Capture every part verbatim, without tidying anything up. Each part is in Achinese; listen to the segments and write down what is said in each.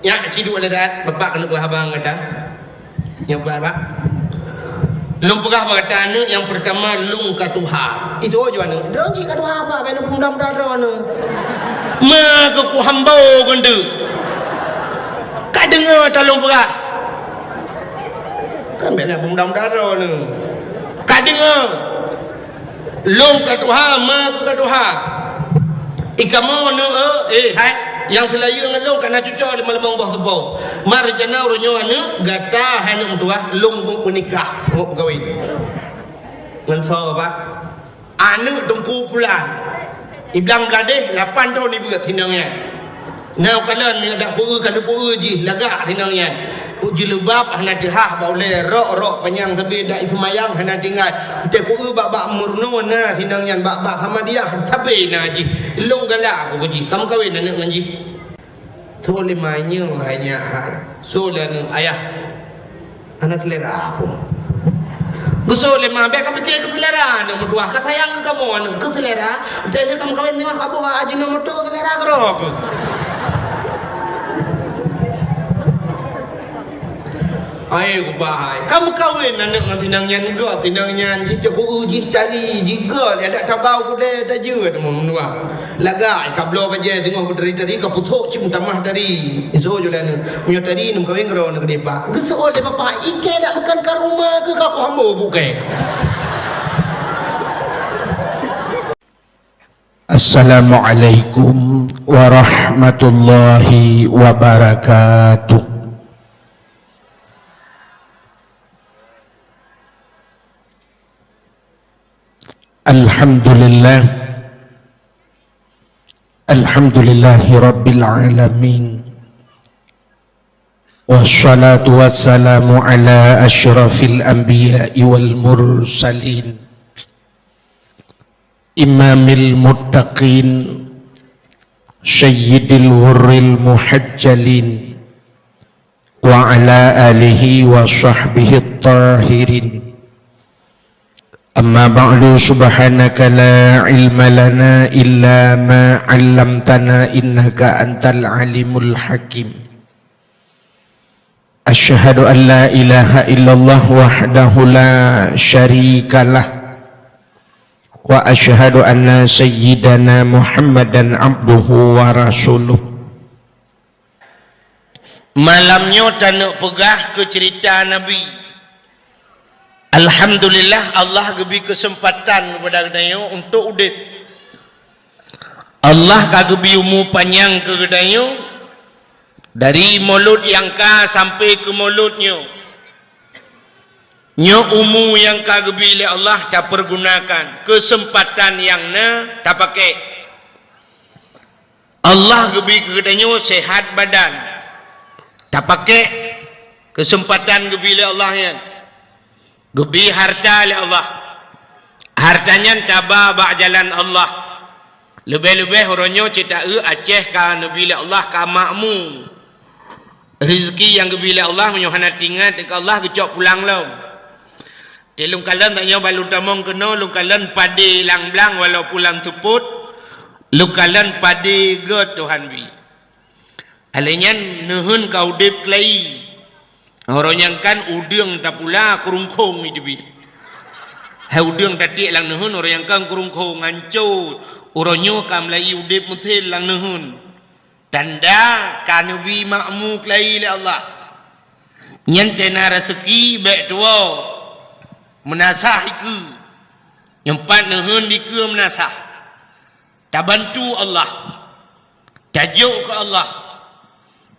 Nyak, ci duek lé that, bapak keuneuk peugah haba ngon gata. Nyoe, Pak, Pak. Lôn peugah bak gata aneuk, nyang peurtama, lôn ka tuha. Isoe ju aneuk, "Droe cit ka tuha, Pak, bèk lôn peumuda-muda droeneuh." Ma keu kuhambo keuneuk. Ka deungoe ata lôn peugah. Kan bèk na peumuda-muda droeneuh. Ka deungoe. Lôn ka tuha, ma keu ka tuha. I kamoe neu, eh, hai, nyang seulayeue ngon lôn ka na cucoe di malam boh teupeu. Ma reuncana uroe nyoe aneuk, gata hai aneuk meutuah, lôn peunikah, ngon peukawen. Ngon soe, Pak? Aneuk Teungku Pulan. I Blang Bladeh, lapan thon i beuet sinong nyan. Na kalon nyoe dak peue ka lupue jih lagak sinong nyan. Jilbab hana teuhah bak ulèe, rok-rok panyang sabe dak iseumayang hana tinggai. Teuh peue bak-bak meurunoe na sinong nyan, bak-bak Samadiyah sabe na jih. Lôn galak aku keu jih, ka meukawen aneuk ngon jih. Soe lé ma nyoe hai nyak hai. Soe lé aneuk ayah. Hana seulera pun. Geusoe lé ma, bèk ka pike keu seulera aneuk meutuah, ka sayang keu kamoe aneuk keu seulera. Jadi ka meukawen nyoe ka boh Ajinomoto seulera keudroe keuh. Hai gubah hai. Ka meukawen aneuk ngon sinong nyan göt, sinong nyan jiteupeue jih tari, jigöt, adak tabau kudèe tajeuet meunuah. Lagak ka bloe bajèe teungoh beutari-tari ka puthok cit meutamah tari. Isoe ju lé aneuk. Meunyoe tari neumeukawen keudroe aneuk keudeh, Pak. Geusoe lé bapak, ikèe dak meukan ka rumoh keuh ka kuhambo bukèe. Assalamualaikum warahmatullahi wabarakatuh. Alhamdulillah. Alhamdulillahi rabbil alamin. Wassalatu wassalamu ala asyrafil anbiya'i wal mursalin. Imamil muttaqin, sayyidil ghurril muhajjalin, wa ala alihi wa sahbihi tahirin. Amma ba'du, subhanaka la ilma lana illa ma 'allamtana innaka antal alimul hakim. Asyhadu an la ilaha illallah wahdahu la syarikalah. Wa asyhadu anna sayyidana Muhammadan abduhu wa rasuluh. Malam nyoe taneuk peugah keu ceurita Nabi. Alhamdulillah, Allah geubri keuseumpatan keupada geutanyoe untuk udép. Allah ka geubri umu panyang keu geutanyoe, dari mulod nyang ka sampai keu mulod nyoe. Nyoe umu nyang ka geubri lé Allah tapeurgunakan, keuseumpatan nyang na tapakék. Allah geubri keu geutanyoe seuhat badan, tapakék keuseumpatan geubri lé Allah nyan. Geubri hareuta lé Allah. Hareuta nyan taba bak jalan Allah. Leubeh-leubeh uroe nyoe cit taeu Aceh ka neubri lé Allah ka makmu. Reuzeuki nyang geubri lé Allah meunyoe hana teuingat keu Allah geucok pulang lom. Teuh lôn kalon tanyoe ban lôn tamong keunoe, lôn kalon padé lam blang walaupun lam seupôt, lôn kalon padé göt Tuhan bri. Alèh nyan neuheun ka udép keulayi. Uroe nyang kan udeueng tapula keurungkhong jiteubiet. Hai udeueng tatiek lam neuheun uroe nyang kan keurungkhong hanco. Uroe nyoe ka meulayi udép meusén lam neuheun. Tanda ka neubri makmu keulayi lé Allah. Nyan teuh na reuzeuki bèk tuwoe meunasah dikeue. Nyang pat neuheun dikeue meunasah. Tabantu Allah. Tajok keu Allah.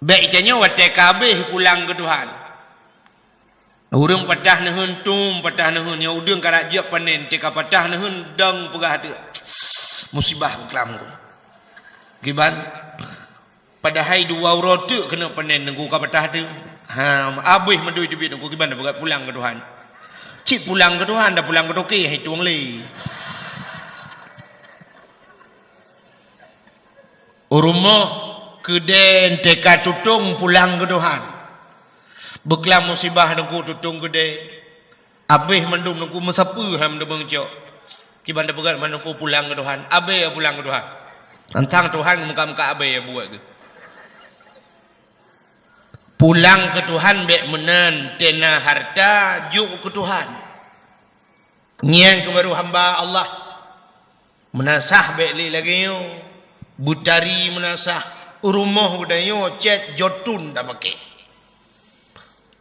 Bèk tanyoe watèe ka habéh pulang keu Tuhan. Ureueng patah neuheun tum, patah neuheun, nyoe udeueng karap jeuet panen, teuka patah neuheun dong peugah teuk. Musibah beuklam ku. Kiban? Padahai dua uroe teuk keuneuk panen, Teungku, ka patah teuk. Ha, abéh mandum teubiet, Teungku, kiban tapeugah pulang keu Tuhan. Cit pulang keu Tuhan, dah pulang keu toke, hai tueng lé. Rumoh keudè teuka tutong pulang keu Tuhan. Beuklam musibah Teungku tutong keudè. Abéh mandum Teungku meusapeue han deungon cok. Kiban tapeugah mandum Teungku pulang keu Tuhan. Abéh pulang keu Tuhan. Tantang Tuhan muka-muka abéh buet geuh. Pulang keu Tuhan bék meunan, tena harta jok keu Tuhan. Ngieng keu barô hamba Allah. Meunasah bék lé lagée nyoe. Beutari meunasah, rumoh geutanyoe cét jotun tapaké.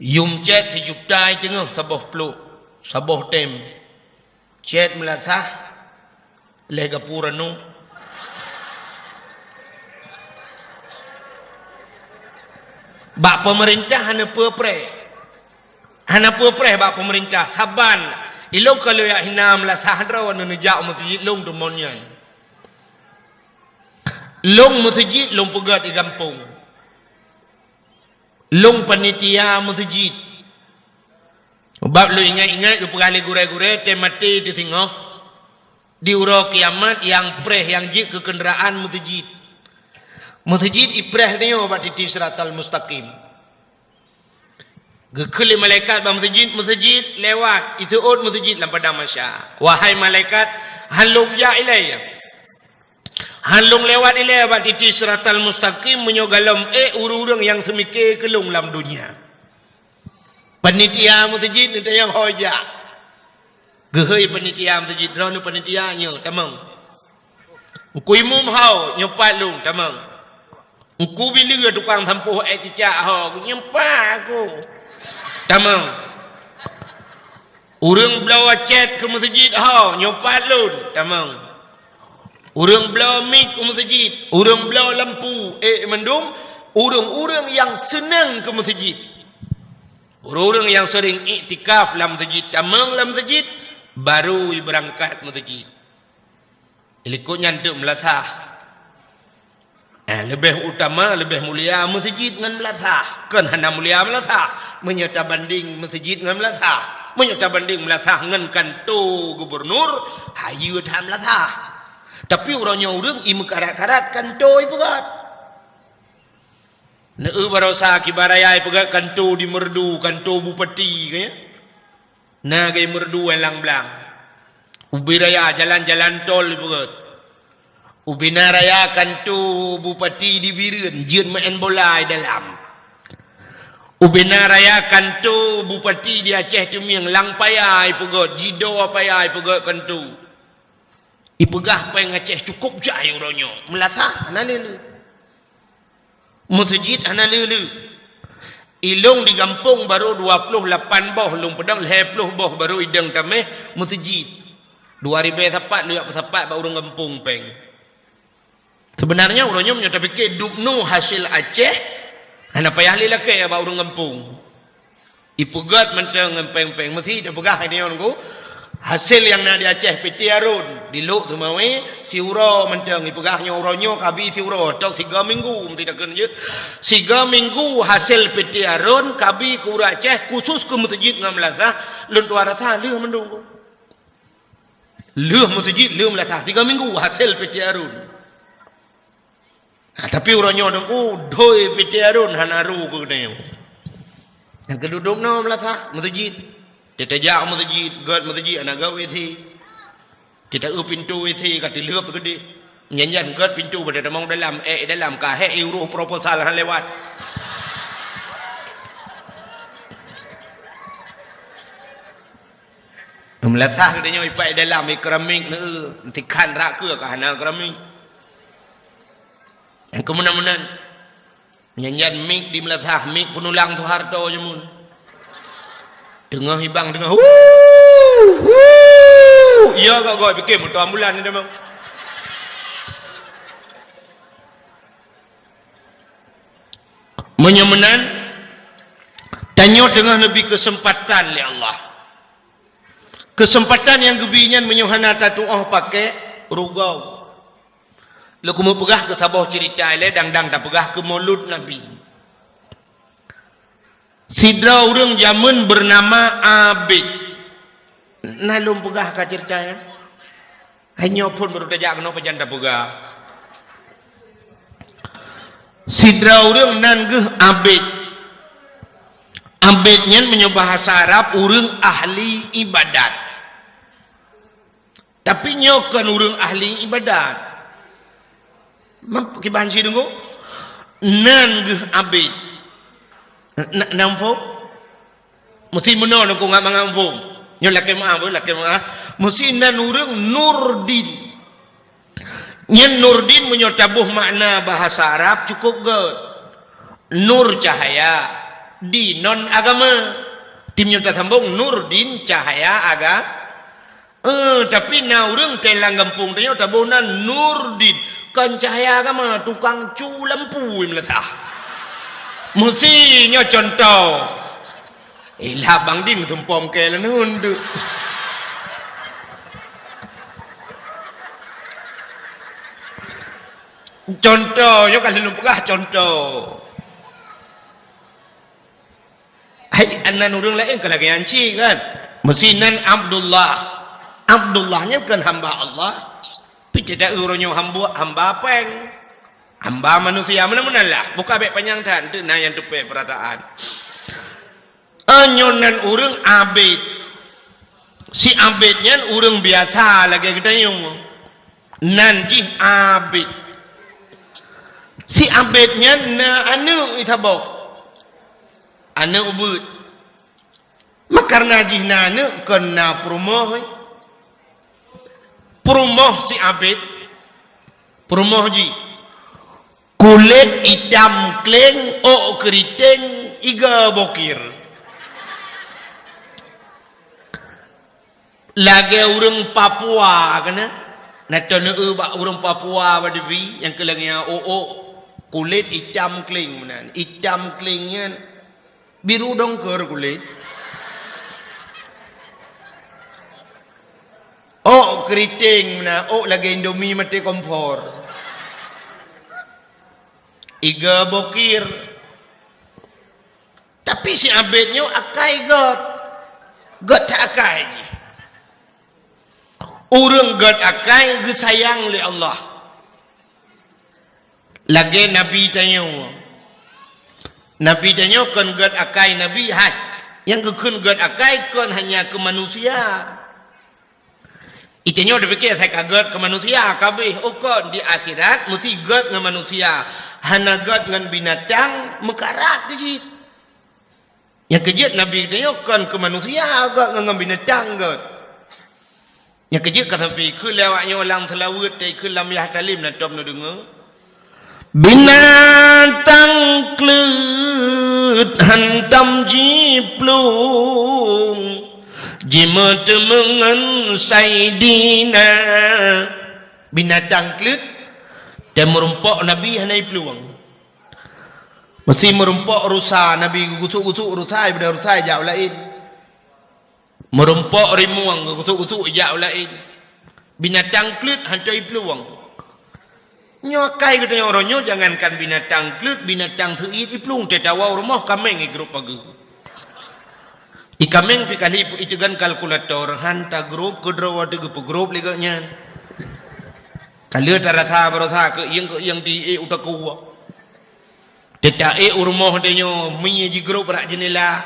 Yum cét sijuta teungoh saboh plôk, saboh tem. Cét meulasah lé gapura nu. Bak peumeurintah hana peue preh. Hana peue preh bak peumeurintah. Saban ilong ka lheueh jak hina meulasah droe neujak u meuseujid lôn teumon nyan. Lôn meuseujid lôn peugét di gampông. Lôn panitia meuseujid. Sabab lôn ingat-ingat geupeugah lé gurée-gurée, tem maté teuh singoh. Di uroe kiamat nyang preh nyang jeuet keu keundaraan meuseujid. Meuseujid ipreh nyoe bak titi siratal mustaqim. Geukheun lé malaikat bak meuseujid, meuseujid lewat, iseuôt meuseujid lam padang mahsyar. Wahai malaikat, han lôn jak ilée. Han lôn lewat ilée bak titi siratal mustaqim meunyoe gohlom ék ureuëng-ureuëng nyang seumike keu lôn lam donya. Panitia meuseujid neutanyong ho jak. Geuhôi panitia meuseujid, droeneuh panitia nyoe, tamong. Engku imum ho, nyoe pat lôn, tamong. Engku bileue tukang sampôh ék cicak ho, nyoe pat aku. Tamong. Ureuëng bloe cét keu meuseujid ho, nyoe pat lôn, tamong. Ureuëng bloe mik u meuseujid, ureuëng bloe lampu, ék mandum, ureuëng-ureuëng nyang seunang keu meuseujid. Ureuëng-ureuëng nyang seuring iktikaf lam meuseujid, tamong lam meuseujid, barô ibeurangkat meuseujid. Likot nyan teuk meulasah. Eh, leubeh utama, leubeh mulia meuseujid ngon meulasah. Kon hana mulia meulasah, meunyoe tabandeng meuseujid ngon meulasah. Meunyoe tabandeng meulasah ngon kanto gubernur, hayeue that meulasah. Tapi uroe nyoe ureuëng imeukarat-karat kanto ipeugét. Neu barosa kiban raya ipeugét kanto di Meureudu, kanto bupati, kan ya? Na gei Meureudu élang blang. Ubé raya jalan-jalan tol ipeugét. Ubé na raya kanto bupati di Bireuen, jeuet meu'en bola i dalam. Ubé na raya kanto bupati di Aceh Teumieng, lam paya ipeugét, jidoe paya ipeugét kanto. Ipeugah péng Aceh cukôp jai uroe nyoe. Meulasah hana le-le. Meuseujid hana le-le. Ilong di gampông barô dua ploh lapan boh, lôn peudong lhée ploh boh barô idong tameh meuseujid. Dua ribée sapat lôn jak peusapat bak ureuëng gampông péng. Seubeunarnya uroe nyoe meunyoe tapike dubnu hasé Aceh, hana payah lé lakée bak ureuëng gampông. Ipeugét mantong ngon péng-péng. Meusi tapeugah nyoe nunggu, hasé nyang na di Aceh Piti Arun, di Lhok Seumawé, siuroe mantong ipeugah nyoe uroe nyoe kabi siuroe, tôk siga minggu meusi takheun jeuet. Siga minggu hasé Piti Arun kabi keu ureuëng Aceh khusus keu meuseujid ngon meulasah, lôn tuan rasa lheueh mandum. Lheueh meuseujid, lheueh meulasah, siga minggu hasé Piti Arun. Ha, tapi uroe nyoe teungku, doi Piti Arun hana ru keu geutanyoe. Nyang keududok noe meulasah meuseujid. Teutajak meuseujid, gét meuseujid hana gét WC. Teuta eu pintoe WC ka teuleueb teugeudeh. Nyan-nyan gét pintoe pada tamong dalam, ék dalam ka hék iuroh proposal hana lewat. Meulasah geutanyoe ipak dalam, i keramik neu, tikhan rak keue ka hana keramik. Nyang keumeunan-meunan. Nyan-nyan mik di meulasah, mik peunulang Soeharto jameun. Teungoh ibang teungoh, "Hu! Hu!" Ya gak goi, pikir moto ambulan ni memang. Meunyoe meunan, tanyoe teungoh neubi keuseumpatan lé Allah. Keuseumpatan nyang geubi nyan meunyoe hana tatuoh pakék, rugoe. Lôn keumeung peugah keu saboh ceurita ilée dang-dang tapeugah keu Maulud Nabi. Sidroe ureuëng jameun beunama Abid. Na lôn peugah ka ceurita nyan? Hai nyoe phon barô tajak keunoe pajan tapeugah. Sidroe ureuëng nan geuh Abid. Abid nyan meunyoe bahasa Arab ureuëng ahli ibadat. Tapi nyoe kon ureuëng ahli ibadat. Meukiban si deungoe, nan geuh Abid. Na, na muphom? Meusti meunoe ngon mangat muphom. Nyoe lakée meu'ah, beuh, lakée meu'ah. Meusti nan ureuëng Nurdin. Nyan Nurdin meunyoe taboh makna bahasa Arab cukup gét. Nur cahaya, dinon agama. Tim nyoe tasambong Nurdin cahaya aga-, Eh, tapi na ureuëng teulang gampông tanyoe taboh nan Nurdin, kon cahya agama, tukang cu lampu meulathah. Meusti nyoe contoh. Eh, lah Bang Din geutumpom keu leuneun deuek. Contoh, nyoe ka lheueh lôn peugah contoh. Hai, anan ureuëng laén ka lagée nyan cit kan? Meusti nan Abdullah. Abdullah nyan kon hamba Allah. Pi cit uroe nyoe hamba, hamba péng. Hamba manusia meunan-meunan lah. Buka bék panyang that, teuk na nyang teupée peurasaan. Nyoe nan ureuëng abid. Si abid nyan ureuëng biasa lagée geutanyoe. Nan jih abid. Si abid nyan na aneuëk isaboh. Aneuëk ubit. Makareuna jih na aneuëk kon na peurumoh. Peurumoh si abid. Peurumoh jih. Kulét itam kleng, ôk keuriteng, iga bokir. Lagée ureuëng Papua keunan, na teuneuk bak ureuëng Papua bak dibi nyang keu lagée nyan ôk-ôk kulét itam kleng meunan. Itam kleng nyan biru dongker kulét. Ôk keuriteng meunan, ôk lagée Indomie maté kompor. Iga bokir. Tapi si abid nyoe akai gét. Gét that akai jih. Ureuëng gét akai geusayang lé Allah. Lagée Nabi tanyoe. Nabi tanyoe kon gét akai Nabi, hai. Nyang geukheun gét akai kon hanya keu manusia. Itanyoe tapike asai ka gét keu manusia, ka abéh, oh kon di akhirat meusti gét ngon manusia, hana gét ngon binatang meukarat keu jih. Nyang keu jeuet Nabi geutanyoe kon keu manusia gét ngon, ngon binatang gét. Nyang keu jeuet ka sampai keu lewat nyoe lam seulaweuet, tai keu lam yah talem na tom neudeungoe. Binatang kleuet hantom jiplueng, jimeuteumeung ngon Saidina. Binatang kleuet, dan meurumpok Nabi hana jiplueng. Meusti meurumpok rusa, Nabi geugusuk-gusuk rusa, daripada rusa jak u laén. Meurumpok rimueng geugusuk-gusuk jak u laén. Binatang kleuet hantom jiplueng. Nyoe akai geutanyoe uroe nyoe, jangankan binatang kleuet, binatang seuiet jiplueng, teuh tawoe u rumoh kaméng jigrôp pageue. Ié kaméng pih ka lheueh iteugan kalkulator, han tagrôp keudroe watée geupeugrôp lé gobnyan. Ka lheueh tarasa baroesa keuieng-keuieng di ék u takue. Teuta ék u rumoh tanyoe, mie jigrôp bak jeunela.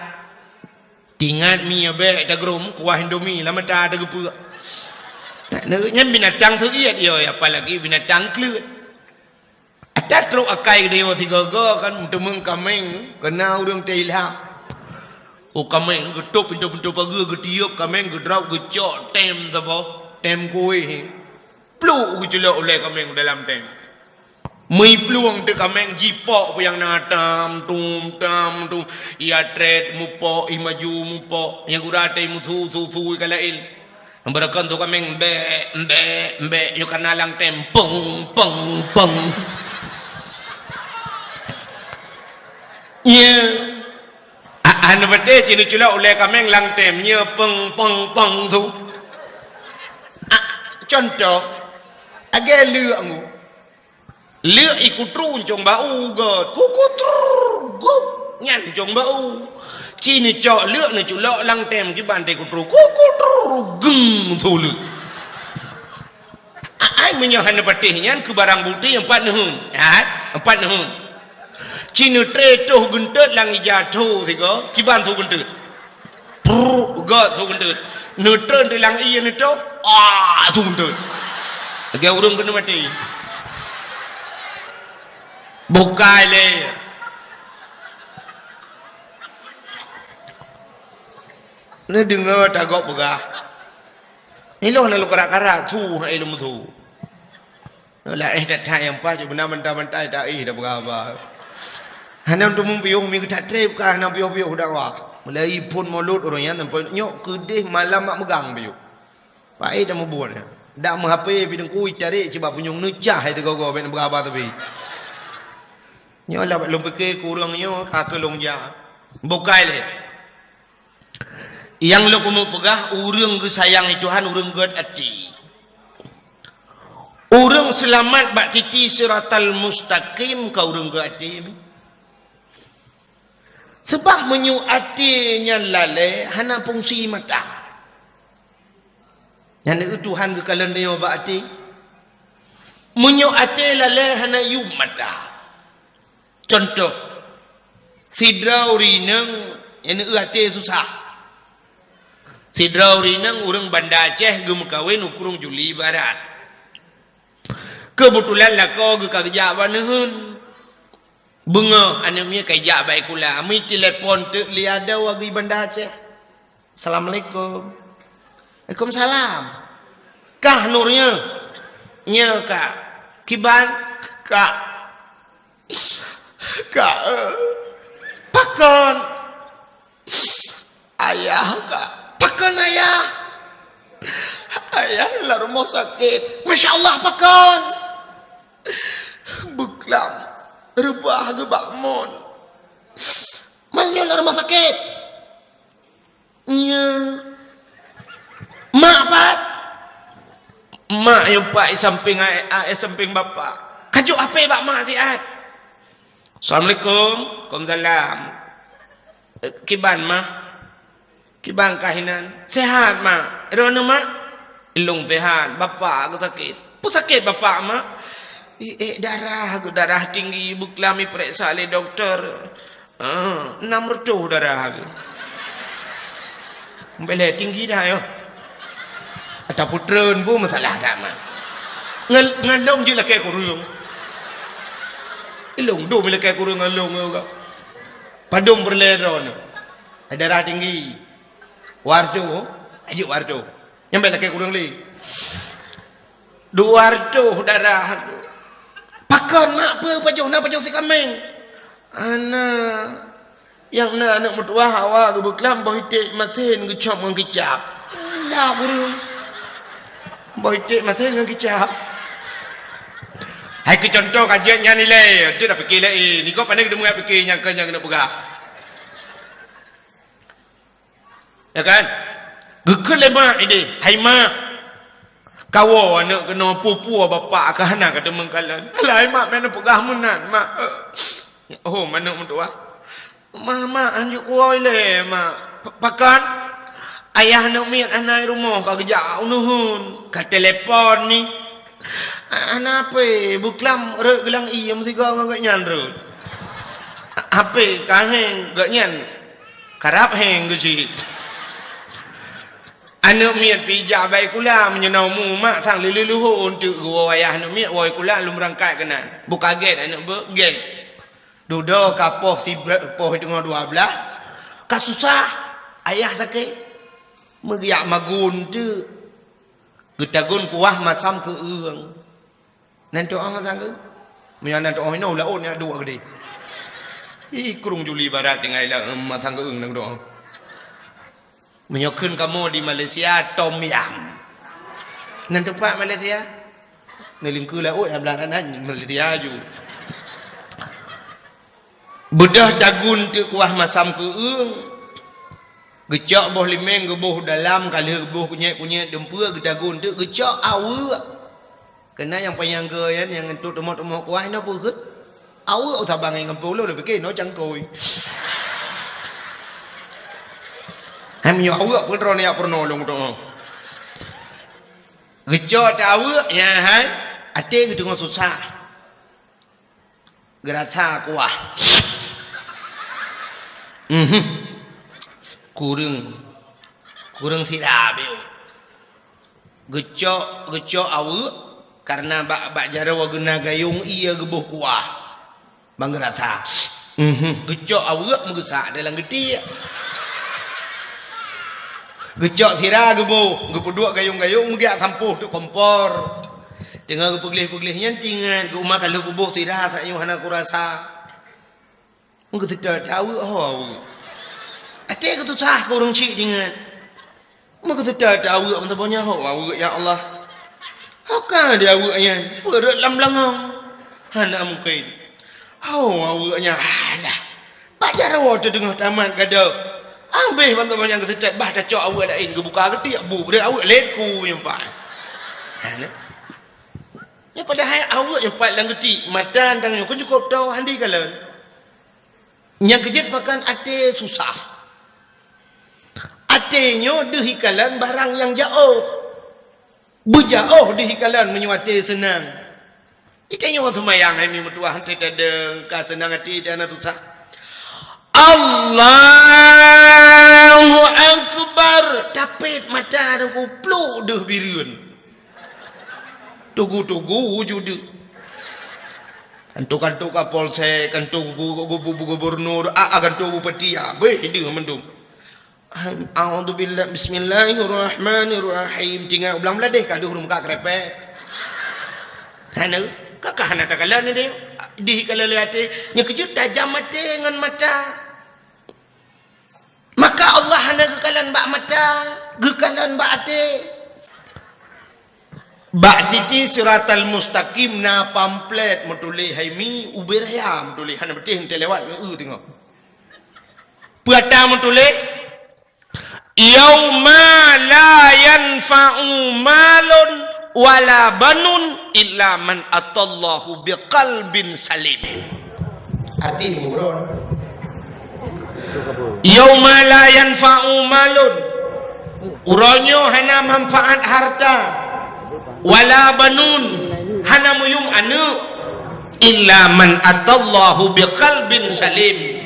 Tingat mie bék tagrôm, kuah Indomie lam mata teugeupeuek. Nyan binatang seuiet yo, apalagi binatang kleuet. Ata trok akai geutanyoe sigoe-goe kan, meuteumeung kaméng, keunan ureuëng teuilham. Oh kaméng, geutôp pintoe-pintoe pageue, geutiôp kaméng, geudrop, geucok tem saboh, tem kuéh. Pluek geuculok ulée kaméng dalam tem. Meuplueng teuk kaméng jipok peue nyang na tam tum, tam tum. Ia trét mupok, i maju mupok. Nyang gura teuh musu, su, su ka laén. Beureukan su kaméng bek, bek, bek. Nyoe kana lam tem peng, peng, peng. Nya. A, hana patéh cit neuculok ulée kaméng lam tem. Nya peng, peng, peng su. A, contoh. Lagée leuek ngu. Leuek ikutru ncong bau gét. Kukutru guk. Nyan ncong bau. Ci neucok leuek neuculok lam tem kiban teuh kutru. Kukutru geng su leuek. A, ai meunyoe hana patéh nyan keu barang bukti empat neuheun. Hai, empat neuheun. Ci neutré toh geunteut lam ija tho sigoe, kiban su geunteut. Prrr, gét su geunteut. Neutreun teulang ié neutoh, ah, su geunteut. Lagée ureuëng keuneuk maté. Bukai lé. Neudeungoe tagok peugah. Ilôn na lôn karak-karak, su hai lôn su. Laén that-that nyang paih, cuma banta-banta taéh dah peugah haba. Hana teumeupiôh, mi geutak trép ka hana piôh-piôh dakwah. Mulai phon mulod ureueng nyan sampoe nyoe keudeh malam mak meugang piôh. Paéh tamubuet. Dak meuhape pidong kui tarék cibak punyueng neucah hai teugogo bèk neupeugah haba teubit. Nyoe lah lôn pike kureueng nyoe ka keu lôn jak. Bukai lé. Nyang lôn keumeung peugah, ureueng geusayang lé Tuhan, ureueng gét até. Ureueng seulamat bak titi siratal mustaqim ka ureueng gét até. Sabab meunyoe até nyan lalée, hana fungsi mata. Nyan eu Tuhan geukalon tanyoe bak até. Meunyoe até lalée, hana yuem mata. Cuntoh, sidroe ureueng inong nyang eu até susah. Sidroe ureueng inong ureueng Banda Aceh geumeukawen u Krueng Juli Barat. Keubeutulan lakoe geuh ka geujak bak neuheun. Beungoh aneuk miet ka ijak bak sikula, meutelepon teuk lé adoe geuh Banda Aceh. "Assalamualaikum." "Waalaikumsalam." "Kah Nur nyoe?" "Nyoe, Kak." "Kiban, Kak?" "Kak, eh." "Pakon?" "Ayah, Kak." "Pakon ayah?" "Ayah lam rumoh sakét." "Masya Allah, pakon?" "Beuklam, reubah geuh bak mon." "Meunyoe lam rumoh sakét?" "Nyoe." "Mak pat?" "Mak nyang pat i sampéng a-, a-, i sampéng bapak." "Kajok hapé bak mak siat." "Assalamualaikum." "Waalaikumsalam." "Eh, kiban, Mah?" "Kiban kah inan?" "Sehat, Mak." "Droeneuh, Mak?" "Lôn sehat, bapak geuh sakét." "Peue sakét bapak, Mak?" "I, eh, darah geuh, darah tinggi, beuklam ipeuriksa lé dokto." "Ah, enam reutôh darah geuh." "Bèk lé tinggi dah nyoe." Ata putreun bu masalah that, Mak. Ngon, ngon lôn jeuet lakèe kureueng. Ilôn dum lakèe kureueng ngon lôn nyoe ka. Padum peureulèe droeneuh. Darah tinggi. Dua reutôh, ajuk dua reutôh. Nyan bèk lakèe kureueng lé. Dua reutôh darah. "Pakon, Mak, peue pajoh na pajoh si kaméng?" "Hana. Nyang na aneuk meutuwah awak geuh beuklam boh iték masen geucop ngon kicap." "Alah, beureung. Boh iték masen ngon kicap." Hai keu cuntoh kajian nyan ilèe, tu dah pike lé, eh, niko pane geudeungoe pike nyang keu nyang keuneuk peugah. Ya kan? Geukheun lé mak idéh, "Hai mak, kawoe aneuk keunoe, peue-peue bapak ka hana ka teumeung kalon." "Alah hai mak, meunan peugah meunan, Mak." "Oh, aneuk meutuwah." "Mak, mak, hanjeuet kuwoe lé, Mak." "Pakon?" "Ayah aneuk miet hana i rumoh, ka geujak u neuheun, ka telepon ni." "Hana hapé, beuklam rhot geulang ié meusigoe ngon gobnyan rhot." "Hapé ka héng, gobnyan karab héng geuh cit." Aneuk miet pih jak bak sikula, meunyoe na umu mak sang lheuh-lheuh leuhô eunteuk geuwoe ayah aneuk miet woe sikula lom beurangkat keunan. Beukagét aneuk beuet, gét. Dudoe ka poh sibla-, poh teungoh dua blaih, ka susah, ayah sakét. Meugeuyak magun teuk, geutagun kuah masam keueung. Nan tu'oh mantong geuh. Meunyoe nan tu'oh inoe u laôt nyan duek geude. Ih, Krueng Juli Barat tinggai lam mantong geuh nan tu'oh. Meunyoe kheun kamoe di Malaysia, tom yam. Nan teumpat Malaysia? Neulingkue laôt, ya, blah ranan Malaysia ju. Beudôh tagun teuk kuah masam keueung. Geucok boh limeng geuboh dalam, ka lheueh geuboh kunyét-kunyét dumpeue, geutagun teuk geucok aweuek. Keunan nyang panyang geu nyan, nyang entuk teumok-teumok kuah, inoe peue kheueh? Aweuek, oh, saban ngon gampông lôn, lôn pike inoe cangkôi. Hai meunyoe aweuek, peue droeneuh jak peurunoe lôn teuk. Geucok teuk aweuek, nyan hai, até geuteungoh susah. Geurasa kuah. Mhm. Kureueng, kureueng sira beu. Geucok, geucok aweuek, kareuna bak, bak jaroe geuh na gayong ié geuboh kuah. Ban geurasa. Mhm. Geucok aweuek meugeusak dalam geutiek. Geucok sira geuboh, geupeuduek gayong-gayong, meugiak sampôh teuk kompor. Teungoh geupeugleh-peugleh nyan, teuingat geuh uma ka lheueh peuboh sira, saat nyoe hana kurasa. Meugeuseutot aweuek ho aweuek. Até geutusah keu ureueng chik teuingat. Meugeuseutot aweuek meusaboh nyoe ho aweuek, ya Allah. Ho ka di aweuek nyan, peureuet lam beulangong. Hana mungken. Ho aweuek nyan, alah. Bak jaroe teuh teungoh tamat gadôh. Ambéh bansa banyak geuseutet bah tacok aweuek laén geubuka geutiek bu beudeuk aweuek lét ku nyang pat. Ha, nyan. Nyan padahai aweuek nyang pat lam geutiek mata tanyoe keu cukôp toe handi kalon. Nyang keujeuet pakan até susah. Até nyoe deuh ikalon barang nyang jaoh. Beujaoh deuh ikalon meunyoe até seunang. Itanyoe seumayang hai mi meutuwah, teudeung ka seunang até, teuh na susah. Allahu Akbar. Tapét mata dan kupluk deuh bireuen. Tugu-tugu wujud deuh. Kanto-kanto Kapolsek, kanto gu-, gu-, gu-, gubernur, a, a, kanto bupati, abéh deuh mandum. A'udzubillah, bismillahirrahmanirrahim. Tinggai u blang bladeh ka deuh ureueng meukat krepek. Hana, kakah hana takalon deh. Dih kalon lé até, nyang keujeuet tajam até ngon mata. Maka Allah hana geukalon bak mata, geukalon bak até. Bak titi siratal mustaqim na pamflet meutuléh hai mi, ubé raya meutuléh, hana beuteh enteuk lewat ngon eu teungoh. Peue ata meutuléh, "Yauma la yanfa'u malun wala banun illa man atallahu biqalbin salim." Arti di buron. "Yauma la yanfa'u malun." Uroe nyoe hana manfaat harta, wala banun, hana meuyum aneuk, illa man atallahu biqalbin salim.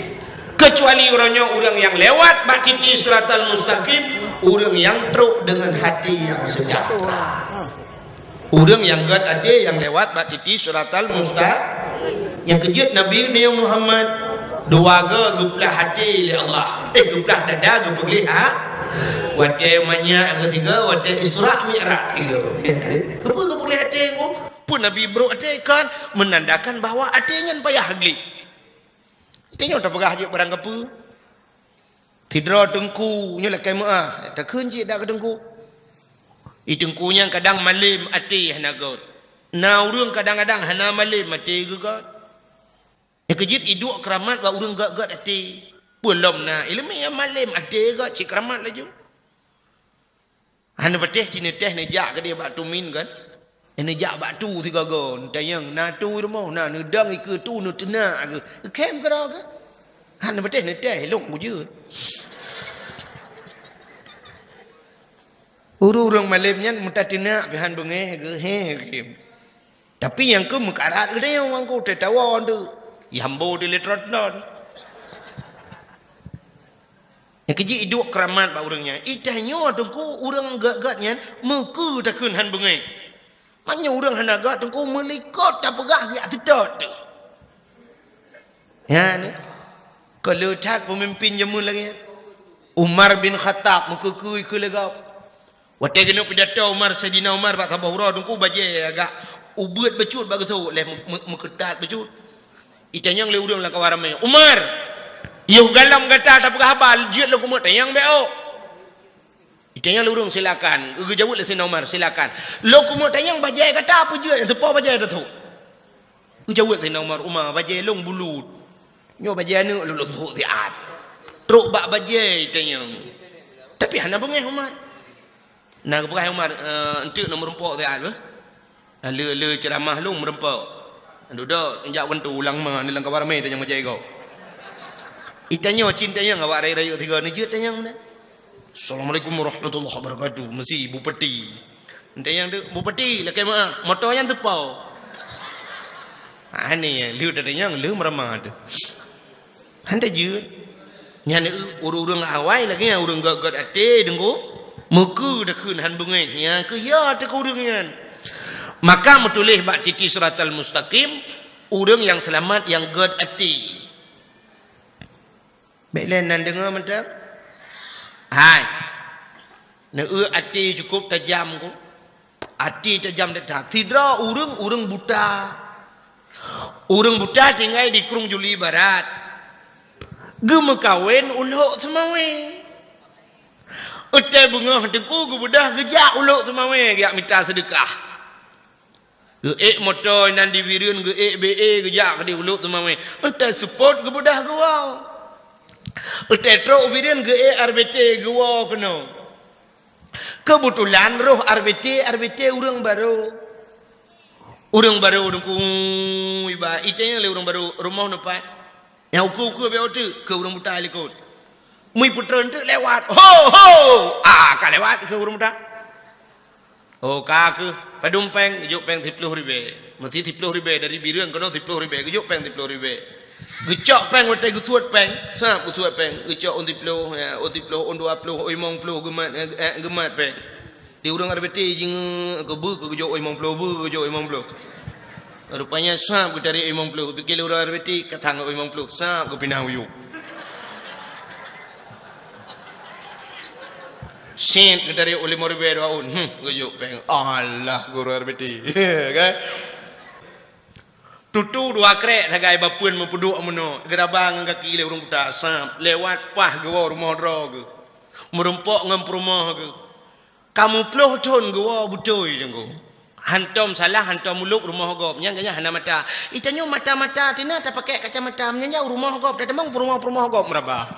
Keucuali uroe nyoe ureueng nyang lewat bak titi siratal mustaqim, ureueng nyang trok deungon hati nyang seujahteura. Ureueng nyang gét até nyang lewat bak titi siratal musta-, nyang keujeuet Nabi Muhammad, dua go geuplah até lé Allah. Eh, geuplah dada, geupeugleh ha. Watée manyak keu tiga, watée Isra Mi'raj tiga. Keupeue geupeugleh até ngon? Peue Nabi brok até kan menandakan bahwa até nyan payah gleh. Tanyoe tapeugah jeuet barang kapeue. Sidroe teungku nyoe lakée meuáh, takheun cit dak keu teungku. I teungku nyan kadang malem até hana gét. Na ureuëng kadang-kadang hana malem até geugét. Nyang keujeuet iduek keuramat bak ureuëng gét-gét até. Peue lom na iéleumé nyang malem até gét cit keuramat laju. Hana patéh cit neutéh neujak keudeh bak tumin kan. Neujak bak tu sigoe-goe, neutanyong, na tu rumoh, na neudong ikeue tu neuteunak keuh. Kém keudroe keuh. Hana patéh neutéh lôn kujeuet. Ureuëng-ureuëng malem nyan meutateunak pih han beungéh geuh, hé, geuh. Tapi nyang keu meukarat geutanyoe ngon ku teutawa tu. Yambo di lé tron-tron. Nyang keujeuet iduek keuramat bak ureuëng nyan. Itanyoe teungku ureuëng gét-gét nyan meukeue takheun han beungéh. Meunyoe ureuëng hana gét teungku meulikot tapeugah geujak seutôt tu. Nyan, ka le that peumimpin jameun lagée nyan. Umar bin Khattab meukeue-keue ikeue lé gob. Watée geuneuk pidato Umar, Saidina Umar bak saboh uroe teungku bajée agak ubeuet bacut bak geusok lé meu-, meu-, meukeutat bacut. Itanyong lé ureuëng lam kawan ramé, "Umar, yoh galom gata tapeugah haba jeuet lôn keumeuk tanyong bék ôk." Itanyong lé ureuëng, "Silakan." Geujaweueb lé Saidina Umar, "Silakan." "Lôn keumeuk tanyong bajée gata peue jeuet nyang seupo bajée tathok?" Geujaweueb Saidina Umar, "Umar, bajée lôn bulut." Nyoe bajée aneuëk lôn, lôn thok siat. Trok bak bajée itanyong. Tapi hana beungéh Umar. Na geupeugah Umar, "Eh, eunteuk nyoe meurumpok siat beuh." Na le, le ceuramah lôn meurumpok. Dudoe jak keuneuk ulang ma, neulang kabar ramé tanyong bajée gob. Itanyoe cit tanyong awak rayeuk-rayeuk sigoe neujeuet tanyong na. "Assalamualaikum warahmatullahi wabarakatuh." Meusi bupati. Tanyong tu, "Bupati, lakée meuáh, moto nyan seupo?" Aneh, lheueh tatanyong, lheueh meuramah tu. Han tajeuet. Nyan ureuëng-ureuëng awai lagée nyan ureuëng gét-gét até deungoe, meukeue takheun han beungéh. Nyan keuh ya teuka ureuëng nyan. Maka meutuléh bak titi siratal mustaqim, ureuëng nyang seulamat nyang gét até. Bék lé nan deungoe mantong. Hai. Neueu até cukup tajam ku. Até tajam that-that. Sidroe ureuëng, ureuëng buta. Ureuëng buta tinggai di Krueng Juli Barat. Geumeukawen u Lhok Seumawé. Watée beungoh teungku geubeudôh geujak u Lhok Seumawé geujak mita seudeukah. Geuék moto nan di Bireuen, geuék B E geujak keudéh u Lhok Seumawé. Watée seupôt geubeudôh geuwoe. Watée trok u Bireuen geuék R B T geuwoe keunoe. Keubeutulan roh R B T, R B T ureuëng barô. Ureuëng barô teungku iba, itanyong lé ureuëng barô, "Rumoh neupat?" Nyang ukeue-ukeue bèk uteuk keu ureuëng buta likot. Meuipeutreun teuk lewat. "Ho, ho!" Ah, ka lewat keu ureuëng buta. "Oh, ka keuh, padum péng?" Geujok péng siploh ribèe. Meusti siploh ribèe, dari Bireuen keunoe siploh ribèe. Geujok péng siploh ribèe. Geucok péng watée geusuet péng, sab geusuet péng. Geucok ôn siploh, ya, ôn siploh, ôn dua ploh, ôn limong ploh geumat, eh, eh, geumat péng. Di ureuëng R B T jingeuk keu beuh keu geujok ôn limong ploh, beuh keu geujok ôn limong ploh. Rupanya sab geutari ôn limong ploh, pikir lé ureuëng R B T ka sang ôn limong ploh, sab geupinah u yup. Sét geutari ôn limong ribèe dua ôn, hmm, geujok péng. Alah, guru R B T. Kan? Tutu dua krek sagai bapeuen meupeuduek meunoe, geuraba ngon gaki lé ureuëng buta, sab, lewat paih geuwoe rumoh droe geuh. Meurumpok ngon peurumoh geuh. Ka muplôh thon geuwoe beutôi teungku. Hantom salah, hantom mulôk rumoh gob. Nyan geuhnyan hana mata. Itanyoe mata-mata tina tapakèk kacamata. Meunyan jauh rumoh gob, tatamong peurumoh-peurumoh gob meuraba.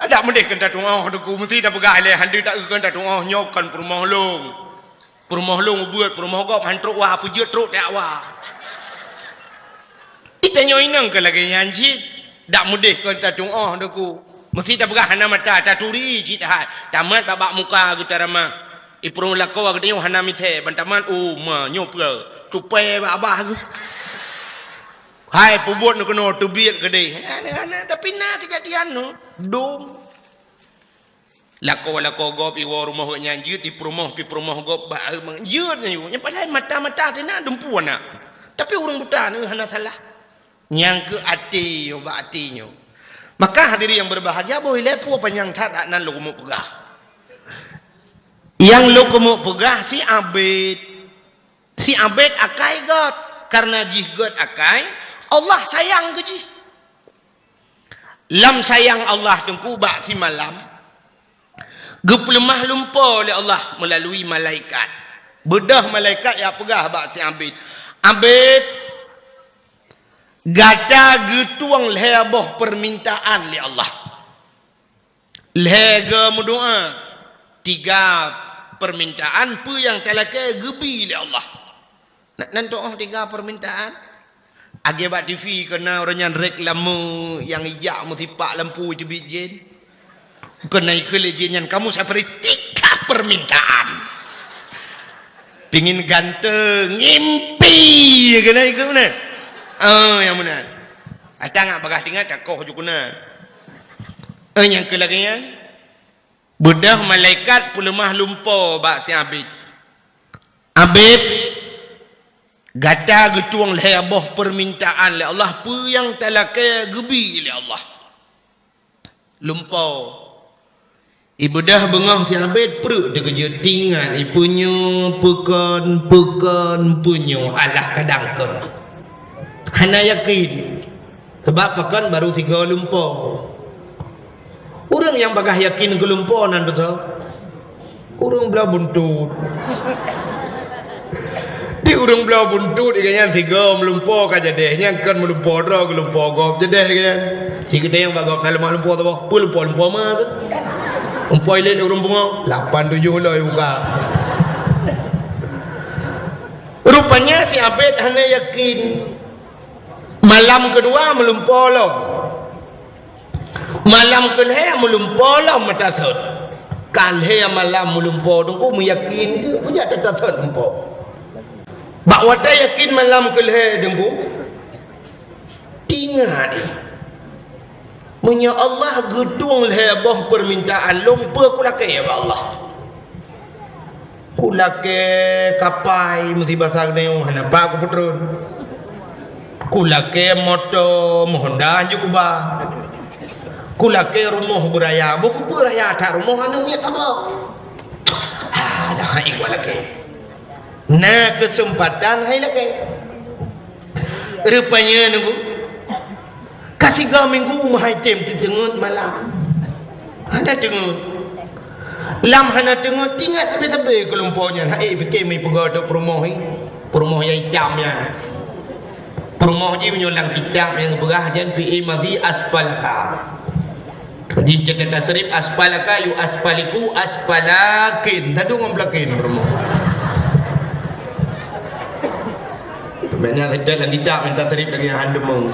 Adak meudeh keu tatuoh teungku, meusti tapeugah lé handi tak keu tatuoh nyoe kon peurumoh lôn. Peurumoh lôn ubeuet, peurumoh gob han trok wa, peujeuet trok tiak wa. Itanyoe inong keu lagèe nyan cit, dak meudeh kon tatuoh teungku. Meusti tapeugah hana mata, taturi cit hai. Tamat bak-bak muka geutarama. Ipeurumoh lakoe geutanyoe hana mithé, ban tamat, oh, ma, nyoe peue? Tupai bak abah geuh. Hai, peubuet nyoe keunoe teubiet keudeh. Hana, hana, tapi na keujadian nyoe. Dum. Lakoe-lakoe gob iwoe rumoh geuh nyan jeuet, ipeurumoh, pih peurumoh gob bak jeuet nyan. Nyan padahai mata-mata tina dumpeue aneuk. Tapi ureuëng buta nyoe hana salah. Nyang keu até nyoe bak até nyoe. Maka hadirin yang berbahagia, boh ilée peue panyang that nan lôn keumeung peugah. Nyang lôn keumeung peugah si Abed. Si Abed akai gét. Karena jih gét akai, Allah sayang keu jih. Lam sayang Allah teungku bak simalam, geupeuleumah lumpoe lé Allah meulalui malaikat. Beudôh malaikat jak peugah bak si Abed, "Abed, gata geutueng lhée boh peumintaan lé Allah. Lhée go meudoá, tiga peumintaan peue nyang talakée geubi lé Allah." Na, nan tuoh tiga peumintaan. Lagée bak T V keu na ureuëng nyan reklame nyang ijak meusipak lampu teubiet jén. Keu na ikheun lé jén nyan, "Kamu saya beri tiga permintaan." Pingin ganteng, ngimpi keu na ikheun meunan. Oh, nyang meunan. Ata ngak bagah tingat takoh ju keunan. Eh, nyang keu lagée nyan. Beudôh malaikat peuleumah lumpoe bak si Abed. "Abed, gata geutueng lhée boh peumintaan lé Allah, peue nyang talakée geubi lé Allah." Lumpoe. Ibeudôh beungoh si Abed pruet teukeujot, tingat ipeunyoe peukon, peukon peunyoe, alah kadang kon. Hana yakin. Sabab pakon barô sigoe lumpoe. Ureuëng nyang bagah yakin keu lumpoe nan teuka. Ureuëng bloe buntut. Di ureuëng bloe buntut, iga nyan sigoe meulumpoe ka jadeh. Nyan kon meulumpoe droe, geulumpoe gob jadeh iga nyan. Sigeudeh nyang bak gob na leumah lumpoe saboh. Peue lumpoe, lumpoe ma keuh? Lumpoe ilét lé ureuëng pungo. Lapan tujoh loi buka. Rupanya si Abed hana yakin. Malam keudua meulumpoe lom. Malam keulhée meulumpoe lom meutasot. Ka lhée malam meulumpoe teungku meuyakin teuh peue jak tatasot lumpoe. Bak watée yakin malam keulhée teungku, tingat, meunyoe Allah geutueng lhée boh peumintaan lôn, peue kulakée bak Allah? Kulakée kapai meusibasa geuneuk hana ba kupeutreun. Kulakée moto meuhonda hanjeuet kuba. Kulakée rumoh beuraya, bukeupeue raya that rumoh aneuk miet haba. Ah, dah hai walakée. Na keuseumpatan hai lakée. Rupanya nunggu. Ka tiga minggu meuhai tem teuteungeut malam. Hana teungeut. Lam hana teungeut, ingat sabe-sabe keulumpo nyan. Hai pike mi peugah tu peurumoh ni. Peurumoh nyang itam nyan. Peurumoh jih meunyoe lam kitab nyang geupeugah jan fi'i madhi asfalaka. Di catatan tasrif asfalaka yu asfaliku asfalakin. Tadu ngon pelakin peurumoh. Makna kita lam kitab nyang tasrif lagi han deungoe.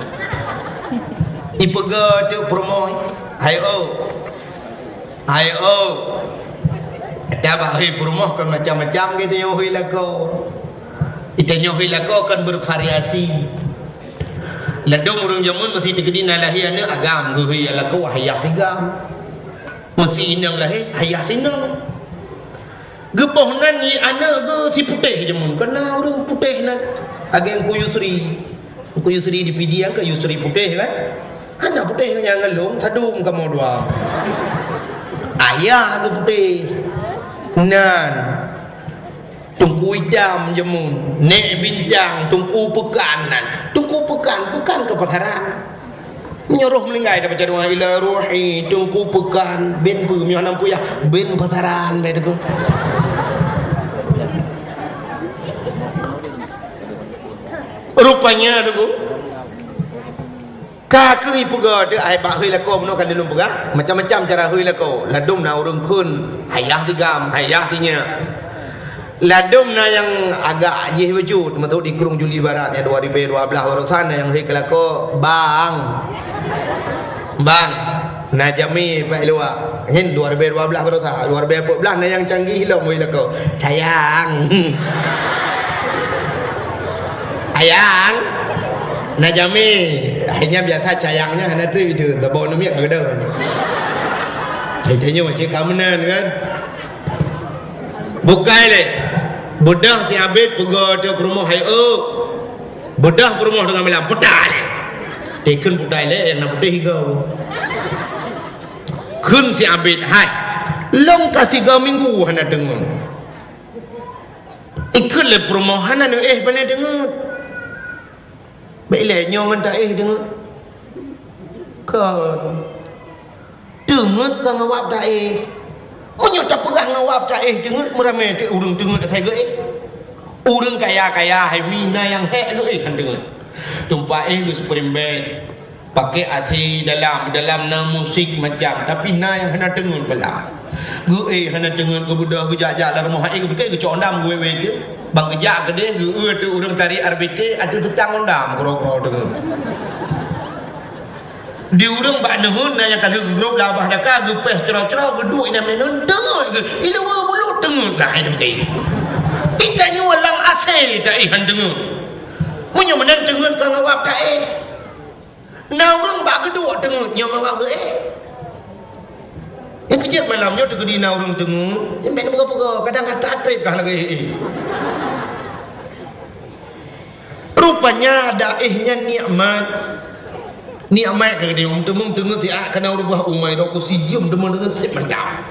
Ipeugah tu peurumoh. Hai oh. Hai oh. Tabah hei peurumoh kan macam-macam gitu nyoe hei lakoe. Itanyoe hei lakoe kan bervariasi. Ladom ureuëng jameun meusi teukeudi na lahé aneuk agam geuhôi lakoe hayah tigam. Meusi inong lahé hayah sinong. Geuboh nan ié aneuk geuh si putéh jameun. Kana ureuëng putéh nan. Ageng ku Yusri. Ku Yusri di Pidie kan Yusri putéh kan? Hana putéh nyang ngelong sadum kamoe dua. Ayah geuh putéh. Nan. Teungku Itam jameun, Nek Bintang, Teungku Peukan nan. Teungku Peukan, Peukan keu pasaran. Meunyoe roh meuninggai tabaca doa ila ruhi Teungku Peukan, ben peue meunyoe hana peuyah, ben pasaran bèk teungku. Rupanya teungku, Ka keuh ipeugah teuh ai bak hôi lakoe bunoe ka lôn peugah, macam-macam cara hôi lakoe. Ladom na ureuëng kheun, hayah tigam, hayah tinyak. Ladom na nyang agak jih bacut, meutot di Krueng Juli Barat nyang dua ribu dua belas barosan na nyang hôi keu lakoe, bang. Bang, na jamé bak luwa. Nyan dua ribu dua belas barosan, dua ribu empat belas na nyang canggih lom hôi lakoe. Sayang. Ayang. Na jamé. Akhirnya biasa cayangnya hana trép itu. Tabau namiet ka keudeuh. Jadi nyoe macam ka meunan kan. Bukai lé. Beudah si Abid peugah teuh peurumoh hai eu. Beudah peurumoh teungoh malam. Putai lé. Teukheun putai lé nyang na putéh igoe. Kheun si Abid hai. Long ka tiga minggu hana teungeut. Ikheun lé peurumoh hana neuéh pane teungeut. Bèk ilèe nyoe ngon taéh teungeut. Kon. Teungeut ka ngon wab taéh. Meunyoe tapeugah ngon wab taéh teungeut, meuramé teuk ureuëng teungeut asai geuéh. Ureuëng kaya-kaya hai mi na nyang hék geuéh han teungeut. Tumpah éh geuh spring bed. Pakai A C dalam, dalam na musik macam, tapi na nyang hana teungeut bala. Geuéh hana teungeut, geubeudôh geujak-jak lam rumoh, hai geupike geucok dam geuwét-wét teuh. Bang geujak keudeh geueu teuh ureuëng tarék R B T ateueh teutang ngon dam keudroe-keudroe teungeut. Di ureuëng bak neuheun na nyang ka lheueh geugrôp lam babah daka geupéh cro-cro geuduek inan meunan teungeut geuh, i luwa bulut teungeut geuh hai beutôi. Itanyoe lam A C taéh han teungeut. Meunyoe meunan teungeut ka ngon wab taéh. Na ureuëng bak geuduek teungeut nyang awak geuéh. Nyang keujeuet malam nyoe teukeudi na ureuëng teungeut, nyang ben peugah-peugah, kadang ata trép kah lagée éh. Rupanya ada éh nyan nikmat. Nikmat ka geude ureuëng teungeut, teungeut siat kana ureuëng bah umai dok ku sijeuem teuma teungeut sép mantap.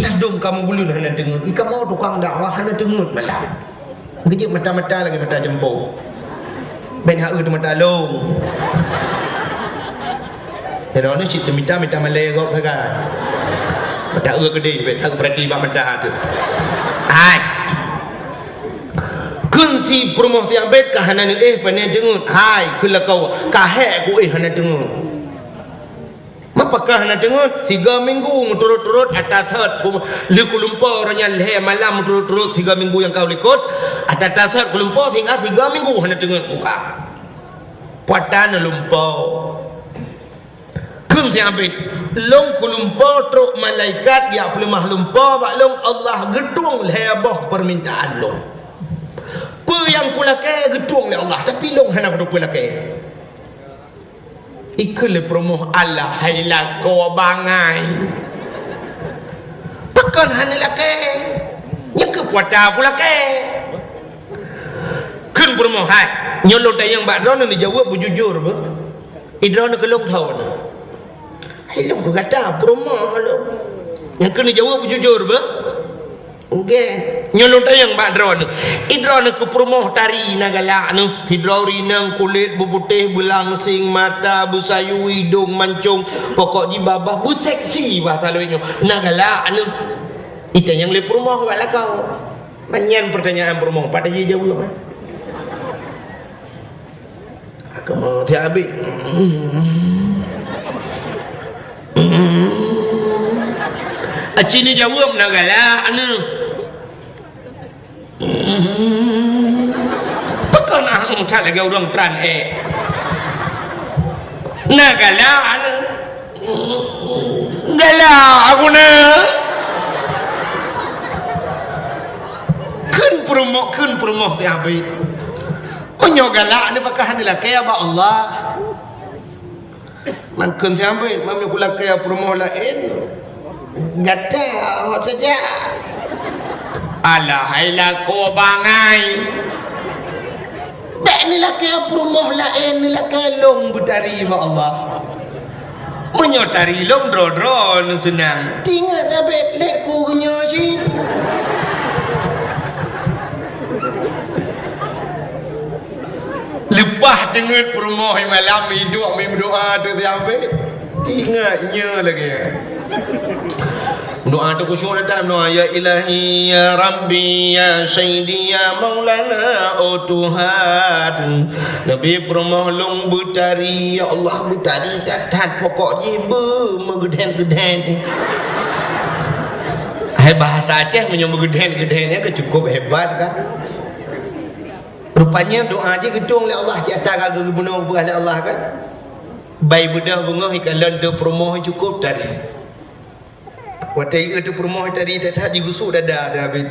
Ladom kamoe buleuen hana teungeut, i kamoe tukang dakwah hana teungeut malam. Geujeuet mata-mata lagée mata jeumpong. Ben ha eu teumata lôn. Droeneuh cit teumita-mita malée gob sagai. Mata eu keudeh, ben ha eu peurati bak mata teuh. Hai. Kheun si peurumoh siang bet ka hana neuéh pane teungeut. Hai, kheun lakoe, ka hék kuéh hana teungeut. Mapakah hana teungeut? Siga minggu meuturot-turot ata sot ku-, lheueh kulumpo uroe nyan lhée malam meuturot-turot siga minggu nyang ka u likot, ata-ata sot kulumpo sehingga siga minggu hana teungeut kuka. Puatan lumpo. Kheun si Abid, lôn kulumpo trok malaikat jak peuleumah lumpo bak lôn, Allah geutueng lhée boh peumintaan lôn. Peue nyang kulakée geutueng lé Allah, tapi lôn hana kuteupeu lakée. Ikheun lé peurumoh, "Alah hai lakoe bangai. Pakon hana lakée? Nyang keu puata kulakée." Kheun peurumoh, "Hai, Nyoe lôn tanyong bak droeneuh, neujaweueb beujujur beuh. Idroeneuh keu lôn tho nyoe. Hai lôn keu gata, peurumoh lôn. Nyang keuneuk jaweueb beujujur beuh. Nggeh. Nyoe lôn tanyong bak droeneuh. Idroeneuh keu peurumoh tari na galak neuh. Sidroe ureueng inong kulét beuputéh, beulangseng, mata beusayue, idong mancong, pokok jih babah beuseksi bahasa lôn nyoe. Na galak neuh. Itanyong lé peurumoh bak lakoe. Nyan peurtanyaan peurumoh, pat jijaweueb. Aku mau tiap abis. Aci neujaweueb na galak neuh. Pakon ah that lagèe ureueng tran ék. Na galak neuh. Galak aku na. Kheun peurumoh, kheun peurumoh si Abid. Meunyoe galak ni pakah dilakèe bak Allah. Mangkheun si Abid, meunyoe kulakèe peurumoh laén, gata hot saja. Alah, hai lakoe bangai. Bèk neulakèe peurumoh laén, neulakèe lôn beutari bak Allah. Meunyoe tari lôn droe-droe neuseunang. Tingat tabét lét ku nyoe cit. Leupah teungeut peurumoh malam iduek meudoa tu siabé. Tingat nyoe lagèe. Doa tu khusyuk datang doa, "Ya Ilahi, ya Rabbi, ya Sayyidi, ya Maulana, oh Tuhan." Neubi peurumoh lôn beutari, ya Allah, beutari that-that pokok jih beu meugeudhen-geudhen. Hai bahasa Aceh meunyoe meugeudhen-geudhen nyan ka cukup hebat kan. Rupanya doa jih geutueng lé Allah, cit ata ka geubunoe geupeugah lé Allah kan. Bai beudôh beungoh ikalon teu peurumoh cukup tari. Watèe ieu teu peurumoh tari that-that jigusuk dada teuh Abid.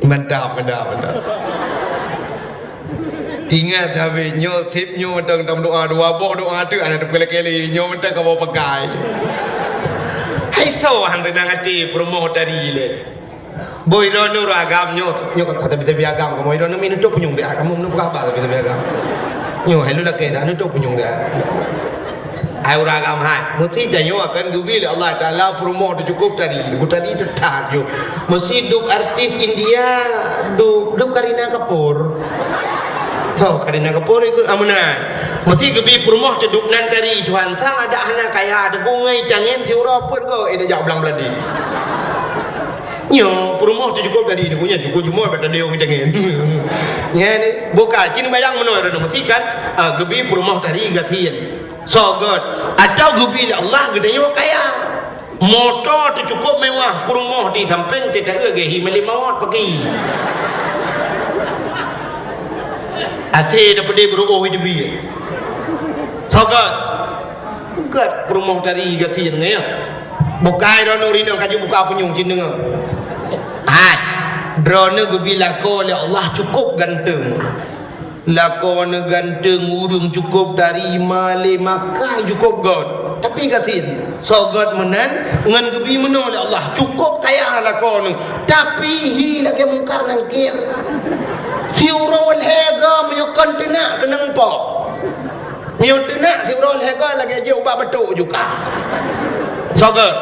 Mantap, mantap, mantap. Ingat teuh Abid, nyoe sip nyoe mantong tameudoa dua boh doa teuk hana teupeulakèe lé. Nyoe mantong kamoe pakai. Hai soe han seunang até peurumoh tari lé. Boh droeneuh ureueng agam nyoe, nyoe ka tabi-tabi agam kamoe droeneuh mi neutôp punyueng teuh, kamoe meuneuk peugah haba tabi-tabi agam. Nyoe hai lôn lakèe that neutôp punyueng teuh. Hai ureueng agam hai, meusi tanyoe akan geubi lé Allah Taala peurumoh teucukup tari, bu tari teutap nyoe. Meusi duek artis India, duek, duek Kareena Kapoor. Tho Kareena Kapoor ikut amunan. Meusi geubi peurumoh teuduek nan tari Tuhan sang adak hana kaya teugungai tangen siuroe peuet go eh dak jak blang beuladi. Nyoe peurumoh teucukup tadi, nyoe cukup jumôt bak tadi ureueng tangen. Nyan, buka cit bayang meunoe droeneuh meusi kan, ah, geubi peurumoh tari gasien. Soe göt, atau geubi lé Allah geutanyoe kaya. Moto teucukup mewah, peurumoh di sampéng teuka geuhi malém mawöt paki. Até dapeude beuruoh di teubiet. Soe göt, göt peurumoh tari gasien nyan. Bukai droeneuh rinong ka jibuka punyueng cit deungoe. Hai, droeneuh geubi lakoe lé Allah cukup ganteng. Lakoe neuh ganteng, ureueng cukup tari, malé makai cukup göt. Tapi gasien, soe göt meunan ngon geubi meunoe lé Allah, cukup kaya lakoe neuh. Tapi hi lagèe Mungkar Nangkir. Siuroe lhèe go meunyoe kon teunak keunong po. Meunyoe teunak siuroe lhèe go lagèe jeuet ubak batuk juga. Soe göt?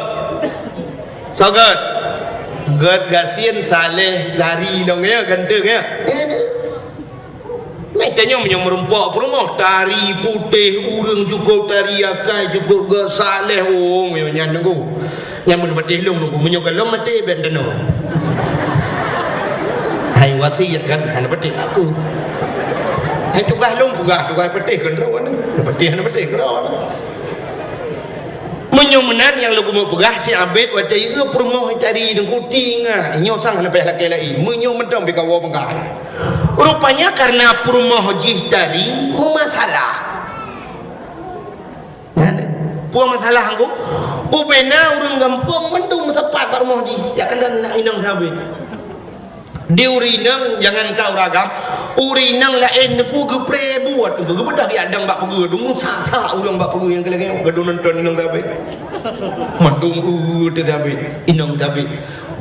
Soe göt? Göt gasien saleh tari lôn ya, ganteng ya. Meutanyoe meunyoe meurumpok peurumoh tari putéh, ureueng cukup tari akai cukup göt saleh, oh meunyoe nyan nunggu. Nyan meunyoe patéh lôn nunggu, meunyoe goh lom maté bèk teunoe. Hai wasiet kan hana patéh aku. Hai tugaih lôn peugah, tugaih patéh keu droeneuh. Patéh hana patéh keu droeneuh. Meunyoe meunan nyang lôn keumeung peugah si Abed watèe ieu peurumoh tari deungku tingat, nyoe sang hana payah lakèe laén. Meunyoe mantong bikawoe peugah. Rupanya karena peurumoh jih tari meumasalah. Peue masalah angku? Ubena ureueng gampông mandum meusapat bak rumoh jih, jak keunan inong sabé. Di ureueng inong, jangankan ureueng agam, ureueng inong laén teungku geupreh buet, teungku geubeudôh jak dong bak peugöt, deungon sak-sak ureueng bak peugöt nyang keu lagèe nyoe, geuduek nonton inong sabé. Mandum, uh, teuh sabé, inong sabé.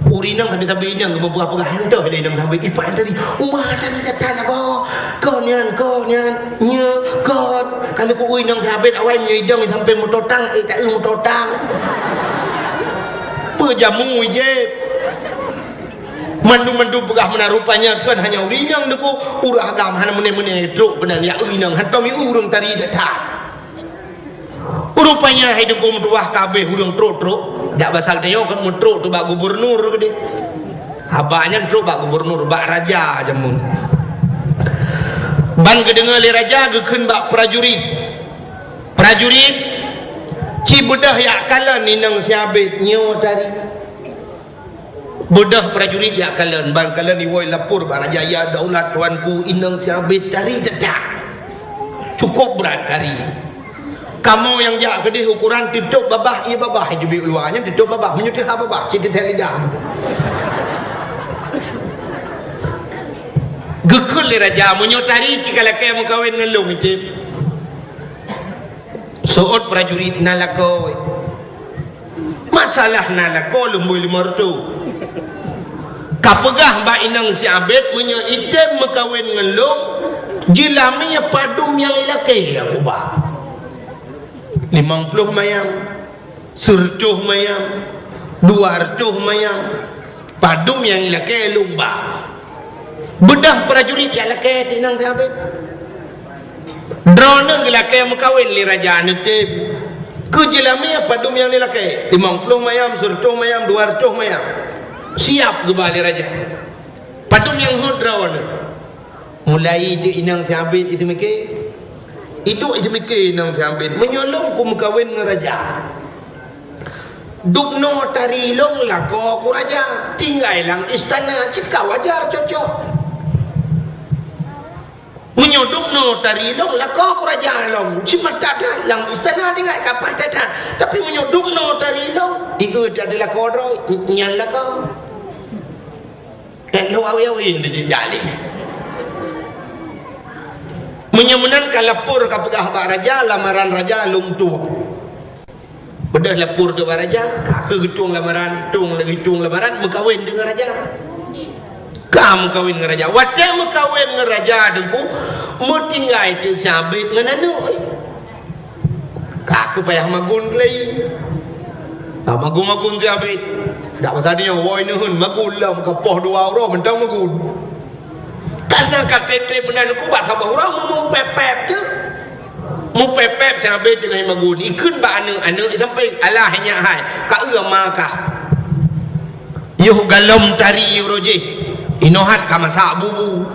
Ureueng inong sabé-sabé inong geumeupeugah-peugah, "Nyan toh lé inong sabé, ipak tadi, uma tadi datang lagoe, kon Nyan, kon nyan, nyoe, kon. Ka lheueh ku-ui inong si Abet awai meunyoe idong sampai meuto tang, eh, ta-eu meuto tang. Peue jamu jép. Mandum-mandum peugah meunan, rupanya kon hanya ureueng inong Teungku, ureueng agam hana meuné-meuné trok keunan, ya, eu inong, hantom yue ureueng tari that-that. Rupanya hai Teungku meutuwah ka abéh ureueng trok-trok, dak basa geutanyoe kon meutrok tu bak gubernur keudeh. Haba nyan trok bak gubernur, bak raja jameun. Ban geudeungoe lé raja geukheun bak prajurit, "Prajurit, ci beudôh jak kalon inong si Abet nyoe tari." Beudôh prajurit jak kalon, ban kalon iwoe lapor bak raja, "Ya daulat tuanku, inong si Abet tari that-that. Cukup brat tari. Kamoe nyang jak keudeh ukoran teutôp babah, ié babah, ié teubiet luwa nyan teutôp babah, meunyoe teuhah babah, cit teuthèe lidah." Geukheun lé raja, "Meunyoe tari ci ka lakèe meukawen ngon lôn, item." Seuôt prajurit, "Na lakoe." "Masalah na lakoe lôn bri limong reutôh. Ka peugah bak inong si Abet meunyoe item meukawen ngon lôn, jeulamé padum nyang ilakèe aku ba. Limong ploh mayam, sireutôh mayam, dua reutôh mayam, padum nyang ilakèe lôn ba." Beudôh prajurit jak lakèe teuh inong si Abet. Droeneuh geulakèe meukawen lé raja neutem. Keu jeulamé padum nyang lé lakèe? Limong ploh mayam, sireutôh mayam, dua reutôh mayam. Siap geuba lé raja. Padum nyang hot droeneuh? Mulai teuh inong si Abet iteumike. Iduek iteumike inong si Abet. Meunyoe lôn kumeukawen ngon raja, dubnoe tari lôn lakoe ku raja, tinggai lam istana, cit ka wajar cocok. Meunyoe dubnoe tari lôn lakoe ku raja lom, cit mata that lam istana tinggai ka paih that-that. Tapi meunyoe dubnoe tari lôn, ieu that lakoe droe, nyan lakoe. Kan lôn awe-awe di jih jali. Meunyoe meunan ka lapor ka peugah bak raja, lamaran raja lôn tueng. Beudôh lapor teuh bak raja, ka keuh geutueng lamaran, tueng lagèe tueng lamaran, meukawen deungon raja. Ka meukawen ngon raja. Watèe meukawen ngon raja Teungku, meutinggai teuh si Abet ngon aneuk, eh. Ka keuh payah magun keulai. Ka magun-magun si Abet. Dak pasal nyoe, woe neuheun magun lom, ka poh dua uroe mantong magun. Ka seudeukah trép-trép meunan Teungku bak saboh uroe meupèp-pèp teuh. Meupèp-pèp si Abet teungoh magun. Ikheun bak aneuk, aneuk isampoe, "Alah nyak hai, ka eu ma kah. Yoh galom tari uroe jih. Inoe hat ka masak bubu.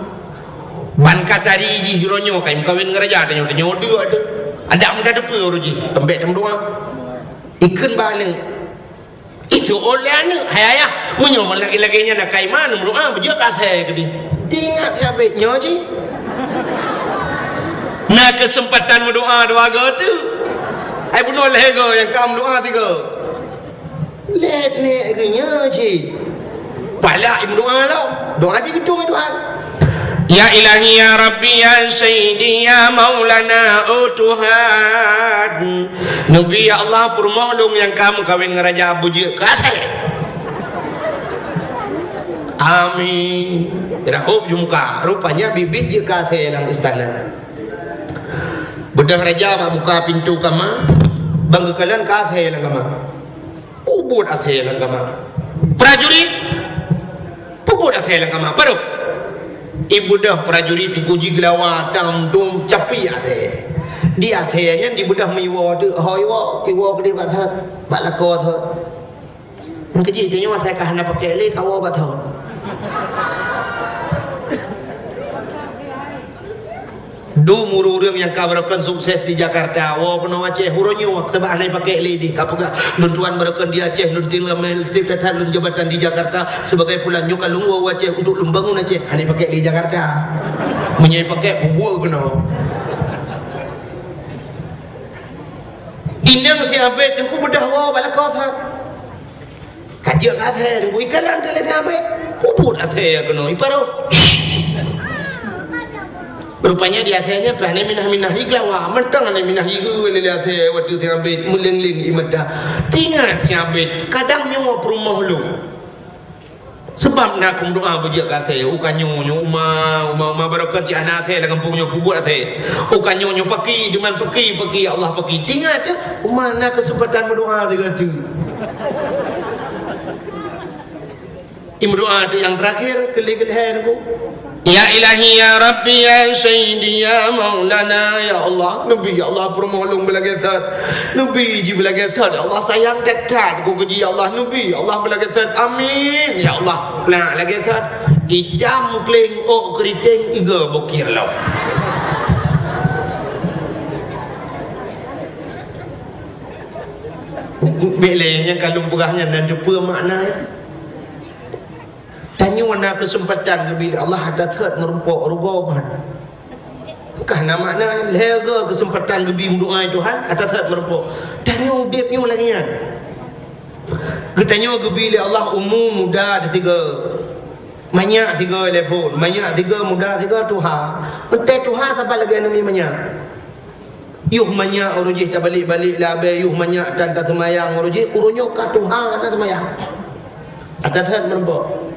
Ban ka tari jih uroe nyoe ka imeukawen ngon raja tanyoe, tanyoe dua tu. Adak meutateupeue uroe jih, teumbèk tameudoa." Ikheun bak aneuk. Itu oleh aneuk, "Hai ayah, meunyoe lagèe-lagèe nyan na kai ma neumeudoa, beujeuet ka asèe keudeh." Teuingat si Abet nyoe cit. Na keuseumpatan meudoa dua goe teuh. Hai bunoe lhèe goe nyang ka meudoa tiga. Lét nèk geuh nyoe cit. Palak imeudoa lom. Doa jih geutueng Tuhan. Ya Ilahi, ya Rabbi, ya Sayyidi, ya Maulana, oh Tuhan. Neubi, ya Allah, peurumoh lôn nyang ka meukawen ngon raja beujeuet keu asèe. Amin. Rahop jumka. Rupanya biet-biet jeuet keu asèe lam istana. Beudôh raja bak buka pintoe kama, ban geukalon ka asèe lam kama. Peubuet asèe lam kama. Prajurit, peubuet asèe lam kama. Padum. Ibeudôh prajurit Teungku jigeulawa tam dum capi asèe. Di asèe nyan dibeudôh meuiwoe teuk, ho iwoe, iwoe keudeh bak thot, bak lakoe thot. Nyang keujih tanyoe asèe ka hana pakèk lé, kawoe bak thot. Dum ureueng-ureueng nyang ka barokon sukses di Jakarta, woe keunoe Aceh, uroe nyoe teuma hana pakèk lé di, ka peugah, "Lôn tuan barokon di Aceh, lôn tinggai lam tieb that-that lôn jabatan di Jakarta, sebagai pulan nyoe ka lôn woe u Aceh untuk lôn bangun Aceh." Hana pakèk lé Jakarta. Meunyoe pakèk, peubuet keunoe. Inong si Abet Teungku beudôh woe bak lakoe thot. Ka jeuet keu asèe, Teungku, ikalon teuh lé si Abet. Peubuet asèe keunoe, iparoh. Rupanya di asèe nyan pih aneuk minah-minah igeulawa. Mantong aneuk minah igeue lé asèe watèe si Abet meuleng-leng ie mata. Teuingat si Abet, kadang nyoe peurumoh lôn. Sabab na keu meudoa beujeuet keu asèe, u ka nyoe nyoe uma, uma, uma barokon cit hana asèe lam gampông nyoe peubuet asèe. U ka nyoe nyoe paki, diman paki, paki, ya Allah paki. Teuingat teuh, uma na keuseumpatan meudoa sigoe teuk. Imeudoa teuh nyang teurakhir, keu lhèe-keu lhèe nyoe. Ya Ilahi, ya Rabbi, ya Sayyidi, ya Maulana, ya Allah, neubi, ya Allah, peurumoh lôn beulagèe that. Neubi jih beulagèe that, ya Allah, sayang that-that keu jih, ya Allah, neubi, ya Allah, beulagèe that. Amin, ya Allah. Nah, lagèe that. Itam kleng ôk keuriteng iga bukir lom. Bèk lé nyang ka lôn peugah nyan nan teupeue makna. Tanyoe na keuseumpatan geubri lé Allah, ata that meurumpok rugoe meuhan. Ka na makna lhèe goe keuseumpatan geubri meudoa Tuhan, ata that meurumpok. Tanyoe udép nyoe lagèe nyan. Geutanyoe geubri lé Allah umu muda teuh tiga. Manyak tiga lé phon, manyak tiga muda tiga tuha. Entèe tuha saban lagèe aneuk miet manyak. Yoh manyak uroe jih tabalek-balek lam abèe, yoh manyak tan taseumayang uroe jih, uroe nyoe ka tuha hana seumayang. Ata that meurumpok.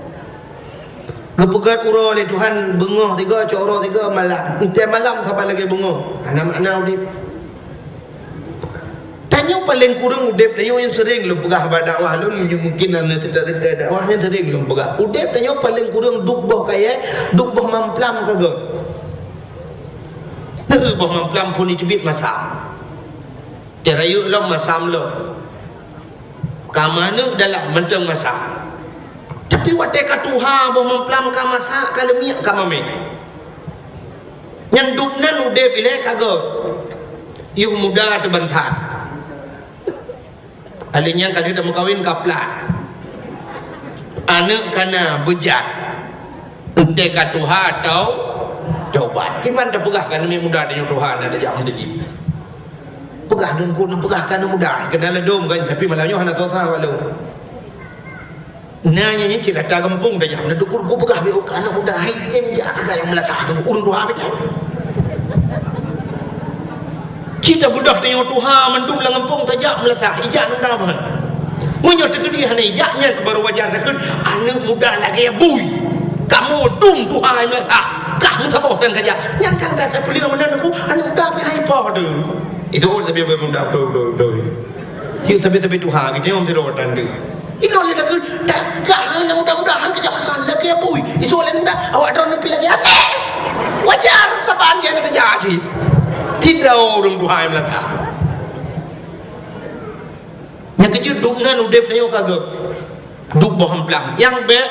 Geupeugèt uroe lé Tuhan beungoh tiga, cok uroe tiga malam. Entèe malam saban lagèe beungoh. Hana makna udép. Tanyoe paleng kureueng udép tanyoe nyang seuring lôn peugah bak dakwah lôn, mungkin hana teuka-teuka dakwah nyang seuring lôn peugah. Udép tanyoe paleng kureueng duek boh kayèe, duek boh mamplam ka göt. Neu boh mamplam phon jiteubiet masam. Teurayeuk lom masam lom. Ka manök dalam mantong masam. Tapi watèe ka tuha boh mamplam ka masak, ka leumiek, ka mamèh. Nyang duek nan udép ilèe ka göt. Yoh muda teuh ban that. Alèh nyan ka lheueh tameukawen ka plat. Aneuk ka na beujat. Entèe ka tuha atau tobat. Kiban tapeugah keu aneuk muda tanyoe tuha na tajak meuteujih. Peugah deungon peugah keu aneuk muda, keunan ladôm kan, tapi malam nyoe hana tuha walau. Na nyang cit rata gampông dah nyan, na dukur ku peugah beu keu aneuk muda, hai tem jak teuga nyang meulasah tu ureueng tuha beu. Cit tabeudoh tanyoe tuha mandum lam gampông tajak meulasah, ijak aneuk muda ban. Meunyoe teukeudi hana ijak nyan keu baru wajar takheun aneuk muda lagèe bui. Kamoe dum tuha meulasah, kah meusaboh tan kajak. Nyan kan dah tapeuliang meunan aku aneuk muda pih hai poh tu. Itu oh tapi aneuk muda betul betul betul. Yuk tapi tapi tuha gitu yang tidak ada. Inoe lé takheun, "Takah, mudah-mudahan kejak masa lagèe bui." Isu laén mudah, awak droeneuh pih lagèe asèe. Wajar, saban jih aneuk keujak cit. Sidroe ureueng tuha nyang meulata. Nyang keujeuet duek nan udép tanyoe ka göt. Duek boh amplang. Nyang bèk,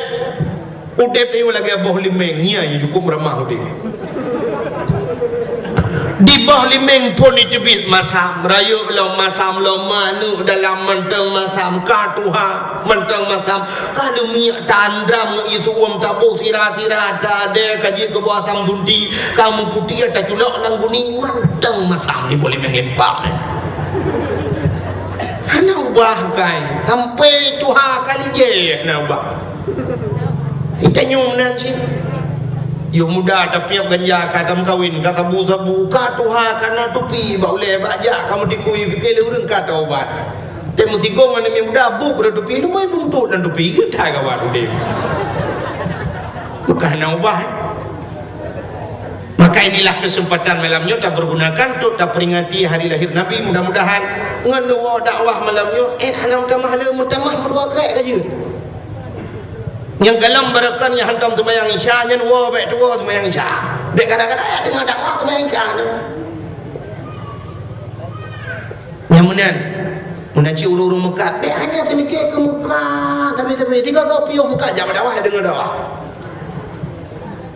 udép tanyoe lagèe boh limeng, nyan cukôp ramah udép. Di boh limeng phon jiteubiet masam, rayeuk lom masam lom, manök dalam mantong masam, ka tuha mantong masam, ka leumiek ta andram ngon ié su'uem taboh sira-sira, ta adèe ka jeuet keu boh asam sunti, ka meuputéh taculok lam guni, mantong masam di boh limeng impak nyan. Hana ubah kai, sampai tuha kali jih hana ubah. Itanyoe meunan cit. Yôh muda tapiôh ganja, ka tameukawen, ka sabu-sabu, ka tuha, ka na tupi bak ulèe, bak jak ka meutikui, pike lé ureueng ka taubat. Teuh meusigong aneuk miet muda, buet rot tupi, lumbôi buntot lam tupi, geutai gawat udép. Maka hana ubah, eh. Maka inilah kesempatan malam nyoe tapergunakan untuk taperingati hari lahir Nabi. Mudah-mudahan ngon neuwoe dakwah malam nyoe, eh, hana meutamah le, meutamah meudua krek ka jeuet. Nyang galom barokon nyang hantom seumayang Isya, nyan woe bèk tuwoe seumayang Isya. Bèk kadang-kadang ya deungoe dakwah seumayang Isya nyoe. Nyang meunan, meunan cit ureueng-ureueng meukat, bèk hana teumike keu meukat, tapi-tapi tiga kau piôh meukat jak bak dakwah, deungoe dakwah.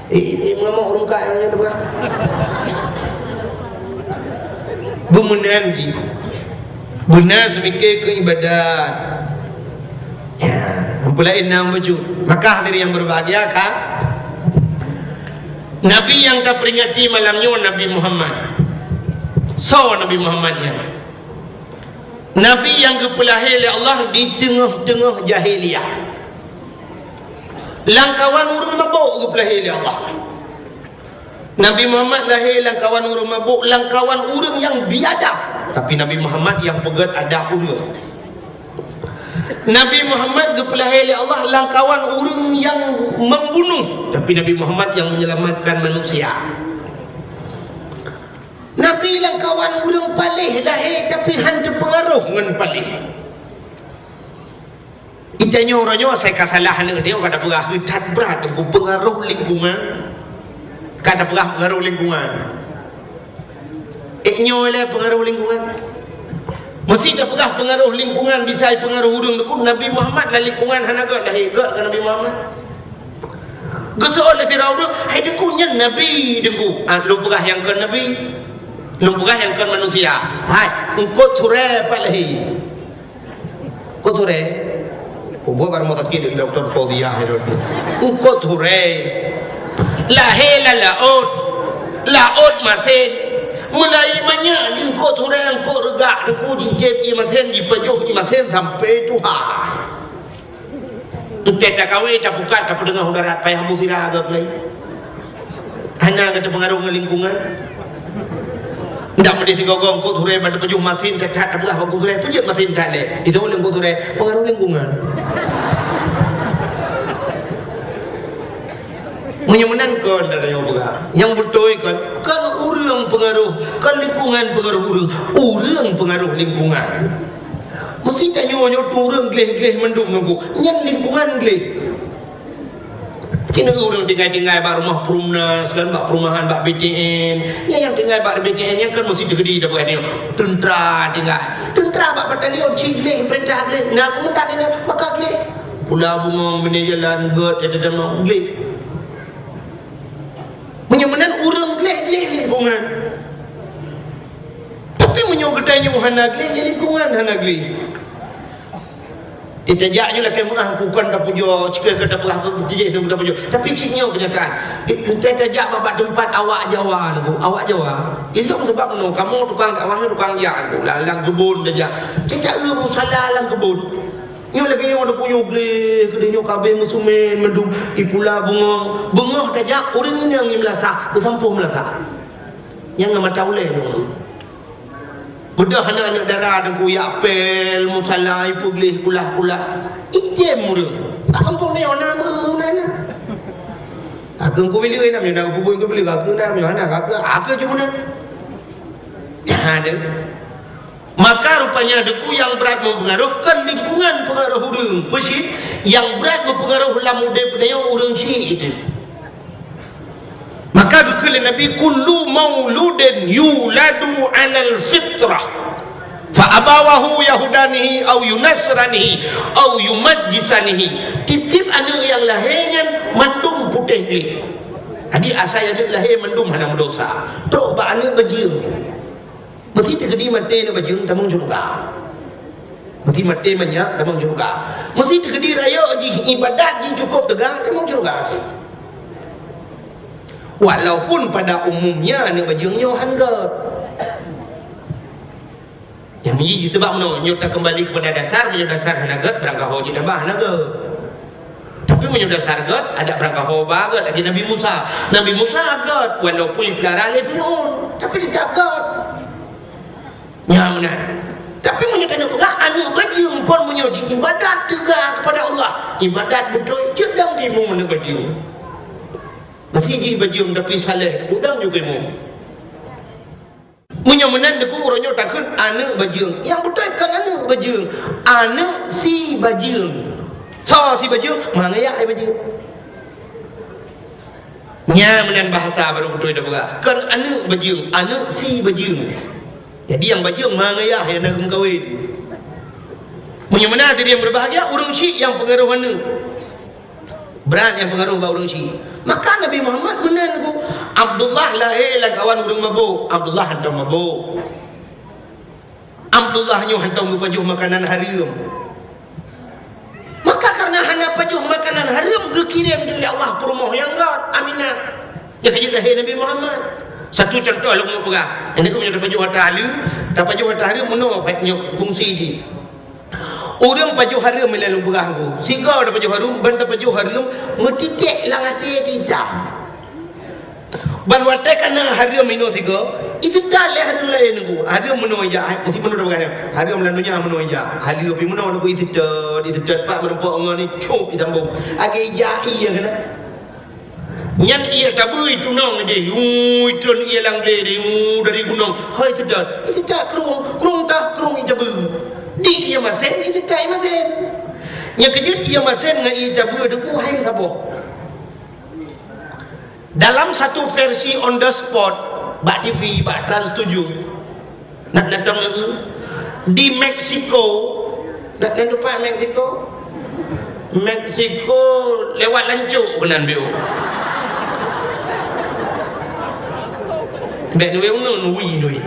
Eh, eh, mengamuk ureueng meukat nyang nyan tu, kan? Beumeunan cit. Beuna seumike keu ibadat. Ya, peulaén na bacut. Maka hadirin yang berbahagia, kan? Nabi nyang taperingati malam nyoe Nabi Muhammad. Soe Nabi Muhammad nyan? Nabi nyang geupeulahé lé Allah di teungoh-teungoh jahiliyah. Lamkawan ureueng mabök geupeulahé lé Allah. Nabi Muhammad lahé lamkawan ureueng mabök, lamkawan ureueng nyang biadab. Tapi Nabi Muhammad nyang peugèt adab ureueng. Nabi Muhammad geupeulahé lé Allah lamkawan ureuëng nyang membunuh, tapi Nabi Muhammad nyang menyelamatkan manusia. Nabi lamkawan ureuëng paléh lahé, tapi hán teupeungaroh ngon paléh. Geutanyoe uroe nyoe asai ka salah aneuëk tanyoe ka tapeugah, that brat Teungku, peungaroh lingkungan. Ka tapeugah peungaroh lingkungan. Ék nyoe lé peungaroh lingkungan. Meusé tapeugah peungaroh lingkungan, bisa peungaroh ureuëng Teungku. Nabi Muhammad lam lingkungan hana gét lahé, gét keu Nabi Muhammad. Geuseuôt lé sidroe ureuëng, "Hai Teungku, nyan Nabi Teungku." Ah, lôn peugah nyang kon Nabi. Lôn peugah nyang kon manusia. Hai, eungkôt surée pat lahé. Eungkôt surée. Kubu bak rumoh sakét Dokto Fauziah itu. Eungkôt surée. Lahé lam laôt. Laôt masen. Mulai manyak di eungkôt surée, eungkôt reugak, Teungku, jijieb ié masen, jipajoh ié masen sampai tuha. Entée takawe, tapukat, tapeuteungoh u darat, payah bu sira geuh lé. Hana geuh teupeungaroh ngon lingkungan. Ndak meudeh sigoe-goe eungkôt surée bak teupajoh masin that-that, tapeugah bak eungkôt surée, "Peujeuet masin that lé." Itu lé eungkôt surée, peungaroh lingkungan. Meunyoe meunan kon, dah nyoe peugah. Nyang beutôi kon, kon ureuëng peungaroh, kon lingkungan peungaroh ureuëng. Ureuëng peungaroh lingkungan. Meusé tanyoe nyoe ureuëng gleh-gleh mandum nunggu, nyan lingkungan gleh. Keuneuk ureuëng tinggai-tinggai bak rumoh Perumnas kan, bak perumahan, bak B T N. Nyan nyang tinggai bak B T N nyan kan meusé teukeudi tapeugah nyoe. Teuntra tinggai. Teuntra bak batalion cit gleh, peurintah gleh. Na keumandan nyan maka gleh. Pula bungong, bini jalan, gét, teudeungoe gleh. Meunyoe meunan ureuëng gleh-gleh lingkungan. Tapi meunyoe geutanyoe hana gleh, ya lingkungan hana gleh. Teutajak nyoe lakée meuah, bukan tapujoe, cike ka tapeugah keu tijih nyoe tapujoe. Tapi cit nyoe keunyataan. Teutajak bak teumpat awak Jawa nyoe, awak Jawa. Ilong sabab nyoe, kamoe tukang dakwah nyoe tukang jak nyoe, lam, lam keubon tajak. Cit jak eu musala lam keubon. Nyoe lagée nyoe ada kuyup gleh, keudeh nyoe kabeh meusumen, mandum ipula beungoh. Beungoh tajak, ureuëng inong nyang meulasah, beusampoh meulasah. Nyang ngon mata ulée dong tu. Beudôh aneuk-aneuk dara dong ku, yak pél, musala, ipeugleh kulah-kulah. Item ureuëng. Bak gampông nyoe na meunan na. Aku ku bilik na, na ku bui ku bilik, aku na, na, aku, aku cuma na. Nah, tu. Maka rupanya deungon nyang brat meupeungaroh kon lingkungan peungaroh ureuëng. Peue cit? Nyang brat meupeungaroh lam udeb tanyoe ureuëng cit itu. Maka geukheun lé Nabi, "Kullu mauludin yuladu 'alal fitrah, fa abawahu yahudanihi au yunasranihi au yumajjisanihi." Tieb-tieb aneuk nyang lahé nyan mandum putéh gleh. Jadi asai aneuk lahé mandum hana meudosa. Trok bak aneuk bajeueng. Meusé teukeudi maté aneuk bajeueng tamong syeuruga. Meusé maté manyak tamong syeuruga. Meusé teukeudi rayeuk jih, ibadat jih cukup teuga tamong syeuruga cit. Walaupun pada umumnya aneuk bajeueng nyoe han gét. Nyang miji jih sebab meunoe, nyoe takeumbali keupada dasar, meunyoe dasar hana gét, beurangkaho jih tabah hana gét. Tapi meunyoe dasar gét, adak beurangkaho ba gét lagée Nabi Musa. Nabi Musa gét, walaupun ipeulara lé Fir'aun, tapi teutap gét. Nyan meunan. Tapi meunyoe tanyoe peugah aneuk bajeueng pun meunyoe jiibadat teuga keupada Allah, ibadat beutôi, jeuet dong keu imum aneuk bajeueng. Meusé jih bajeueng tapi saleh, udang juga imum. Meunyoe meunan deungon uroe nyoe takheun aneuk bajeueng. Nyang beutôi kon aneuk bajeueng. Aneuk si bajeueng. Soe si bajeueng? Ma ngaya ai bajeueng. Nyan meunan bahasa barô beutôi tapeugah. Kon aneuk bajeueng, aneuk si bajeueng. Jadi nyang bajeueng ma ngaya nyang na meukawen. Meunyoe meunan hadirin berbahagia, ureuëng cit nyang peungaroh aneuk. Brat nyang peungaroh bak ureuëng cit. Maka Nabi Muhammad meunan ku Abdullah lahé lam kawan ureuëng mabôk. Abdullah hantom mabôk. Abdullah nyoe hantom geupajoh makanan hareuem. Maka karena hana pajoh makanan hareuem, geukirém lé Allah peurumoh nyang gét, Aminah. Nyang keujeuet lahé Nabi Muhammad. Satu contoh lôn peugah. Ini meunyoe tapajoh ata hareuem, tapajoh ata hareuem meunoe nyoe fungsi jih. Ureuëng pajoh hareuem ilée lôn peugah ku. Sigoe tapajoh hareuem, ban tapajoh hareuem meutitek lam até itam. Ban watée ka na hareuem inoe sigoe, Iseutôt lé hareuem laén Teungku. Hareuem meunoe ijak, meusti meunoe tabeugaih. Hareuem lam donya meunoe ijak. Haleue pih meunoe Teungku iseutôt, iseutôt pat meurumpok ngon ni, cop isambong. Lagèe ijak ié keunan. Nyan ié tabeue itunong idéh, ui, tron ié lam glé idéh, ui, dari gunong. Hôi iseutôt, iseutôt krueng, krueng tah, krueng ié tabeue. Di ié masén, iseutôt ié masén. Nyang keujeuet ié masén ngon ié tabeue Teungku hai meusaboh. Dalam satu versi on the spot, bak T V, bak Trans tujuh, nak datang lagi, di Meksiko, nak, nak lupa Meksiko? Meksiko lewat lancok keunan biu. Bèk nui unun, ui, nui.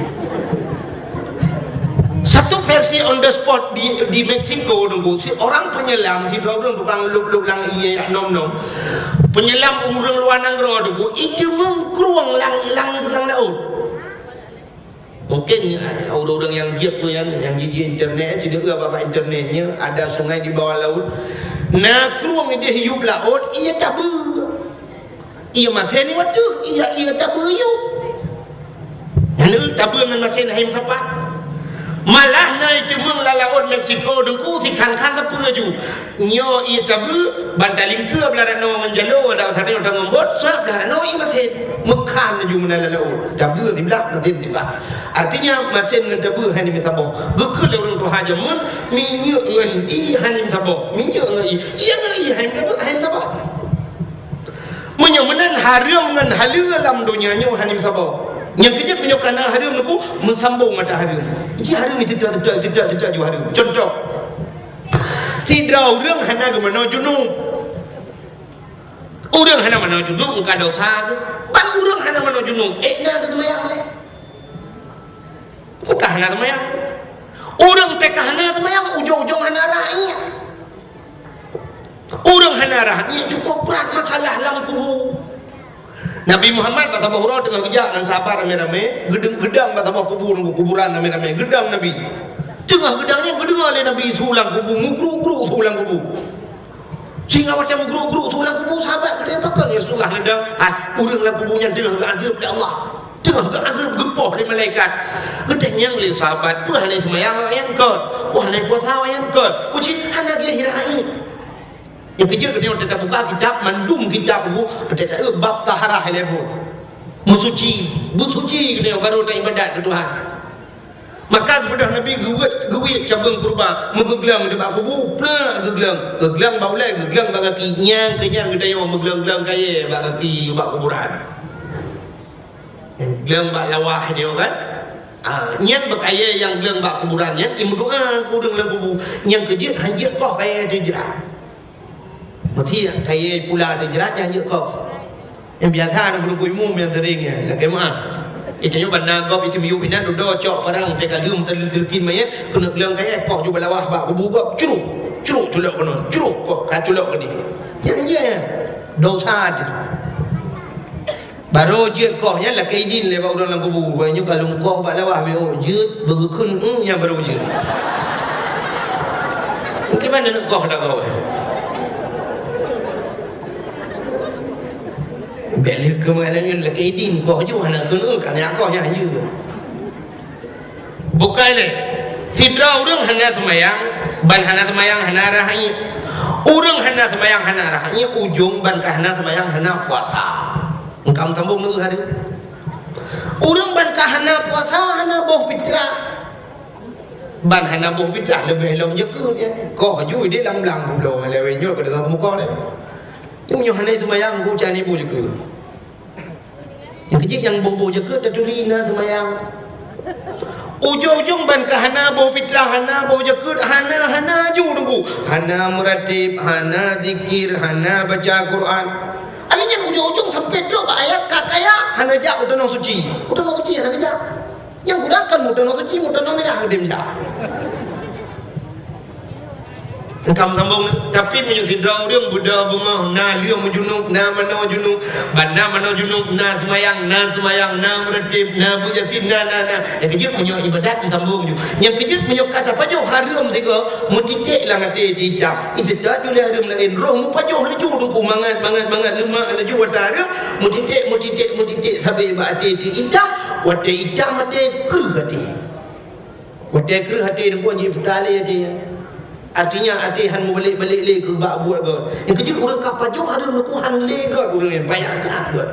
Satu versi on the spot di, di Meksiko Teungku, si orang penyelam, si dua ureueng tukang lôb-lôb lam ié yak nom-nom. Penyelam ureueng luwa nanggroe Teungku, iteumeung krueng lam, lam, lam laôt. Mungkin ureueng-ureueng nyang jeuet tu nyan, nyang jiji internet, sideuh bak internet nyan, ada sungai di bawah laut. Na krueng idéh yup laôt, ié tabeue. Ié masén nyoe watèe, ié, ié tabeue yup. Nyan tabeue ngon masén hai meusapat. Malah na iteumeung lam laôt Meksiko Teungku, sikhan-khan sapeue laju. Nyoe ié tabeue, ban talingkeue blah ranoe ngon jaloe, dak sabe ngon bot, sabab blah ranoe ié masén. Meukhan laju meunan lam laôt. Tabeue siblah, masén siblah. Artinya, masén ngon tabeue hai meusaboh. Geukheun lé ureueng tuha jameun, minyeuk ngon ié hai meusaboh. Minyeuk ngon ié. Ié ngon ié hai meusaboh, hai meusaboh. Meunyoe meunan hareuem ngon haleue lam donya nyoe hana meusaboh. Nyang keujeuet meunyoe kana hareuem Teungku, meusambong atra hareuem. Jadi hareuem iseutôt-seutôt, iseutôt-seutôt ju hareuem. Contoh, sidroe ureueng hana geumanoe junub. Ureueng hana manoe junub ka dosa keuh? Pan ureueng hana manoe junub, ék na geuseumayang lé? Ka hana seumayang. Ureueng teuka hana seumayang, ujong-ujong hana rhah ié. Ureueng hana rhah ié cukôp brat masalah lam kubu. Nabi Muhammad bak saboh uroe teungoh geujak ngon sahabat ramé-ramé, geudang, geudang bak saboh kubu, kuburan ramé-ramé, geudang Nabi. Teungoh geudang nyan geudeungoe lé Nabi su lam kubu, meugruk-gruk su lam kubu. Sehingga watèe meugruk-gruk su lam kubu, sahabat geutanya, "Pakon ya Rasulullah neudong?" "Ah, ureueng lam kubu nyan teungoh geuazeueb lé Allah. Teungoh geuazeueb, geupoh lé malaikat." Geutanyong lé sahabat, "Peue hana seumayang awaknyan kon? Peue hana puasa awaknyan kon? Peue cit hana geulahé rhah ié?" Nyang keujeuet geutanyoe tabuka kitab, mandum kitab bu, geutanyoe bab taharah ilèe bu. Meusuci, beusuci geutanyoe baru taibadat keu Tuhan. Maka geubeudôh Nabi geuwét, geuwét cabeueng keureuba, meugeugleung dibak kubu, plak geugleueng, geugleueng bak ulèe, geugleueng bak gaki, nyang keu nyan geutanyoe meugleueng-gleueng kayèe bak gaki, bak kuburan. Gleueng bak lawah nyoe kan? Ah, nyan bak kayèe nyang gleueng bak kuburan nyan, imeudoa keu ureueng lam kubu. Nyang keujeuet hanjeuet koh kayèe teuh jrat. Meuti kayèe pula teuh jrat nyan hanjeuet koh. Nyang biasa na meununggu imum nyang sering nyan, lakèe meu'ah. Itu nyoe ban na gob itu miyup inan dudoe cok parang teuka lheueh teuleukien mayét, keuneuk gleueng kayèe poh ju bak lawah bak kubu gob, cruk, cruk culok keunoe, cruk koh ka culok keudéh. Nyan jih nyan. Dosa jih. Barô jeuet koh nyan lakèe idin lé bak ureueng lam kubu. Bak nyoe ka lôn koh bak lawah bèk ôk jeuet, beugeukheun, "Eum," nyan barô jeuet. Mungken mana neuk koh dak koh. Bèk lé keumalan nyoe lakèe idin koh ju hana keuneuk, ka nyan koh nyan ju. Bukai lé, sidroe ureueng hana seumayang, ban hana seumayang hana rhah ié. Ureueng hana seumayang hana rhah ié, ujong ban ka hana seumayang hana puasa. Engkam sambong neu hari. Ureueng ban ka hana puasa hana boh fitrah. Ban hana boh fitrah leubeh lom jakeuet nyan. Koh ju idéh lam blang pulo lewat nyoe ka deungoe muka lé. Nyoe hana seumayang ku cani boh jakeuet. Nyang keujeuet nyang boh-boh jakeuet taturi na seumayang. Ujong-ujong ban ka hana boh fitrah, hana boh jakeuet, hana, hana ju Teungku. Hana meuratéb, hana zikir, hana baca Quran. Akhé nyan ujong-ujong sampai trok bak ayat ka kaya, hana jak u tanoh suci. U tanoh suci hana geujak. Nyang kurang kan meuteunong suci, meuteunong mirah udeb jak. Engkam sambong, tapi meunyoe sidroe ureueng beudôh beungoh, na lheueh meujunub, na manoe junub, ban na manoe junub, na seumayang, na seumayang, na meuratéb, na beuet Yasin, na, na, na. Nyang keujeuet meunyoe ibadat meusambong ju. Nyang keujeuet meunyoe ka sapajoh hareuem sigoe, meutiték lam até itam. Iseutôt ju lé hareuem laén, roh meupajoh laju Teungku mangat, mangat, mangat, leumah laju ata hareuem, meutiték, meutiték, meutiték sabe bak até itam. Watèe itam até, kreueh até. Watèe kreueh até, deungon jih puta lé até. Artinya, até han meubalek-balek lé keu bak buet gèt. Nyang keujeuet ureueng ka pajoh hareuem, neukheun han lé gèt ureueng nyan, payah that gèt.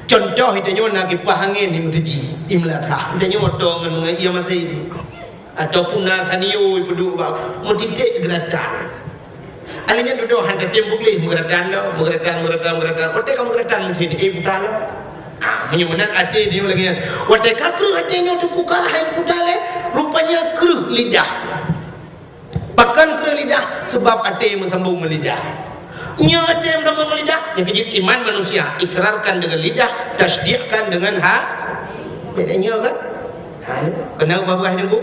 Cuntoh, geutanyoe na kipah angén di meuseujid, di meulasah. Geutanyoe meuto ngon, ngon ie masin. Ataupun na sanio peuduek bak meutinték geuratan. Akhé nyan dudoe han tatem puléh, meugeuratan lom, meugeuratan, meugeuratan, meugeuratan. Watèe ka meugeuratan meuseujid, eh, buta lom. Ah, meunyoe meunan até jinoe lagèe nyan. Watèe ka kreueh até nyoe teungku ka hai buta lé, rupanya kreueh lidah. Pakon kreueh lidah? Sebab até meusambông ngon lidah. Nyoe até meusambông ngon lidah, nyang keujeuet iman manusia, ikrarkan dengan lidah, tasdikkan dengan ha-, beda nyoe kan? Ha, nyoe. Keunan babah nyoe, Bu.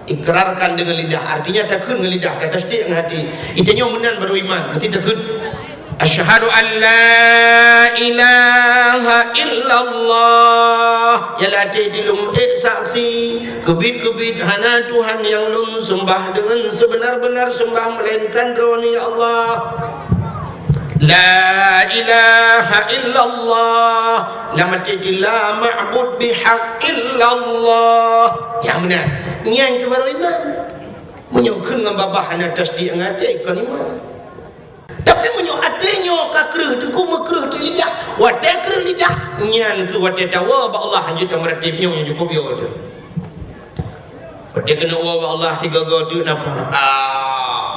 Ikrarkan dengan lidah, artinya takheun ngon lidah, tatasdik ngon até. Geutanyoe meunan baru iman, meusti takheun, "Asyhadu an la ilaha illallah." Nyang lam até lôn ék saksi, keubiet-keubiet hana Tuhan nyang lôn seumbah deungon seubeuna-beuna seumbah meulainkan Droeneuh, ya Allah. La ilaha illallah. Lam até la ma'bud bihaq illallah. Nyang meunan. Nyan keuh baru iman. Meunyoe kheun ngon babah hana tasdik ngon até, kon iman. Tapi meunyoe até nyoe ka kreueh, teungku meukreueh di lidah, watèe kreueh lidah, nyan keuh watèe tawoe bak Allah, hanjeuet tameuratéb, nyoe nyang cukôp yo teuh. Watèe keuneuk woe bak Allah, sigoe-goe teuk nafah. Ah.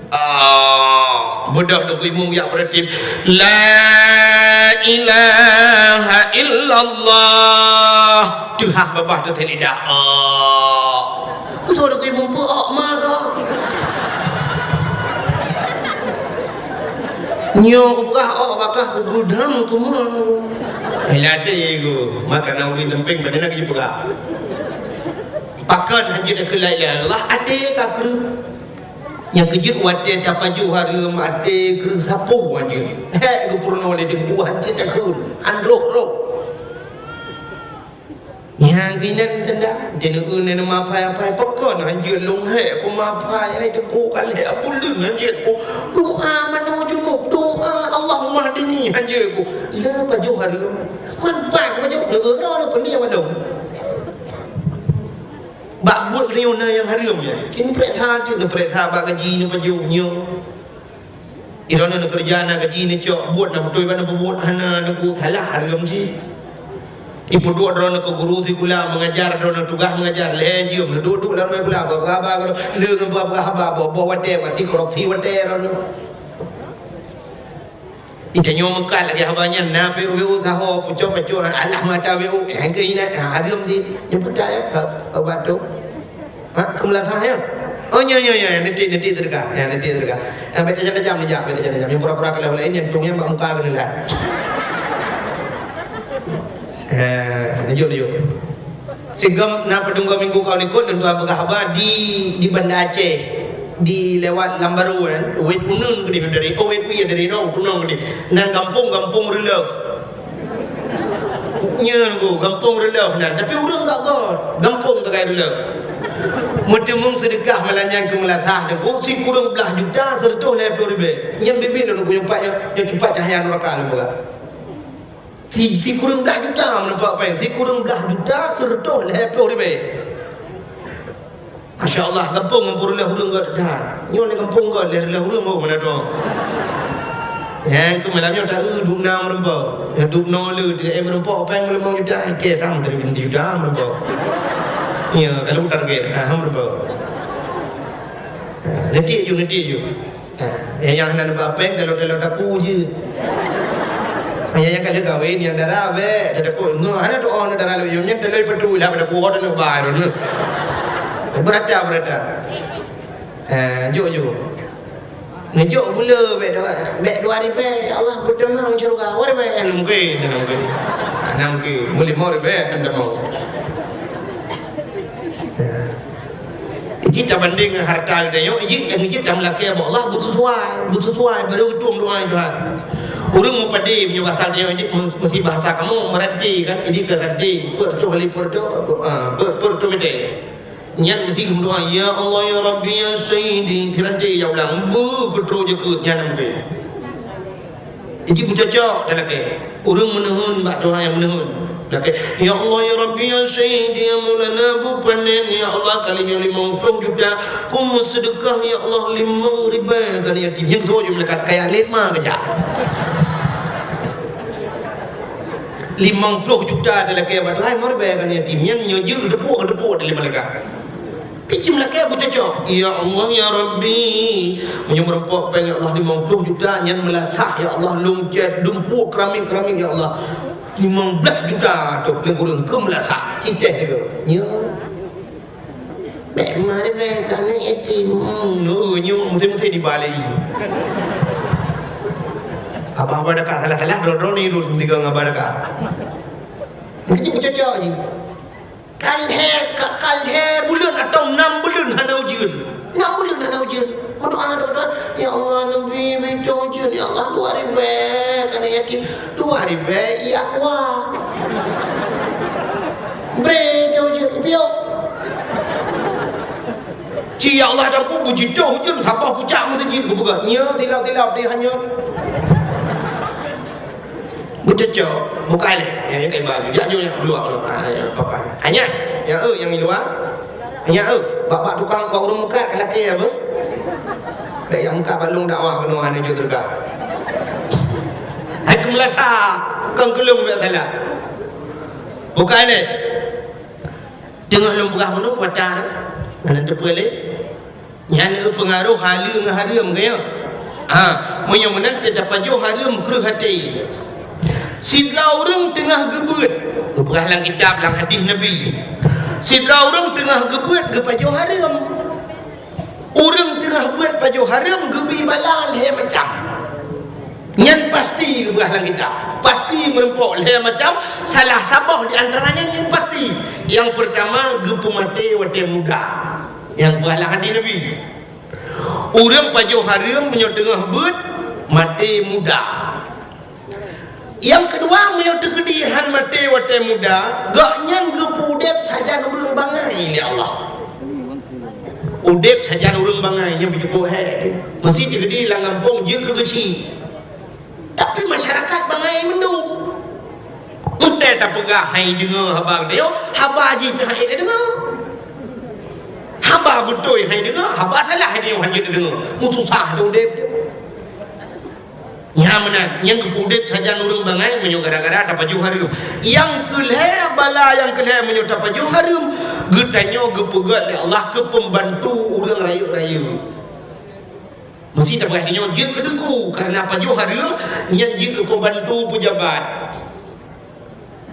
Ah. Beudôh neugui mum jak peuratéb. La ilaha illallah. Teuhah babah teuh lidah. Ah. Beutôi lagèe muphom ôk ma ka. Nyoe kupeugah ôk bakah kugudam keumah. Eh, ladé ku. Maka na ureueng teumpéng bak na geujeuet peugah. Pakon hanjeuet takheun la ilaha illallah, até ka kreueh. Nyang keujeuet watèe tapajoh hareuem até kreueh sapoh hanjeuet. Hék geupeurunoe lé deungon hanjeuet takheun. Androh roh. Nyang keunan tanda, teuneuk nyan meuapai-apai, pakon hanjeuet lôn hék ku meuapai, hai teungku ka lhèe buleuen hanjeuet ku. Doa manoe junub, doa Allahumma hdini hanjeuet ku. Le pajoh hareuem. Man pat pajoh, neugeuh droe le peundeh walong. Bak buet geutanyoe na nyang hareuem nyan. Cit neupareksa, cit neupareksa bak gaji neupajoh nyoe. Droeneuh neukeureuja na gaji neucok, buet na beutôi bak neupeubuet hana, neupeubuet salah hareuem cit. Ipeuduek droeneuh keu guru sikula meungajar, droeneuh tugaih meungajar, lhèe jeuem neuduek-duek lam rumoh sikula, peugah haba, le neupeugah haba, boh-boh watèe, bati korupsi watèe droeneuh. Geutanyoe meukat lagèe haba nyan, na W O W O saho, pucok-pucok, alah mata W O, eh, keu inan, ah, hareuem cit. Nyoe peucaya, eh, obat tu. Ha, keu meulasah, ya? Oh, nyo, nyo, nyo, nanti, nanti sedekah. Ya, nanti sedekah. Eh, bèk tajam-tajam ni, jak, bèk tajam-tajam. Nyang pura-pura ka lheueh laén, nyang tueng nyan bak muka keuneuk lheueh. Eh, lanjut, lanjut. Sigom na padum goe minggu ka likot, lôn tuan peugah haba di, di Banda Aceh, di lewat Lambaru, kan. Wet Uneun keudéh dari, oh, Wet Wie dari, no, Uneun keudéh. Nan gampông, Gampông Reuleuh. Nyan ku, Gampông Reuleuh nan. Tapi ureueng gak got, gampông tagai Reuleuh. Meuteumeung seudeukah malam nyan keu meulasah, teungku, sikureueng blah juta seureutôh lhèe plôh ribèe. Nyan bibi lôn kuyup pat nyoe, nyoe cupat cahya nuraka lôn peugah. Si, sikureueng blah juta meuneupak péng, sikureueng blah juta seureutôh lhèe plôh ribèe. Masya Allah, gampông Gampông Reuleuh ureueng gèt that. Nyoe lé gampông gèt lé Reuleuh ureueng, oh, meunan dong. Nyang keu malam nyoe taeu dub na meureumpok. Nyang dub na le tiga M meureumpok, péng meureumpok juta, oke, tam tadi juta meureumpok. Ya, kalau target, ha, meureumpok. Ha, nanti ju, nanti ju. Ha, nyang hana neuba péng, talo-talo taku je. Ha, nyang, nyang ka lheueh kawén, nyang dara bèk, tatakot. Nyoe hana doa na dara lôn, nyan talo peutu lah pada kuat neuba lôn. Beurata, beurata. Ha, jok, jok. Neujok gula bèk dua, bèk dua ribèe, ya Allah, peutamong syeuruga. Dua ribèe, hana mungkin, hana mungkin. Hana mungkin. Meulima ribèe, hana mungkin. Ha. Jih tabandéng ngon harta geutanyoe, jih nyang jih tameulakèe bak Allah beuseusuai, beuseusuai, baru geutueng doa Tuhan. Ureueng meupadé meunyoe basa geutanyoe jih, meusti bahasa kamoe, meuranté kan, jih keu ranté, peuet reutôh kali peuet reutôh, ah, peuet, peuet reutôh mètè. Nyan meusti geumeudoa, "Ya Allah, ya Rabbi, ya Sayyidi." Siranté ya ulang, beu peuet reutôh jeukeut, nyan meusti. Jadi beucocok talakée. Ureuëng meuneuheun bak Tuhan nyang meuneuheun. Lakée, "Ya Allah, ya Rabbi, ya Sayyidi, ya Maulana, beupanen, ya Allah, kali nyoe limong ploh juta, kum meuseudeukah, ya Allah, limong ribée kali yatim." Nyang tho jeuem malaikat kaya lima keujak. Limong ploh juta talakée bak Tuhan, limong ribée kali yatim. Nyang nyoe jeuet teupok-teupok dari malaikat. Pih jeuem lakée beucocok, "Ya Allah, ya Rabbi, meunyoe meurumpok péng, ya Allah, limong ploh juta, nyan meulasah, ya Allah, lôn cét, dumpeue keramik-keramik, ya Allah, limong blaih juta tu, lé ureuëng keu meulasah, citeh tu." Nyo. Bék maribée keuneuk yatim. Hmm, nyo, nyo, meuté-meuté dibalei. Abah-abah dakah, salah-salah, droe-droe ni run tiga ngon abah dakah. Meusti beucocok jih. Ka lhée, ka, ka lhée buleuen atawa nam buleuen hana ujeuen. Nam buleuen hana ujeuen. Meudoa, doa, doa, "Ya Allah, neubi, bi toh ujeuen, ya Allah, dua ribée, keuneuk yatim." "Dua ribée, ya Allah. Bri toh ujeuen, piôh." Ci, "Ya Allah, dan ku bujitoh ujeuen saboh pucak meuseujid," geupeugah. Nyo, tilap-tilap di hanyot. Beucocok, bukai lé. Nyang nyoe ka iba, jak jôk nyang keuluwa, keuluwa. Ah, ya, apa? Hanya, nyang eu, nyang di luwa. Hanya eu, bak, bak tukang, bak ureuëng meukat ka lakée apa? Bèk nyang meukat bak lôn dakwah keunoe hana jeuet teuga. Hai keumeulasa, kon keu lôn bèk salah. Bukai lé. Teungoh lôn peugah bunoe kuata dah. Hana teupeue lé. Nyan eu peungaroh haleue ngon hareuem, ka nyo? Ha, meunyoe meunan teuh tapajoh hareuem kreueh até. Sidroe ureuëng teungoh geubeuet, geupeugah lam kitab, lam hadih Nabi. Sidroe ureuëng teungoh geubeuet geupajoh hareuem. Ureuëng teungoh beuet pajoh hareuem geubi bala lhée macam. Nyan pasti geupeugah lam kitab. Pasti meurumpok lhée macam, salah saboh di antara nyan, nyan pasti. Nyang peurtama, geupeumaté watée muda. Nyang peugah lam hadih Nabi. Ureuëng pajoh hareuem meunyoe teungoh beuet, maté muda. Nyang keudua, meunyoe teukeudi hán maté watée muda, gobnyan geupeuudeb sajan ureuëng bangai lé Allah. Udeb sajan ureuëng bangai, nyan beujeuet boh hék teuh. Meusi teukeudi lam gampông jeuet keu geuchik. Tapi masyarakat bangai mandum. Entée tapeugah hai deungoe haba geutanyoe, haba jih pih hai tadeungoe. Haba beutôi hai deungoe, haba salah hai deungoe, hana jeuet tadeungoe. Meususah teuh udeb. Nyan meunan, nyang geupeuudeb sajan ureuëng bangai meunyoe gara-gara tapajoh hareuem. Nyang keulhée, bala nyang keulhée meunyoe tapajoh hareuem, geutanyoe geupeugét lé Allah keu peumbantu ureuëng rayeuk-rayeuk. Meusi tapeugah nyoe jeuet keu teungku, kareuna pajoh hareuem nyan jeuet keu peumbantu peujabat.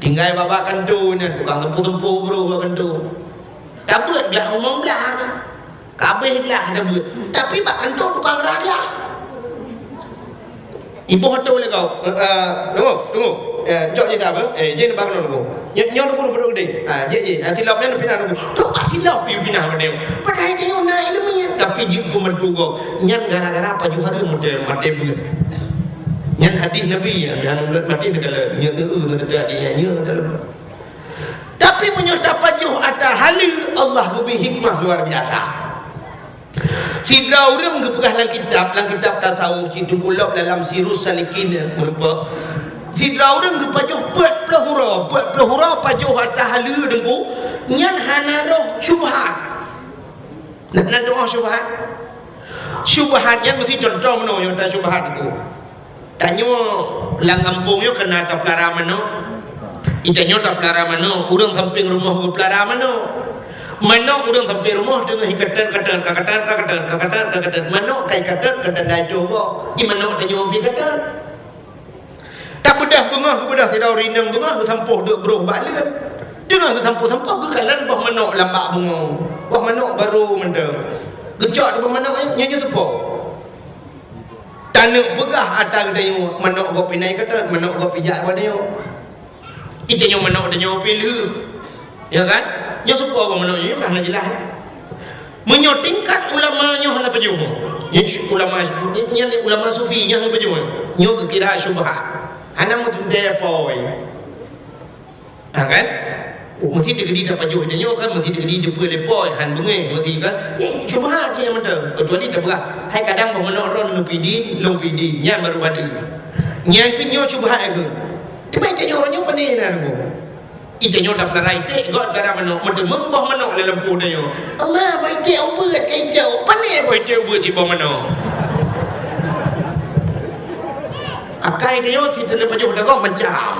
Tinggai bak-bak kantô nyan, tukang teumpo-teumpo brôh bak kantô. Tabeuet glah umong blah, kabéh glah tabeuet. Tapi bak kantô tukang rah glah. Iboh atô lé kau. Eh, eh, tunggu, tunggu. Eh, cok jih sabe. Eh, jih bak keunoe tunggu. Nyoe, nyoe tunggu, tunggu, tunggu. Ah, jih, jih. Ah, silop nyan pinah tunggu. Tu ah silop pi pinah bak dia. Padahai dia na ilmu nyan. Tapi jih pun meutugo. Nyan gara-gara pajoh hareuem maté, maté beuet. Nyan hadih Nabi, nyan, nyan maté neukalon. Nyan, eh, eh, nyan teuka di nyan, nyan neukalon. Tapi meunyoe tapajoh ata haleue, Allah geubri hikmah luar biasa. Sidroe ureuëng geupeugah lam kitab, lam kitab tasawuf cit teungku lom dalam Sirus Salikin, eh, meureumpok. Sidroe ureuëng geupajoh peuet ploh uroe, peuet ploh uroe pajoh ata haleue teungku, nyan hana roh syubhat. Na, na tu'oh syubhat? Syubhat nyan meusti contoh meunoe nyang ta syubhat teungku. Tanyoe lam gampông nyoe ka na tapeulara manok. Di tanyoe tapeulara manok, ureuëng sampéng rumoh geupeulara manok. Manok ureuëng sampéng rumoh teungoh ikatet-katet, kakatet, kakatet, kakatet, kakatet. Manok ka ikatet, katet dai toh bok. Di manok tanyoe pih katet. Tabeudôh beungoh, geubeudôh sidroe rineueng beungoh, geusampôh duek broh bak leuet. Teungoh geusampôh-sampôh, geukalon boh manok lam bak beungoh. Boh manok barô mantong. Geucok di boh manok nyan, nyan, nyan teupo. Taneuk peugah ata geutanyoe, manok gob pih na ikatet, manok gob pih jak bak tanyoe. Di tanyoe manok tanyoe pih lheueh. Ya kan? Nyoe soe po manok nyoe, nyoe kan hana jeulaih. Meunyoe tingkat ulama nyoe hana pajoh. Nyoe ulama, nyoe ulama sufi nyoe hana pajoh. Nyoe geukira syubhat. Hana meuteuntée poi. Ha kan? Meusti teukeudi tapajoh tanyoe kan, meusti teukeudi teupeue lé poi, han beungéh, meusti kan. Nyoe syubhat cit nyang mantong. Keucuali tapeugah, hai kadang boh manok droen neupi di, lôn pi di, nyan baru hadeuh. Nyang keu nyoe syubhat keuh. Teuma iték nyoe uroe nyoe pane na lôn. Iték nyoe tapeularai iték, göt peularai manök, meuteumé boh manök lam lampôh tanyoe. "Ma, boh iték ubeuet ka iték, pane boh iték ubeuet cit boh manök." Akai tanyoe cit tapajoh dagoe macam.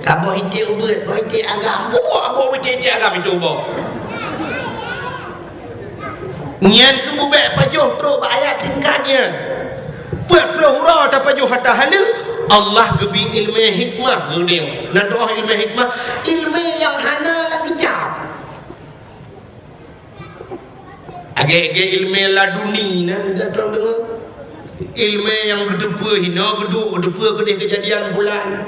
Ka boh iték ubeuet, boh iték agam, bubuet boh iték-iték agam itu boh. Nyan keuh bubek pajoh trok bak ayat tingkat nyan. Peuet ploh uroe tapajoh ata haleue, Allah geubri ileumé hikmah geuneuk. Na teuh ileumé hikmah, ileumé nyang hana lam kitab. Agé-agé ileumé laduni na, dah tuan deungoe. Ileumé nyang geuteupeue hinoe geuduek, geuteupeue keudeh keujadian bulan.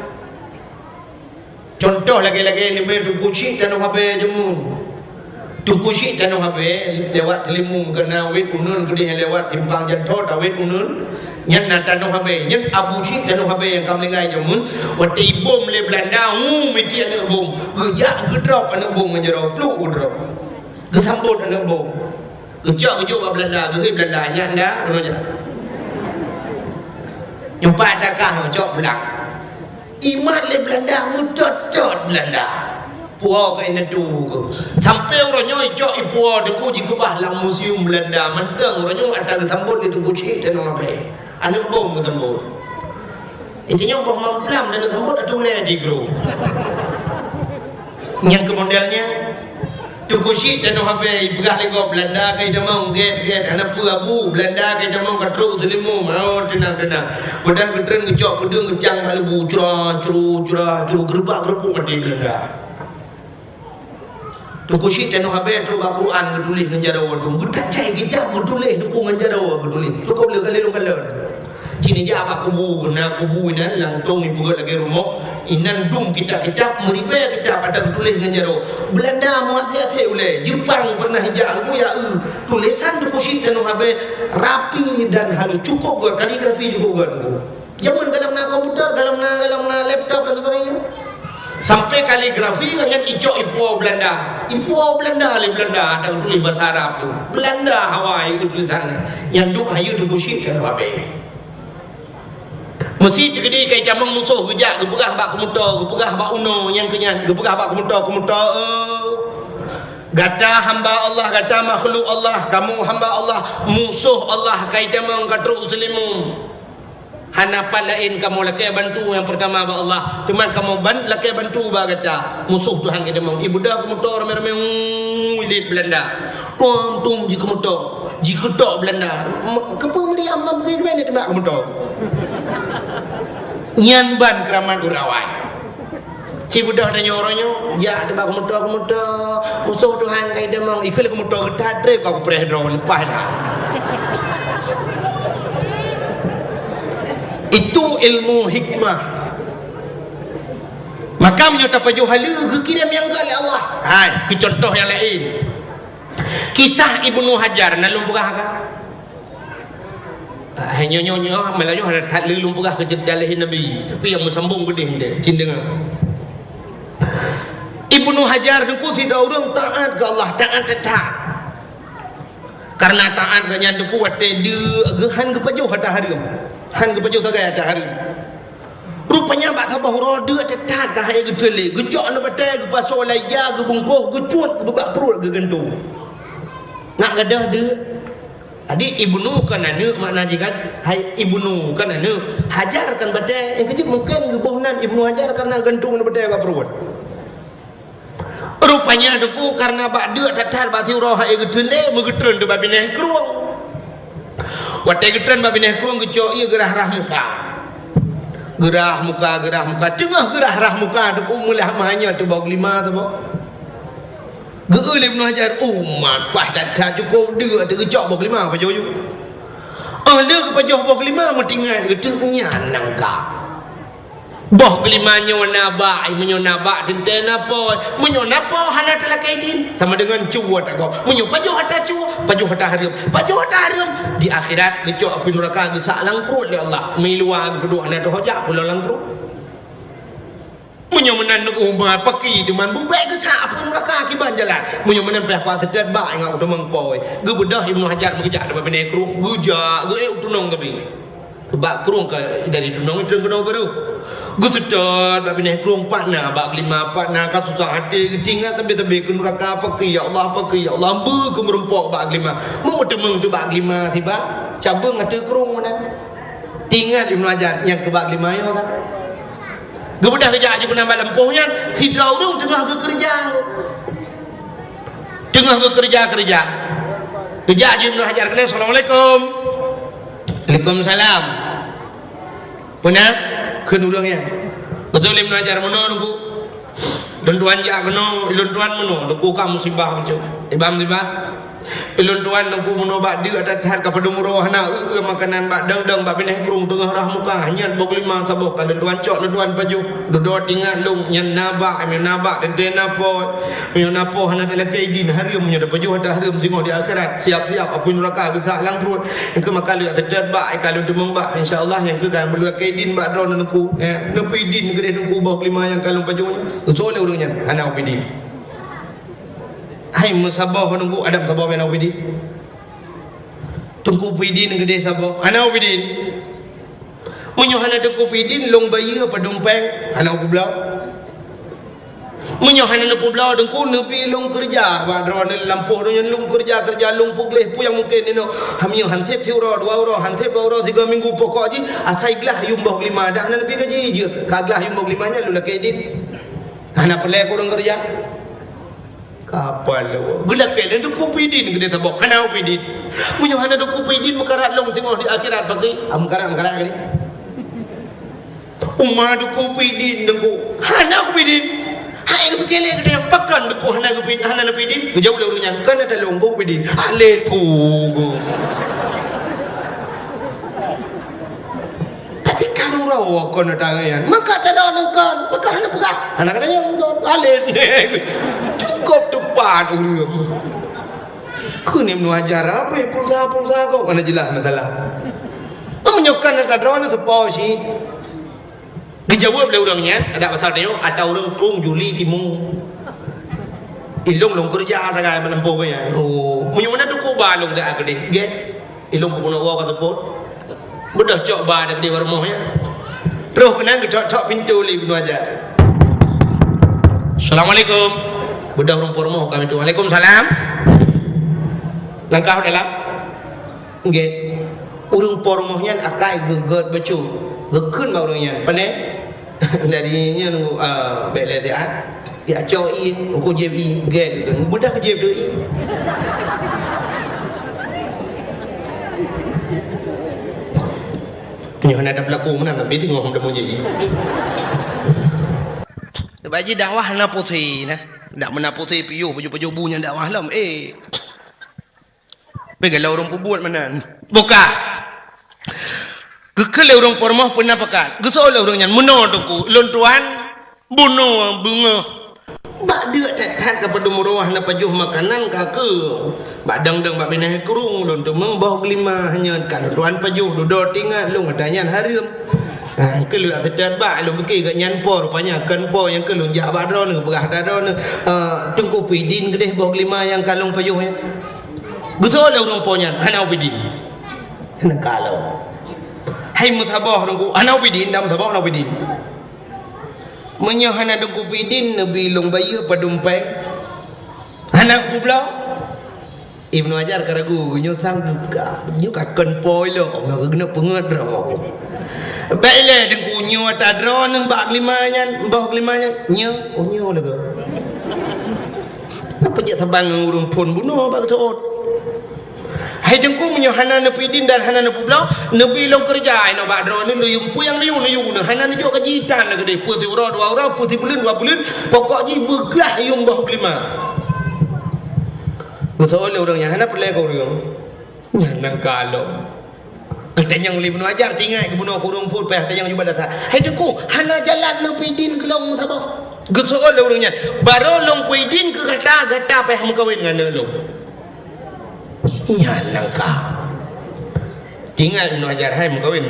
Cuntoh lagée-lagée ileumé Teungku Chik Tanoh Abée jameun. Teungku Chik Tanoh Abée lewat Teulimu, keunan wét uneun keudeh lewat simpang Janto, tawét uneun. Nyan na Tanoh Abée, nyan Abu Chik Tanoh Abée nyang ka meuninggai jameun. Watée ibom lé Beulanda, hu, meuti aneuëk bom. Geujak geudrop aneuëk bom ngon jaroe, pluk geudrop. Geusambot aneuëk bom. Geucok geujok bak Beulanda, geuhôi Beulanda, nyan dah, uroe nyan. Nyoe pat takah cok pulang. Imat lé Beulanda, meutot-tot Beulanda. Puwoe keu indatu. Sampoe uroe nyoe icok ipuwoe Teungku jikeubah lam museum Beulanda. Mantong uroe nyoe ata geusambot lé Teungku Chik Tanoh Abée. Aneuëk bom geusambot. Itu nyoe boh mamplam dan geusambot ateueh ulée di gru. Nyang keu model nyan, Teungku Chik Tanoh Abée, ipeugah lé gob Beulanda ka itamong, gét-gét, hana peue Abu, Beulanda ka itamong ka trok u Teulimu, oh, teunang-teunang. Padahai geutreun geucok peudeueng geucang bak leubu, cura, curu, cura, curu, geureubak-geureubuk maté Beulanda. Teungku Chik Tanoh Abée trok bak Quran geutuléh ngon jaroe tu. Geutacai kitab geutuléh, Teungku, ngon jaroe geutuléh. Cukôp le kali lôn kalon. Cit neujak bak kubu, na kubu inan, langsong ipeugét lagée rumoh. Inan dum kitab-kitab, meuribée kitab ata geutuléh ngon jaroe. Beulanda meuaséh-aséh ulée, Jeupang pernah ijak, Teungku, ya, eu. Tulésan Teungku Chik Tanoh Abée rapi dan halus, cukôp göt, kaligrafi cukôp göt, Teungku. Jameun gohlom na komputer, gohlom na, gohlom na laptop dan sebagainya. Sampai kaligrafi ngon icok ipuwoe Beulanda. Ipuwoe Beulanda lé Beulanda, ata geutuléh basa Arab tu. Beulanda hawa itu tulisan. Nyang duek hayeue Teungku Chik Tanoh Abée. Meusi teukeudi ka itamong musoh geujak geupeugah bak keumoto, geupeugah bak unoe nyang keu nyan, geupeugah bak keumoto, keumoto, eh, gata hamba Allah, gata makhluk Allah, kamoe hamba Allah, musoh Allah ka itamong ka trok u Teulimu. Hana pat laén kamoe lakée bantu nyang peurtama bak Allah, teuma kamoe ban-, lakée bantu bak gata. Musoh Tuhan geutamong. Ibeudôh keumoto ramé-ramé, uu, ilét Beulanda. Tom-tom jikeumoto, jikeutok Beulanda. M-, keupeue meuriam ma beugét-beugét nibak keumoto. Nyan ban keuramat gurée awai. Ci beudôh tanyoe uroe nyoe, jak teuba keumoto-keumoto, musoh Tuhan ka itamong, ikheun lé keumoto geutat treb ka kupreh droe leupah dah. Itu ilmu hikmah. Maka meunyoe tapajoh haleue geukirém nyang gét lé Allah. Hai, keu contoh nyang laén. Kisah Ibnu Hajar na lôn peugah ka. Ah, nyoe, nyoe, nyoe, malah nyoe hana that lé lôn peugah keu ceurita lahé Nabi, tapi nyang meusambong beudeh ndeh, cit deungoe. Ibnu Hajar Teungku sidroe ureuëng taát keu Allah, taát that-that. Kareuna taát geuh nyan Teungku watée deuk geuh hán geupajoh ata hareuem. Hán geupajoh sagai ata hareuem. Rupanya bak saboh uroe deuk that-that ka hai geuteulé, geucok aneuk batée geupasoe lam ija, geubungkôh, geucut, geubeuet bak pruet, geugantung. Ngat gadôh deuk. Jadi, Ibnu kan aneuk makna jih kan? Hai, Ibnu kan aneuk. Hajar kan batée. Eh, keujieb mungken geuboh nan Ibnu Hajar kareuna gantung batée bak pruet. Rupanya Teungku kareuna bak deuk that-that bak siuroe hai geuteulé, meugeutreun teuh bak binéh krueng. Watée geutreun bak binéh krueng geucok ié geurah-rah muka. Geurah muka, geurah muka. Teungoh geurah-rah muka Teungku meulah meuhanya teuh boh geulima teuh boh. Geu-eu lé Ibnu Hajar, umat, paih that-that cukôp deuk teuh geucok boh geulima pajoh ju. Óh lheueh geupajoh boh geulima, meutingai geuteuk nyan nangka. Boh geulima nyoe na bak, meunyoe na bak teuntée na po, meunyoe na po hana teulakée idin, sama deungon cue tagob. Meunyoe pajoh ata cue, pajoh ata hareuem, pajoh ata hareuem, di akhirat geucok apui nuraka geusak lam pruet lé Allah. Meuiluwa geupeuduek hana teuhojak pulo lam pruet. Meunyoe meunan uma paki teuma bubek geusak apui nuraka kiban jalan. Meunyoe meunan payah kuat seutôt bak ingat u teumong poi. Geubeudôh Ibnu Hajar meugeujak teuma binéh krueng, geujak geuék u tunong teubi. Bak krueng ka dari tunong itu keunoe baru. Geuseutôt bak binéh krueng, pat na bak glima, pat na ka susah até, geutinggai tabé-tabé keu nuraka, pakri ya Allah, pakri ya Allah, beu keu meurumpok bak glima. Meumeuteumong tu bak glima tiba, cabeueng ateueh krueng meunan. Tingat Ibnu Hajar nyang keu bak glima nyoe kan. Geubeudôh geujak jih keunan bak lampôh nyan, sidroe ureuëng teungoh geukeureuja. Teungoh geukeureuja-keureuja. Geujak jih Ibnu Hajar keunan, "Assalamualaikum." "Waalaikumsalam." Peue na? Kheun ureuëng nyan. Beutôi lé Ibnu Hajar, "Meunoe Teungku. Lôn tuan jak keunoe, lôn tuan meunoe, Teungku ka musibah bacut." Iban musibah. "Lôn tuan Teungku meunoe bak deuk that-that ka padum uroe hana eu-eu makanan bak dong-dong bak binéh krueng teungoh rhah muka, hanyot boh glima saboh ka lôn tuan cok lôn tuan pajoh. Dudoe tingat lôn nyan na bak, meunyoe na bak teuntée na po, meunyoe na po hana talakée idin, hareuem meunyoe tapajoh ata hareuem singoh di akhirat, siap-siap apui nuraka geusak lam pruet." Engkeu maka lheueh teutet bak, ka lôn teumong bak, insya Allah nyang keu ka meulakée idin bak droeneuh Teungku. Eh, neupeu idin keudeh Teungku boh glima nyang ka lôn pajoh nyan. Usoe lé ureuëng nyan, hana upeu idin. Hai meusaboh Teungku, adam saboh hana upeu idin. Teungku peu idin keudeh saboh, hana upeu idin. Meunyoe hana Teungku peu idin, lôn bayeue padum péng, hana upeu bloe. Meunyoe hana neupeubloe Teungku, neubi lôn keureuja bak droeneuh lampôh donya, lôn keureuja-keureuja, lôn peugleh peue nyang mungken inoe. Meunyoe han sép siuroe, dua uroe, han sép dua uroe, sigoe minggu, pokok jih asai glah yuem boh glima, dah hana neubi gaji jeuet. Ka glah yuem boh glima nyan lôn lakée idin. Hana peureulée keu ureuëng keureuja. Kapal lewat. Geulakée lé Teungku peu idin keudeh saboh, hana upeu idin. Meunyoe hana Teungku peu idin, meukarat lôn singoh di akhirat pakri. Ah, meukarat, meukarat keudeh. Uma Teungku peu idin Teungku. Hana kupeu idin. Hai geupike lé keudeh pakon Teungku hana geupeu, hana neupeu idin. Geujaweueb lé ureuëng nyan, "Kon ata lôn peu idin." Alé Teungku. Tapi kan uroe kon ata nyan. Maka ata droeneuh kon, maka hana peugah. Hana kata nyang beutôi. Alé. Cukup tepat ureuëng. Kheun Ibnu Hajar, "Apa pulsa-pulsa kau?" Hana jeulaih masalah. Meunyoe kon ata droeneuh seupôt cit. Geujaweueb lé ureuëng nyan, adak pasal tanyoe, ata ureuëng krueng Juli Timu. Ilôn lôn keureuja sagai meulampôh geuh nyan. Oh, meunyoe meunan Teungku ba lôn siat keudeh. Gét. Ilôn peubunoe woe ka seupôt. Beudôh cok ba dan di rumoh nyan. Troh keunan geucok-cok pintoe lé Ibnu Hajar. "Assalamualaikum." Beudôh ureuëng po rumoh ka pintoe. "Waalaikumsalam." Langkah u dalam. Nggih. Ureuëng po rumoh nyan akai geugét bacut. Geukheun bak ureuëng nyan, "Pane?" Dari nyan, ah, bék lé siat. Ya cok ié, uku jieb ié, gét gitu. Beudôh jieb tu ié. Nyoe hana ada pelaku meunan, tapi tengok hom demu jieb ié. Sebab jih dakwah hana pusing nah. Dak meunan pusing piôh pajoh-pajoh bu nyan dakwah lom. Eh. Pih galak ureuëng peubuet meunan. Buka. Geukheun lé ureuëng po rumoh peue na pakat. Geusoe lé ureuëng nyan, "Meunoe Teungku, lôn tuan bunoe beungoh." Bak deuk that-that ka padum uroe hana pajoh makanan ka keu. Bak dong-dong bak binéh krueng lôn teumong boh glima hanyot ka lôn tuan pajoh, dudoe tingat lôn ata nyan hareuem. Ha, keu lôn ata cat bak lôn pike gobnyan po, rupanya kon po nyang keu lôn jak bak droeneuh, peugah ata droeneuh, "Eh, Teungku peu idin keudeh boh glima nyang ka lôn pajoh nyan." Geusoe lé ureuëng po nyan, "Hana upeu idin." Hana ka lom. Hai meusaboh Teungku, "Hana upeu idin, dam saboh hana upeu idin." Meunyoe hana Teungku peu idin, neubi lôn bayeue padum péng. Hana kupeu bloe. Ibnu Hajar ka ragu, nyoe sang ka, nyoe ka kon po ilok, nyoe keuneuk peungeut droe. Bék ilée Teungku, nyoe ata droeneuh bak glima nyan, boh glima nyan, nyoe, oh, nyoe lagée. Apa jak saban ngon ureuëng phon bunoe bak seuôt? Hai Teungku, meunyoe hana neupeu idin dan hana neupeu bloe, neubi lôn keureuja inoe bak droeneuh, neuyue peue nyang neuyue, neuyue, hana neujok gaji tan lagée deh, peue siuroe dua uroe, peue sibuleuen dua buleuen, pokok jih beuglah yuem boh glima. Geusoe lé ureuëng nyan, hana peureulée keu ureuëng. Nyan nyang ka lom. Geutanyong lé Ibnu Hajar, tingai geubunoe keu ureuëng phon, payah tanyong jubah dasar. "Hai Teungku, hana jalan lôn peu idin keu lôn saboh?" Geusoe lé ureuëng nyan, "Barô lôn peu idin keu gata, gata payah meukawen ngon aneuk lôn." Nyan nyang ka. Tingai Ibnu Hajar, hai meukawen.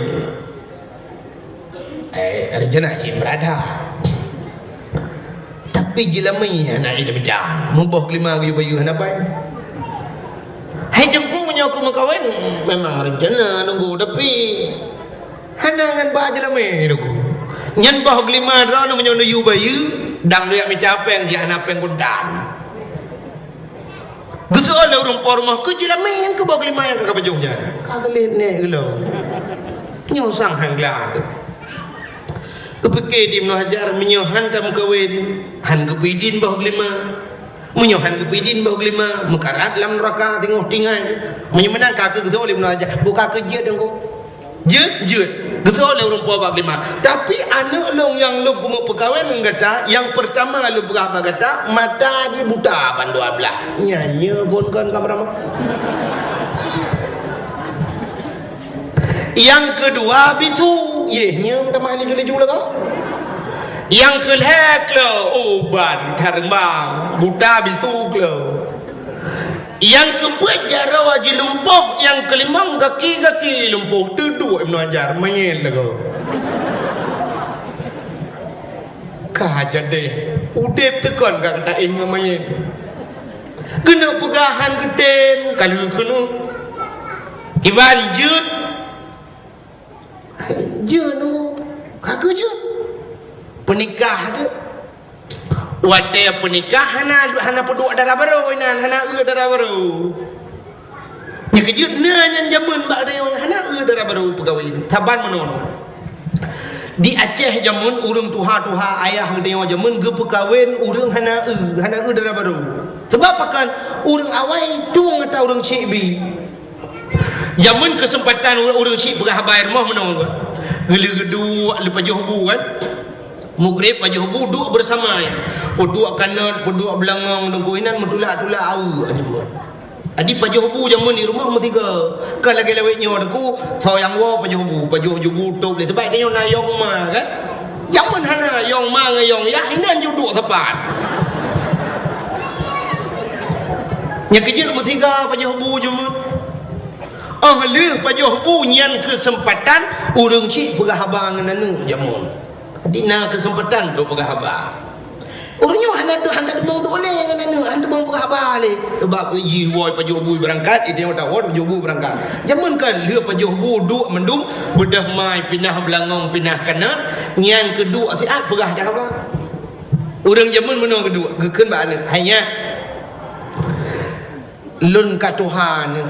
Eh, rencana cit beurada. Tapi jeulamé hana ideh mita. Muboh keulima geuyue bayeue hana pai. Hai Teungku, meunyoe ku meukawen, memang rencana nunggu, tapi Hana ngon bak jeulamé lagèe. Nyan boh geulima droeneuh meunyoe neuyue bayeue, dang lôn jak mita péng, jak hana péng kontan. Geuseuôt lé ureueng po rumoh, "Keu jeulamé nyang keu boh geulima nyang ka kapajoh nyan?" Ka geulet nèk geuh lom. Nyoe sang han gleh teuh. Geupike di Ibnu Hajar, meunyoe han tameukawen, han geupeuidin boh geulima. Meunyoe han geupeuidin boh geulima, meukarat lam nuraka teungoh tinggai. Meunyoe meunan ka keuh geuseuôt lé Ibnu Hajar, buka keu jeuet Teungku. Jeuet, jeuet. Geuseuôt lé ureueng po bak geulima. Tapi aneuk lôn nyang lôn keuneuk peukawen ngon gata, nyang peurtama lôn peugah bak gata, mata jih buta ban dua blaih. Nyan nyoe phon kon ka meuramah. Nyang keudua bisu, yeh nyoe meutamah laju-laju lagoe. Nyang keulhèe kleu, oh ban, thareumbang, buta bisu kleu. Nyang keupeuet jaroe jilumpoh, nyang keulimong gaki-gaki jilumpoh. Teuduek Ibnu Hajar, manyét lagoe. Ka jadeh, udeb teukon ka taéh ngon manyét. Keuneuk peugah han geutem, ka lheueh keunoe. Iban jeuet, Jeuet nunggu. Ka keuh jeuet. Peunikah teuh. Watèe peunikah hana, hana peuduek dara barô inan, hana eu dara barô. Nyan keuh jeuet na nyan jameun bak tanyoe hana eu dara barô peukawen. Saban meunoe. Di Aceh jameun ureueng tuha-tuha ayah geutanyoe jameun geupeukawen ureueng hana eu, hana eu dara barô. Sabab pakon? Ureueng awai tueng ata ureueng chik bi. Jameun keuseumpatan ureueng, ureueng chik peugah haba i rumoh meunoe, Pak. Geuleuh geuduek, lheueh pajoh bu, kan? Mugreb pajoh bu, duek beurasama, ya. Peuduek kanot, peuduek beulangong, deungon inan meutulak-tulak aweuk jameun. Jadi pajoh bu jameun di rumoh meusigoe. Kon lagèe lawét nyoe, Teungku, soe nyang woe pajoh bu, pajoh ju bu tôb lé. Sabab tanyoe na yong ma, kan? Jameun hana yong ma ngon yong yah, inan ju duek sapat. Nyan keuh jeuet meusigoe pajoh bu jameun. Óh lheueh pajoh bu nyan keuseumpatan ureueng chik peugah haba ngon aneuk jameun. Jadi na keuseumpatan untuk peugah haba. Ureueng nyoe hana teu-, hana teumong duek lé ngon aneuk, hana teumong peugah haba lé. Sabab jih woe pajoh bu beurangkat, i tanyoe tawoe pajoh bu beurangkat. Jameun ka lheueh pajoh bu duek mandum, beudôh ma pinah beulangong, pinah kanot, nyan keuh duek siat peugah dah haba. Ureueng jameun meunoe keuh duek, geukheun bak aneuk, "Hai nyak, lôn ka tuha nyoe,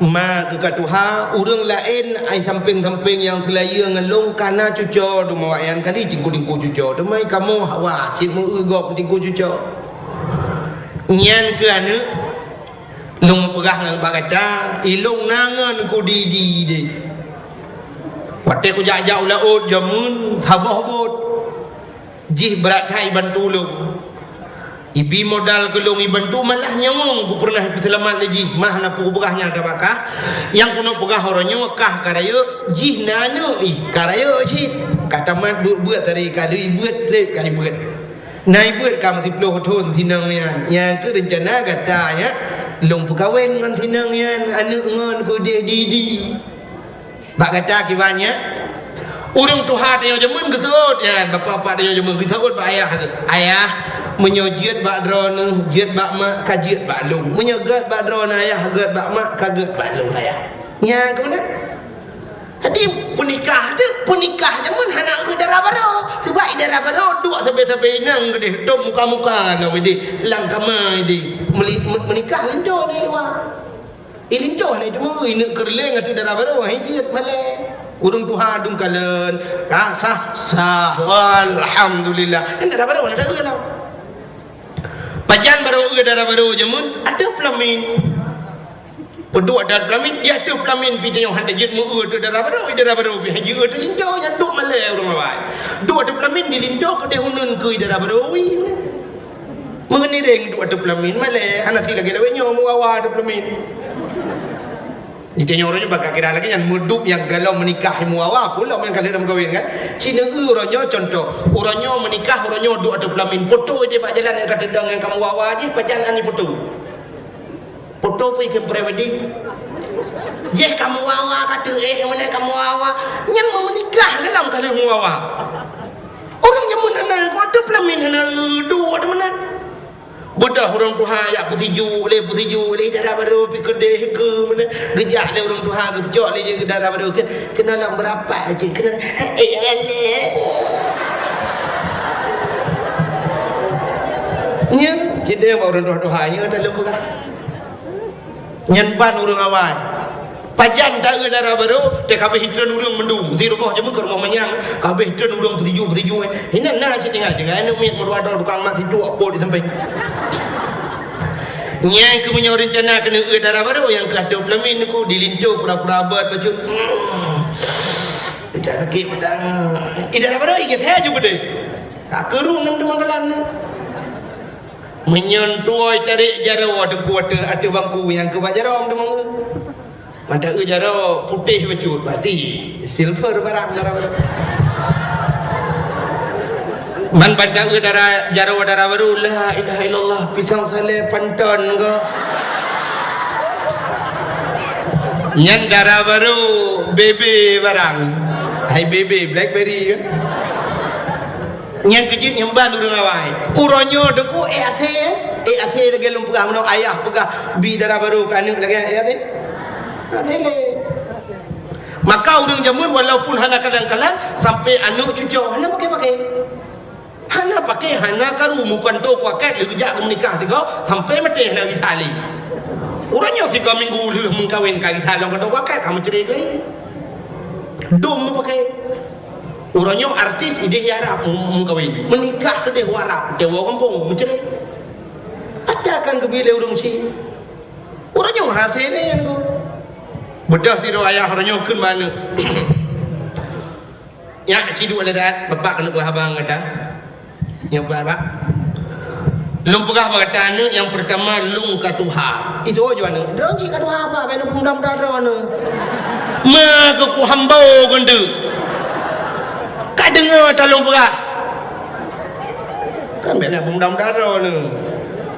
ma keuh ka tuha, ureueng laén ai sampéng-sampéng nyang seulayeue ngon lôn ka na cuco teuma awaknyan kali tingku-tingku cuco, teuma kamoe hawa cit meu-eu gob tingku cuco." Nyan keuh aneuk, lôn peugah ngon bak gata, ilôn na ngon ku di-di deh. Watèe kujak-jak u laôt jameun saboh bot. Jih brat that ibantu lôn. Ibi modal keu lôn ibantu malah nyawöng ku peureunah ipeuseulamat lé jih, mah na peue kupeugah nyang tabakah. Nyang keuneuk peugah uroe nyoe kah ka rayeuk, jih na aneuk ih ka rayeuk cit. Ka tamat beuet-beuet tadi ka lheueh beuet trép ka ibeuet. Na ibeuet ka meusiplôh thon sinong nyan. Nyang keuh reuncana gata nyan lôn peukawen ngon sinong nyan, aneuk ngon keudeh di-di. Bak gata kiban nyan, ureueng tuha tanyoe jameun geuseuôt nyan, bapak-bapak tanyoe jameun geuseuôt bak ayah geuh, "Ayah, meunyoe jeuet bak droeneuh, jeuet bak mak, ka jeuet bak lôn. Meunyoe gèt bak droeneuh ayah, gèt bak mak, ka gèt bak lôn ayah." Nyan keuh meunan. Jadi peunikah teuh, peunikah jameun hana eu dara barô. Sabab i dara barô duek sabe-sabe inong keudeh, tôb muka-muka lom ideh, lam kama ideh. Meuli-, me-, meunikah linto di luwa. Ilinto hana teuma, ineuk keureuleng ateueh dara barô, hai jeuet malèe. Ureueng tuha dum kalon, ka sah, sah, alhamdulillah. Nyan dara barô hana sapeue lom. Pajan barô eu dara barô jameun, ateueh peulamin. Peuduek ateueh peulamin, di ateueh peulamin pih tanyoe hana jeuet meu-eu ateueh dara barô, dara barô pih hai jeuet eu ateueh sinto, nyan duek malèe ureueng awai. Duek ateueh peulamin dilinto keudeh uneun keu dara barô, ui. Meunireng duek ateueh peulamin malèe, hana sit lagèe lawét nyoe meuwawa ateueh peulamin. Di tanyoe uroe nyoe bak kira lagèe nyan, meudup nyang galom meunikah meuwawa, peue lom nyang ka lheueh meukawen kan. Ci neu-eu uroe nyoe contoh, uroe nyoe meunikah, uroe nyoe duek ateueh peulamin, poto jih bak jalan nyang ka teudong nyang ka meuwawa jih, pajan hana poto. Poto pih keu pre-wedding. Jih ka meuwawa ka teuh, eh, meunan ka meuwawa. Nyan meumeunikah galom ka lheueh meuwawa. Ureueng jameun hana, ateueh peulamin hana, eh, duek meunan. Beudôh ureuëng tuha jak peusijuek lé, peusijuek lé, dara barô pih keudeh keu meunan. Geujak lé ureuëng tuha, geucok lé jih dara barô, keu-, keunoe lam beurapa cit, keunoe, eh, eh, eh. Nyan, cit deh bak ureuëng tuha-tuha nyan, taleueng peugah. Nyan ban ureuëng awai. Pajan ta-eu dara barô, teuka habéh itreun ureuëng mandum. Di rumoh jameun keu rumoh manyang, ka habéh itreun ureuëng peusijuek-peusijuek. Inan na cit tinggai, tinggai aneuk miet meudua droe tukang mak sijuek pot di sampéng. Nyang keu meunyoe reuncana keuneuk eu dara barô nyang keu ateueh pelamin ku, di linto pura-pura beuet bacut. Hmm. Tidak sakit pedang. Ih, dara barô, ih, geuseuhat ju beudeh. Ka keurung ngon teumanggalan. Meunyoe tuwoe tarék jaroe teungku ateueh, ateueh bangku nyang keu bak jaroe teumangga. Mantong eu jaroe putéh bacut, berarti silver barang dara barô. Man ban ta-eu dara, jaroe dara barô, la ilaha illallah, pisang salé panton ko. Nyan dara barô, bebe barang. Hai bebe, blackberry ke? Nyang keujeuet nyang ban ureuëng awai. Uroe nyoe teungku, eh, até, eh, até lagée lôn peugah, meunoe ayah peugah bi dara barô keu aneuk lagée, eh, até. Até lé. Maka ureuëng jameun walaupun hana kalan-kalan, sampai aneuk cucoe hana paké-paké. Hana paké, hana karu, meupanto kuakét lé geujak keu meunikah tiga, sampai maté hana gisa lé. Uroe nyoe sigoe minggu lheueh meukawen ka gisa lom ka kuakét, ka meucré lé. Dum meupaké. Uroe nyoe artis idéh i Arab meu-, meukawen. Meunikah keudéh u Arab, tewoe gampông, meucré. Ata kan geubi lé ureuëng ci. Uroe nyoe hasé lé nyan tu. Beudôh sidroe ayah uroe nyoe kheun bak aneuk. Nyak, ci duek lé that, bapak keuneuk beuhaba ngon gata. Nyoe bak, bak. Lôn peugah bak gata aneuk, nyang peurtama lôn ka tuha. Isoe ju aneuk, droe cit ka tuha apa? Bèk lôn peumudah-mudah droe aneuk. Ma keu kuhambo keu nteuk. Ka deungoe ata lôn peugah. Kan bèk na peumudah-mudah droe aneuk.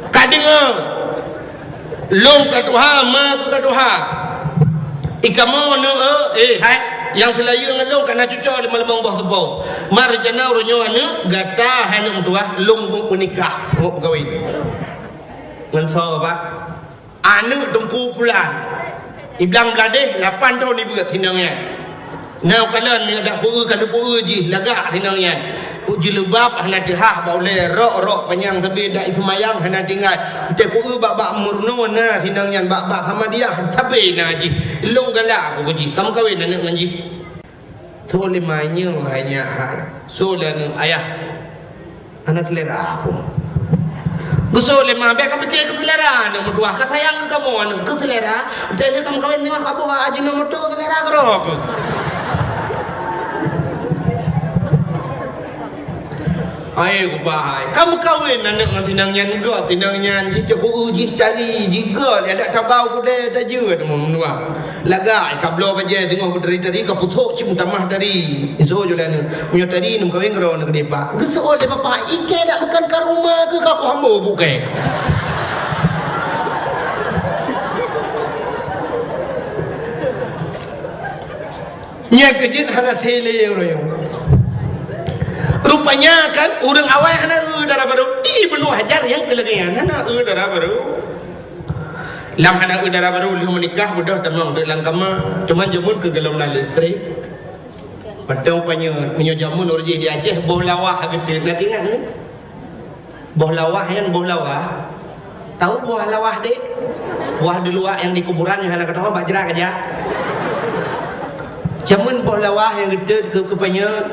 Ka deungoe. Lôn ka tuha, ma keu ka tuha. I kamoe aneuk, eh, hai, nyang seulayeue ngon lôn ka na cucoe limong boh teupeu. Ma reuncana uroe nyoe aneuk, gata hai aneuk meutuwah, lôn peunikah, ngon peukawen. Ngon soe, Pak? Aneuk Teungku Pulan. I blang bladeh, lapan thon i beuet sinong nyan. Na kalon nyoe dak ku-eu, ka lheueh ku-eu jih lagak sinong nyan. Ku jilbab hana teuhah bak ulèe, rok-rok panyang sabé dak i seumayang hana tinggai. Teuku-eu bak-bak murno na sinong nyan, bak-bak Samadiyah sabé na jih. Lôn galak ku jih, ka meukawen aneuk ngon jih. Soe lé ma nyoe hai nyak hai. Soe lé aneuk ayah. Hana seulera aku. Geusoe lé ma, bèk ka piké keu seulera aneuk meutuwah, ka sayang keu kamoe aneuk, keu seulera, bèk lé ka meukawen nyoe ka boh Ajinomoto seulera keudroe keuh. Hai, kuba hai. Ka meukawen aneuk ngon sinong nyan göt, sinong nyan jiteupeue jih tari, jigöt, adak tabau kudée tajeuet meutuwah. Lagak ka bloe bajée teungoh beutari-tari ka puthok cit meutamah tari. Isoe ju lé aneuk, meunyoe tari neumeukawen keudroe aneuk keudeh, Pak. Geusoe lé bapak, ikée dak meukan ka rumoh keuh ka kuhambo bukée. Nyang keujeuet hana sélé ureuëng. Rupanya kan ureuëng awai hana eu dara barô, di Ibnu Hajar nyang keu lagée nyan hana eu dara barô. Lam hana eu dara barô lheueh meunikah beudôh tamong deuek lam kama, teuma jameun keu gohlom na listrik. Mantong panyöt, meunyoe jameun ureuëng jih di Aceh boh lawah geuteut, na teuingat nyoe? Boh lawah nyan boh lawah. Tahu boh lawah dek? Boh di luwa nyang di kuburan nyang hana keudroe bak jrat aja. Jameun boh lawah nyang geuteut keu, keu panyöt.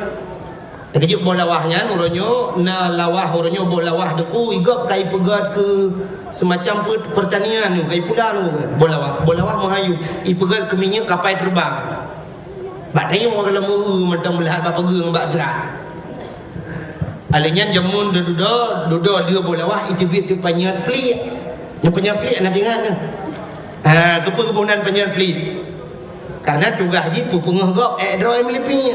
Keujeuet boh lawah nyan, uroe nyoe na lawah, uroe nyoe boh lawah deku, igop ka ipeugöt keu semacam pe-, pertanian nyoe, ka ipula nyoe, boh lawah. Boh lawah meuhayu, ipeugöt keu minyeuk kapai teubang. Bak tayong ureuëng lom eu mantong beulahat bak pageue ngon bak jrat. Alèh nyan jameun dudoe, dudoe lheueh boh lawah, iteubiet keu panyöt pliek. Nyang panyöt pliek na teuingat nyoe? Ha, keupeue geuboh nan panyöt pliek? Karena tugaih jih peupeungeuh gob, ék droe meulipie.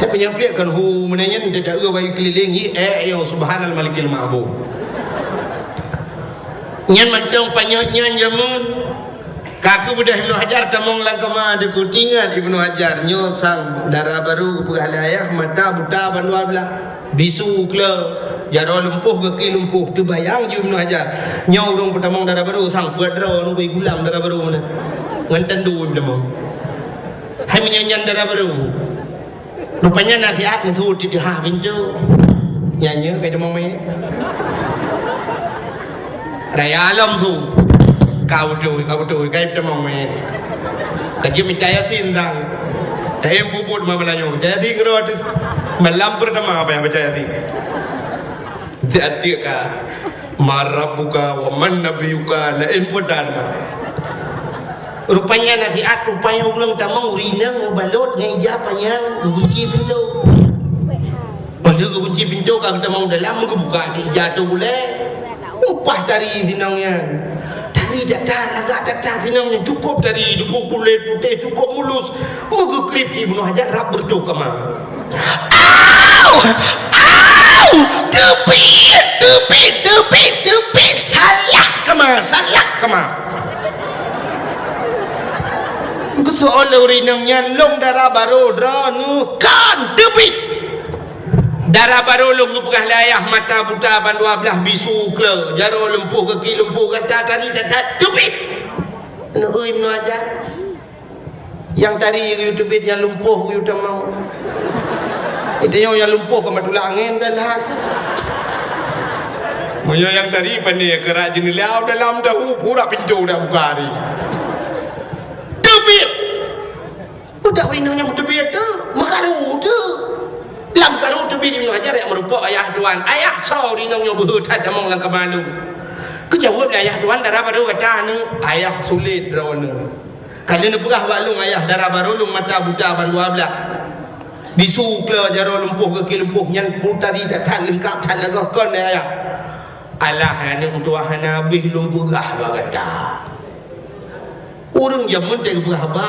Hai panyöt pliek kan hu meunan nyan, teuta eu bayu keulileng, hi ék yo, subhanal malikil ma'bud. Nyan mantong panyöt nyan jameun. Ka keuh beudôh Ibnu Hajar tamong lam kama, deku teuingat Ibnu Hajar nyoe sang dara barô geupeugah lé ayah, mata buta bandua blah. Bisu kle, jaroe lumpoh, gaki lumpoh, teubayang ju Ibnu Hajar. Nyoe ureuëng peutamong dara barô, sang peuet droe, ngon gulam dara barô meunan. Ngon tandu peutamong. Hai meunyan-nyan dara barô. Rupanya nasihat meusu titeuha pintoe. Nyan nyoe kai tamong mé. Raya lom su. Kau beutôi, kau beutôi, kai tamong mé. Ka jeuet mita Yasin sang. Tahem puput ma meulayeue. Baca Yasin keudroe teuh. Malam pertama apa yang baca Yasin. Tiek-tiek ka. Man rabbuka wa man nabiyuka, laén peue dan. Rupanya nasihat, rupanya ureuëng tamong ureuëng inong geubalot ngon ija panyang, geugunci pintoe. Meuleue geugunci pintoe ka geutamong dalam, geubuka ija tu bulée. Upah tari sinong nyan. Tari that-that, lagak that-that sinong nyan, cukôp tari, dubôk kulét putéh, cukôp mulus. Meugeukrieb di Ibnu Hajar rab beureutoh kama. Au! Au! Teubiet, teubiet, teubiet, teubiet! Salah kama, salah kama! Geuseuôt lé ureuëng inong nyan, lôn dara barô droeneuh, kon teubiet! Dara barô lôn geupeugah lé ayah, mata buta ban dua blaih, bisu kle, jaroe lumpoh, gaki lumpoh, gata tari that-that, teubiet! Neueu Ibnu Hajar. Nyang tari geuyue teubiet, nyang lumpoh geuyue tamong. Geutanyoe nyang lumpoh ka matulak angén dan lahat. Meunyoe nyang tari pane keurak jeuneula dalam tahu, pura pintoe dak buka hari. Teubiet! Budak ureuëng inong nyang teubiet teuh, meukaru teuh. Lam karu teubiet Ibnu Hajar nyang meurumpok ayah tuan. Ayah, soe ureuëng inong nyoe beuhe that tamong lam kama lôn? Geujaweueb lé ayah tuan, dara barô gata nyoe. Ayah, sulet droeneuh. Ka lheueh neupeugah bak lôn ayah, dara barô lôn mata buta ban dua blaih. Bisu kle, jaroe lumpoh, gaki lumpoh, nyan peue tari that-that leungkap that lagée kon lé ayah. Alah, aneuëk meutuah, hana habéh lôn peugah bak gata. Ureuëng jameun teuh geupeugah haba,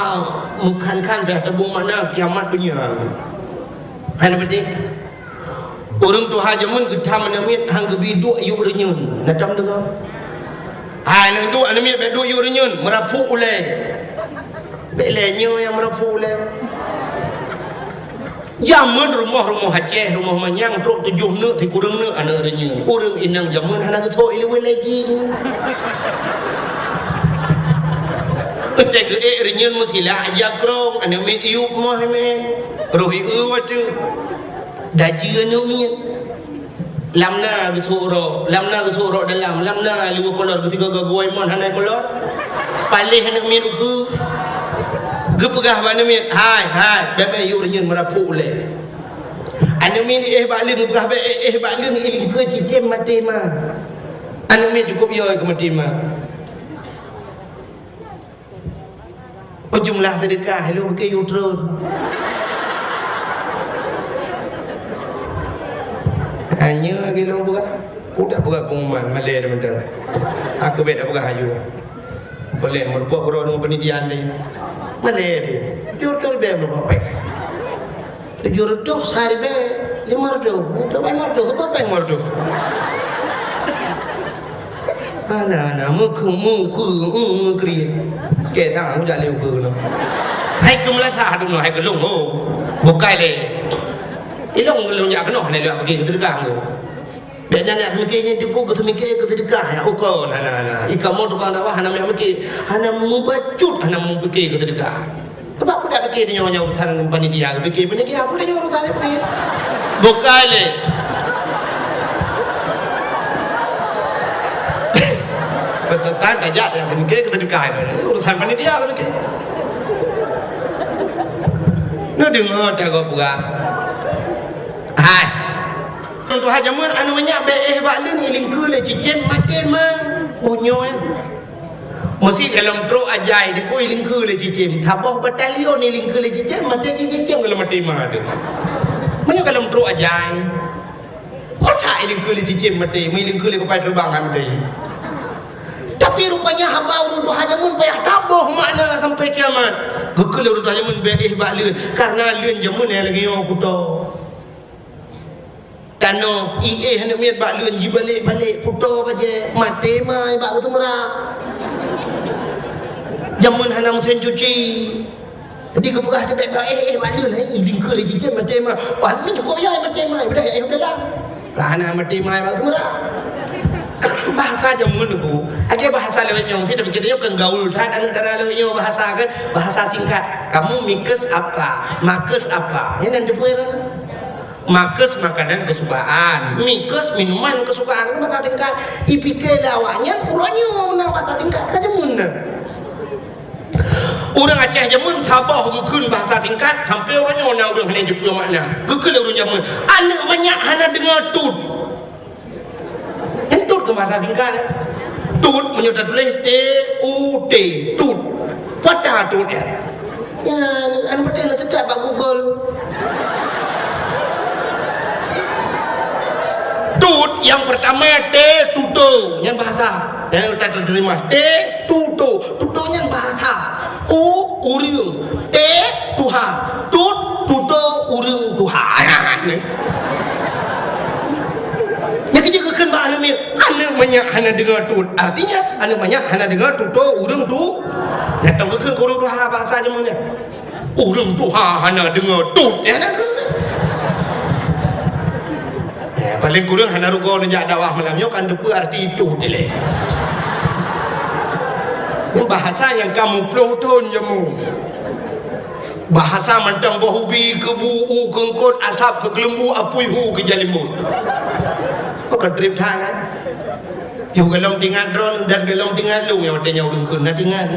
meukhan-khan beh tabong makna kiamat donya. Hana beutôi. Ureuëng tuha jameun geutam aneuëk miet han geubi duek yub reunyeun. Na tom deungoe? Hai, aneuëk duek, aneuëk miet bék duek yub reunyeun, meurapuk ulée. Bék lé nyoe nyang meurapuk ulée. Jameun rumoh-rumoh Aceh, rumoh manyang trok tujoh neuk, sikureueng neuk aneuëk reunyeun. Ureuëng inong jameun hana geutho ileuweuh lé jih. Teuntée geuék reunyeun meusilak jakrong, aneuëk miet iyup moh mén. Roh ieu watée. Daji aneuëk miet. Lam na geusok rok, lam na geusok rok dalam, lam na liweue kolor, geusigoe geuguai mon hana kolor. Paléh aneuëk miet ukeue. Geupeugah bak aneuëk miet, "Hai, hai, bék mé yub reunyeun meurapuk ulée." Aneuëk miet éh bak leuen, geupeugah bék éh, éh bak leuen, ilingkeue cicém maté ma. Aneuëk miet cukôp yo keu maté ma. Oh, jumlah seudeukah lôn bukée yub treun. Hanya lagée lôn buka. Udah buka pengumuman, malée teman-teman. Aku bék dak buka haju. Boleh meureumpok keudroe deungon peunidian tadi. Malée tu. Yub treun bék meureumpok péng. Tujoh reutôh siribée limong reutôh. Limong reutôh, limong reutôh, siapa péng limong reutôh? Hana, hana, meukeue, meukeue, meukeue kriet. Keu sang, kujak lé ukeue keunoe. Hai keu meulasah deungoe, hai keu lôn, ho. Bukai lé. Ilôn lôn jak keunoe, hana lôn jak pike keu seudeukah, ho. Bék nyan jak seumiké nyan teupeu keu seumiké keu seudeukah, ya, ukeue, hana, hana. Ikamoe tukang dakwah hana meumiké, hana mubacut, hana meupiké keu seudeukah. Sebab peue dak pike tanyoe nyoe urusan panitia, pike panitia, peue tanyoe urusan pike. Bukai lé. Peuteutan tajak nyang pike keu seudeukah, urusan panitia keu pike. Neudeungoe tagoe peugah. Hai. Tuha jameun aneuëk nyak bék éh bak leuen, ilingkeue lé cicém maté ma. Oh nyoe. Meusi golom trok ajai, di ku ilingkeue lé cicém. Saboh batalion ilingkeue lé cicém, maté cicém golom maté ma teuh. Meunyoe golom trok ajai, masa ilingkeue lé cicém maté, meu ilingkeue lé kupai teubang han maté. Tapi rupanya haba ureuëng tuha jameun payah taboh makna sampai kiamat. Geukheun lé ureuëng tuha jameun bék éh bak leuen, karena leuen jameun nyang lagée nyoe kuto. Tanoh, iéh aneuëk miet bak leuen jibalek-balek kuto bajée, maté ma bak geuteumeura. Jameun hana meusén cuci. Jadi geupeugah teubiet, "Eh, eh, bayeue, eh, lingkeu lé cicém maté ma." Wah, ni cukup ya maté ma, udah, eh, udah lah. Lah, hana maté ma bak teumeurak. Bahasa jameun tu, akhé bahasa lewat nyoe, kita pikir nyoe kan gaul that, aneuk dara lewat nyoe bahasa kan, bahasa singkat. Kamu mikes apa? Makes apa? Ini yang dibuat. Makes makanan kesukaan, mikes minuman kesukaan, kan bahasa tingkat. Ipike lé awaknyan uroe nyoe na bahasa tingkat, ka jameun na. Ureuëng Aceh jameun saboh geukheun bahasa tingkat, sampai uroe nyoe na ureuëng hana jeuet peue makna. Geukheun lé ureuëng jameun, aneuk manyak hana deungoe tut. Nyan tut keu bahasa singkat. Tut, meunyoe tatuléh T U T, tut. Peue ata tut nyan? Ya, an patéh na teutab bak Google. Tut nyang pertama T, tuto, nyan bahasa. Nyan utak teurimong. T, tuto. Tuto nyan bahasa. U, ureuëng. T, tuha. Tut, tuto, ureuëng, tuha. Nyan keuh jeuet geukheun bak aneuk miet, aneuk manyak hana deungoe tut. Artinya, aneuk manyak hana deungoe tuto ureuëng tu. Nyan tong geukheun keu ureuëng tuha bahasa jameun nyan. Ureuëng tuha hana deungoe tut. Ya, hana deungoe. Eh, paling kurang hana rugoe neujak dakwah malam nyoe kan teupeue arti tut ilée. Nyan bahasa nyang ka muplôh thon jameun. Bahasa mantong boh ubi keu bu, u keu eungkôt, asab keu keuleumbu, apui hu keu jalimbot. Oh, ka treb that kan? Yoh golom teuingat droe dan golom teuingat lôn nyang watée nyan ureuëng kheun na teuingat.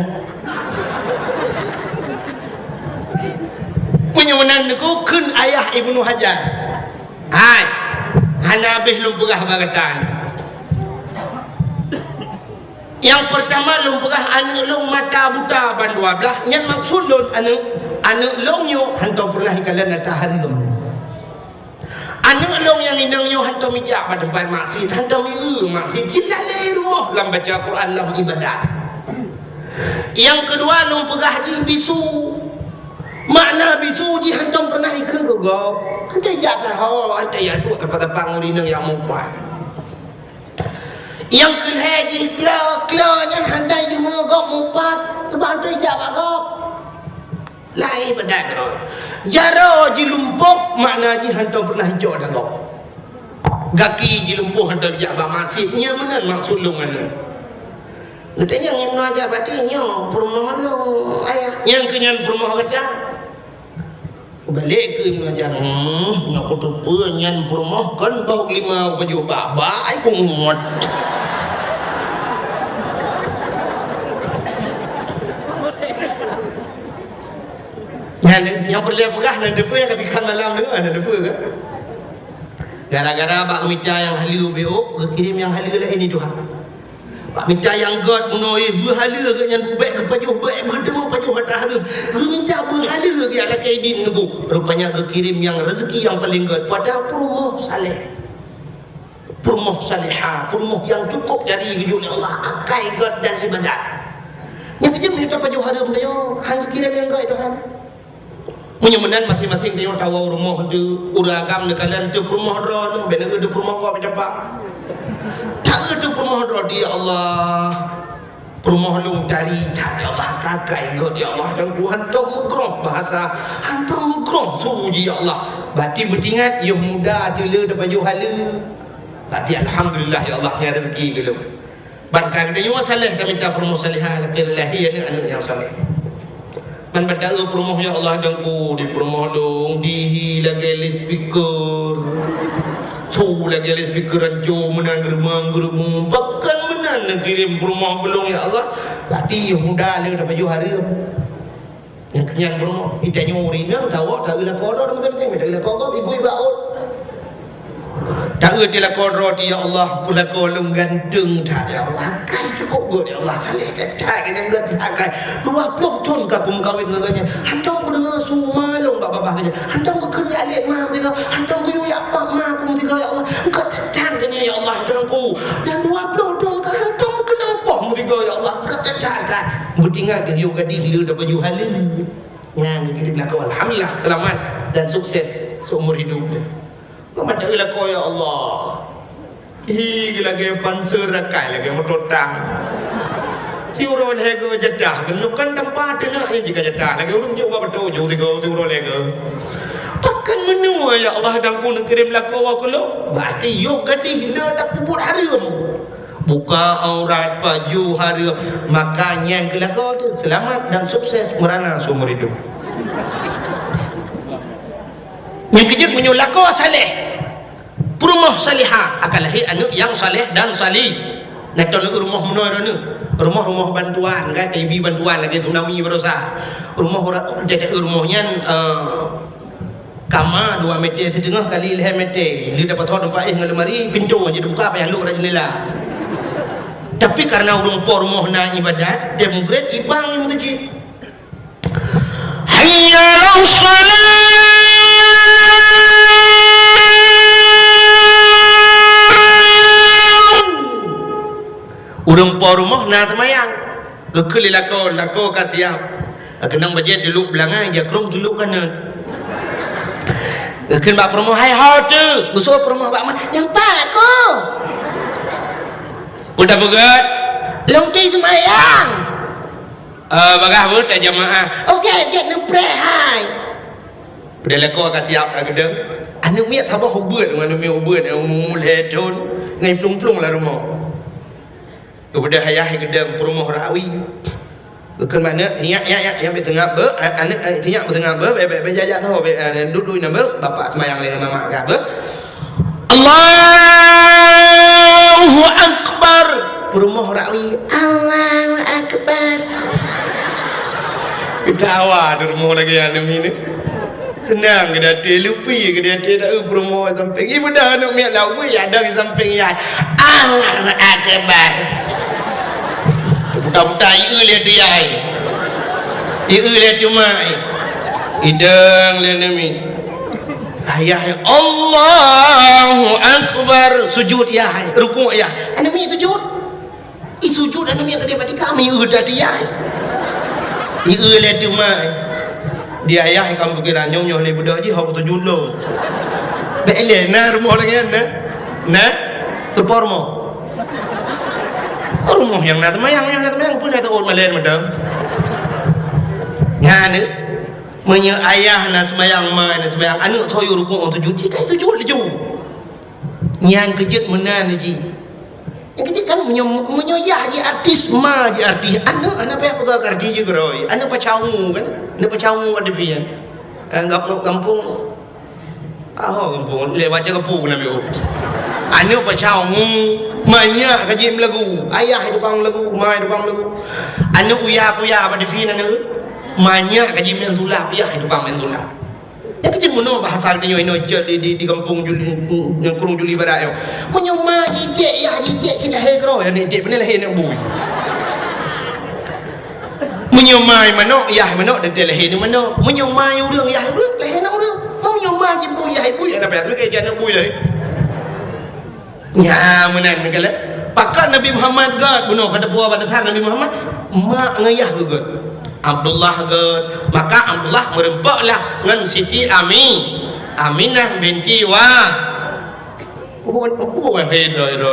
Meunyoe meunan Teungku kheun ayah Ibnu Hajar. Hai, hana habéh lôn peugah bak gata nyoe. Nyang peurtama lôn peugah aneuk lôn mata buta ban dua blaih, nyan maksud lôn aneuk, aneuk lôn nyoe hantom peureunah ikalon ata hareuem. Aneuk lôn nyang inong nyoe hantom ijak bak teumpat maksiet, hantom ieu maksiet, cit lalée rumoh lam baca Quran, lam ibadat. Nyang keudua lôn peugah jih bisu. Makna bisu jih hantom peureunah ikheun keu gob. Hantom ijak saho, hantom ijak duek teumpat-teumpat ngon inong nyang mupat. Nyang keu lhée jih klo, klo nyan hana deungoe gob mupat, sabab hana ijak bak gob. Laén bak droe. Jaroe jilumpoh makna jih hantom peureunah ijok ata gob. Gaki jilumpoh hantom ijak bak maksiet, nyan meunan maksud lôn nyan. Geutanyong Ibnu Hajar, "Berarti nyoe peurumoh lôn, Ayah?" Nyang keu nyan peurumoh gata. Balek keu Ibnu Hajar, "Hmm, nyoe kuteupeue nyan peurumoh kon boh lima pajoh bak-bak, ai kuengkot." Nyan, nyang peureulée peugah nan teupeue nyang ka dikheun malam nyoe, nan teupeue kan? Gara-gara bak mita nyang haleue B O, geukirém nyang haleue laén di tuha. Bak mita nyang gét bunoe, beuhaleue gét nyan bubek geupajoh bek, beuteumé pajoh ata hareuem. Geumita beuhaleue gét lakée idin Teungku. Rupanya geukirém nyang rezeki nyang paleng gét. Padahai peurumoh saleh. Peurumoh salehah, peurumoh nyang cukup jari geujok lé Allah, akai gét dan ibadat. Nyang keujeuet mita pajoh hareuem nyoe, han geukirém nyang gét Tuhan. Meunyoe meunan maséng-maséng tanyoe tawoe u rumoh teuh, ureueng agam neukalon teuh peurumoh droe, bèk na teuh peurumoh gob campak. Taeu teuh peurumoh droe, "Ya Allah, peurumoh lôn tari that, ya Allah, ka akai gét, ya Allah, dan ku hantom meugroh bahasa, hantom meugroh su jih, ya Allah." Bati beutingat, yoh muda teuh le tapajoh haleue. Bati alhamdulillah, ya Allah, nyan rezeki keu lôn. Ban ka geutanyoe saleh, tamita peurumoh salehah, lakée lahé aneuëk-aneuëk nyang saleh. Ban ban taeu peurumoh, ya Allah, Teungku, di peurumoh lôn, dihi lagée loudspeaker. Su lagée loudspeaker ranco meunan geureumang-geureumang. Pakon meunan neukirém peurumoh keu lôn, ya Allah. Bati yoh muda le tapajoh hareuem. Nyang keunyan peurumoh, itanyoe ureueng inong tawoe, taeu lakoe droe, teuma-teuma, taeu lakoe gob, ibu ibaôt. Taeu di lakoe droe, "Ya Allah, peunakoe lôn ganteng that, ya Allah. Akai cukup gét, ya Allah. Saleh that, that, gét that, akai. Dua ploh thon ka kumeukawen ngon gobnyan. Hantom kudeungoe su ma lôn bak babah gobnyan. Hantom kukheun jak lét ma meusigoe. Hantom kuyue jak pak ma ku meusigoe, ya Allah. Gét that, that, gobnyan, ya Allah, Tuhanku. Dan dua ploh thon ka hantom keuneuk poh meusigoe, ya Allah. Gét that, that, akai." Beutingat geuyue gadih le tapajoh haleue. Nyan geukirém lakoe, alhamdulillah, seulamat dan sukses seumur hidup. Mata lakoe, ya Allah. Ih, lagée panser akai, lagée moto tang. Siuroe lhèe go jadah, keunoe kan tampa teunak nyang jika jadah. Lagèe ureueng jeuet bak beutôi, jeuet tiga, siuroe lhèe go. Pakon meunoe, ya Allah, dan ku neukirém lakoe keu lôn? Berarti yoh gadih le tapeubuet hareuem. Buka aurat, pajoh hareuem. Maka nyang keu lakoe teuh seulamat dan sukses meurana seumur hidup. Nyang keujeuet meunyoe lakoe saleh, peurumoh salihah akan lahé aneuk nyang saleh dan sali. Nah, toh aneuk rumoh meunoe droeneuh. Rumoh-rumoh bantuan, kan, ibi bantuan lagèe tsunami baroesa. Rumoh ora-, jadi rumoh nyan, eh, kama dua meter siteungoh kali lhèe meter. Lheueh tapasoe teumpat éh ngon lemari, pintoe hana jibuka, payah lhôk rot jeundela. Tapi karena ureueng po rumoh na ibadat, tem mugret, ibang nyang meuseujid. Hayya 'alas shalah. Ureueng po rumoh na teumayang. Geukheun lé lakoe, lakoe ka siap. Geukheun bajèe teulôk beulangai, jak krông teulôk kanan. Geukheun bak peurumoh, "Hai ho teuh." Geusoe peurumoh bak ma, "Nyang pat ko?" Peue tapeugah? "Lôn teuh seumayang." "Eh, bagah beuet tajamaah." "Oke, gèt neupreh hai." Padahai lakoe ka siap ka geudong. Aneuk miet saboh ubeut, aneuk miet ubeut nyang umu lhèe thôn, ngon plueng-plueng lam rumoh. Geubeudôh ayah geudong peurumoh rawi. Geukheun bak aneuk, "Nyak, nyak, nyak, nyak, bèk teungab beuh, a-, aneuk, eh, nyak beuh teungab beuh, bèk, bèk, bèk jak-jak sahoe, bèk, eh, duek-duek inan beuh, bapak seumayang lé ngon mamak kah beuh." Allahu Akbar. Peurumoh rawi, "Allahu Akbar." Geutawa teuh rumoh lagèe aneuk miet. Seunang geuh di até, leupie geuh di até, taeu peurumoh sampéng. Ibeudôh aneuk miet lawa, ya dong sampéng ya. Allahu Akbar. Teuputa-puta, ieu lé tu yah. Ieu lé tu mak. Idong lé aneuk miet. Ayah, Allahu Akbar. Sujud yah, rukuk yah. Aneuk miet sujud. Ih, sujud aneuk miet keudéh bak tika, meuieu that yah. Ieu lé teuma. Di ayah ka meupikiran, nyoe, nyoe lé beudôh jih, hok sujud lom. Bèk lé, na rumoh lagèe nyan, na? Na? Seupôt rumoh. Rumoh nyang na seumayang, nyang na seumayang, peue na taôt malèe mantong. Nyan, meunyoe ayah na seumayang, ma na seumayang, aneuk soe yue rukuk sujud, cit ka sujud laju. Nyang keujeuet meunan jih. Nyang keujeuet kan meunyoe, meunyoe yah jih artis, ma jih artis, aneuk hana payah peugah keu artis jih keudroe. Aneuk pacau kan? Aneuk pacau ka teupie. Eh, gam-, gampông. Aho gampông, lé baca gampông keunan biôh. Aneuk pacau, manyak ka jih meulagu. Ayah tukang lagu, ma tukang lagu. Aneuk uya-kuya bak teupie aneuk. Manyak ka jih main sulap, yah tukang main sulap. Nyan keuh jeuet meunoe bahasa tanyoe inoe cok di, di, di gampông Juli, ngon krueng Juli Barat nyoe. Meunyoe ma jitèk, yah jitèk, cit lahé keudroe, nyan jitèk, beuna lahé aneuk bui. Meunyoe ma manok, yah manok, teuntèe lahé aneuk manok. Meunyoe ma ureueng, yah ureueng, lahé aneuk ureueng. Meunyoe ma jibui, yah bui, hana payah, ka jeuet aneuk bui lahé. Nyan meunan meugalak. Pakon Nabi Muhammad gèt bunoe, ka teupeue bak dasar Nabi Muhammad? Mak ngon yah geuh gèt. Abdullah gèt. Maka Abdullah meureumpok lah ngon Siti Ami-, Aminah binti Wa-, bukan, bukan Ridho, Ridho.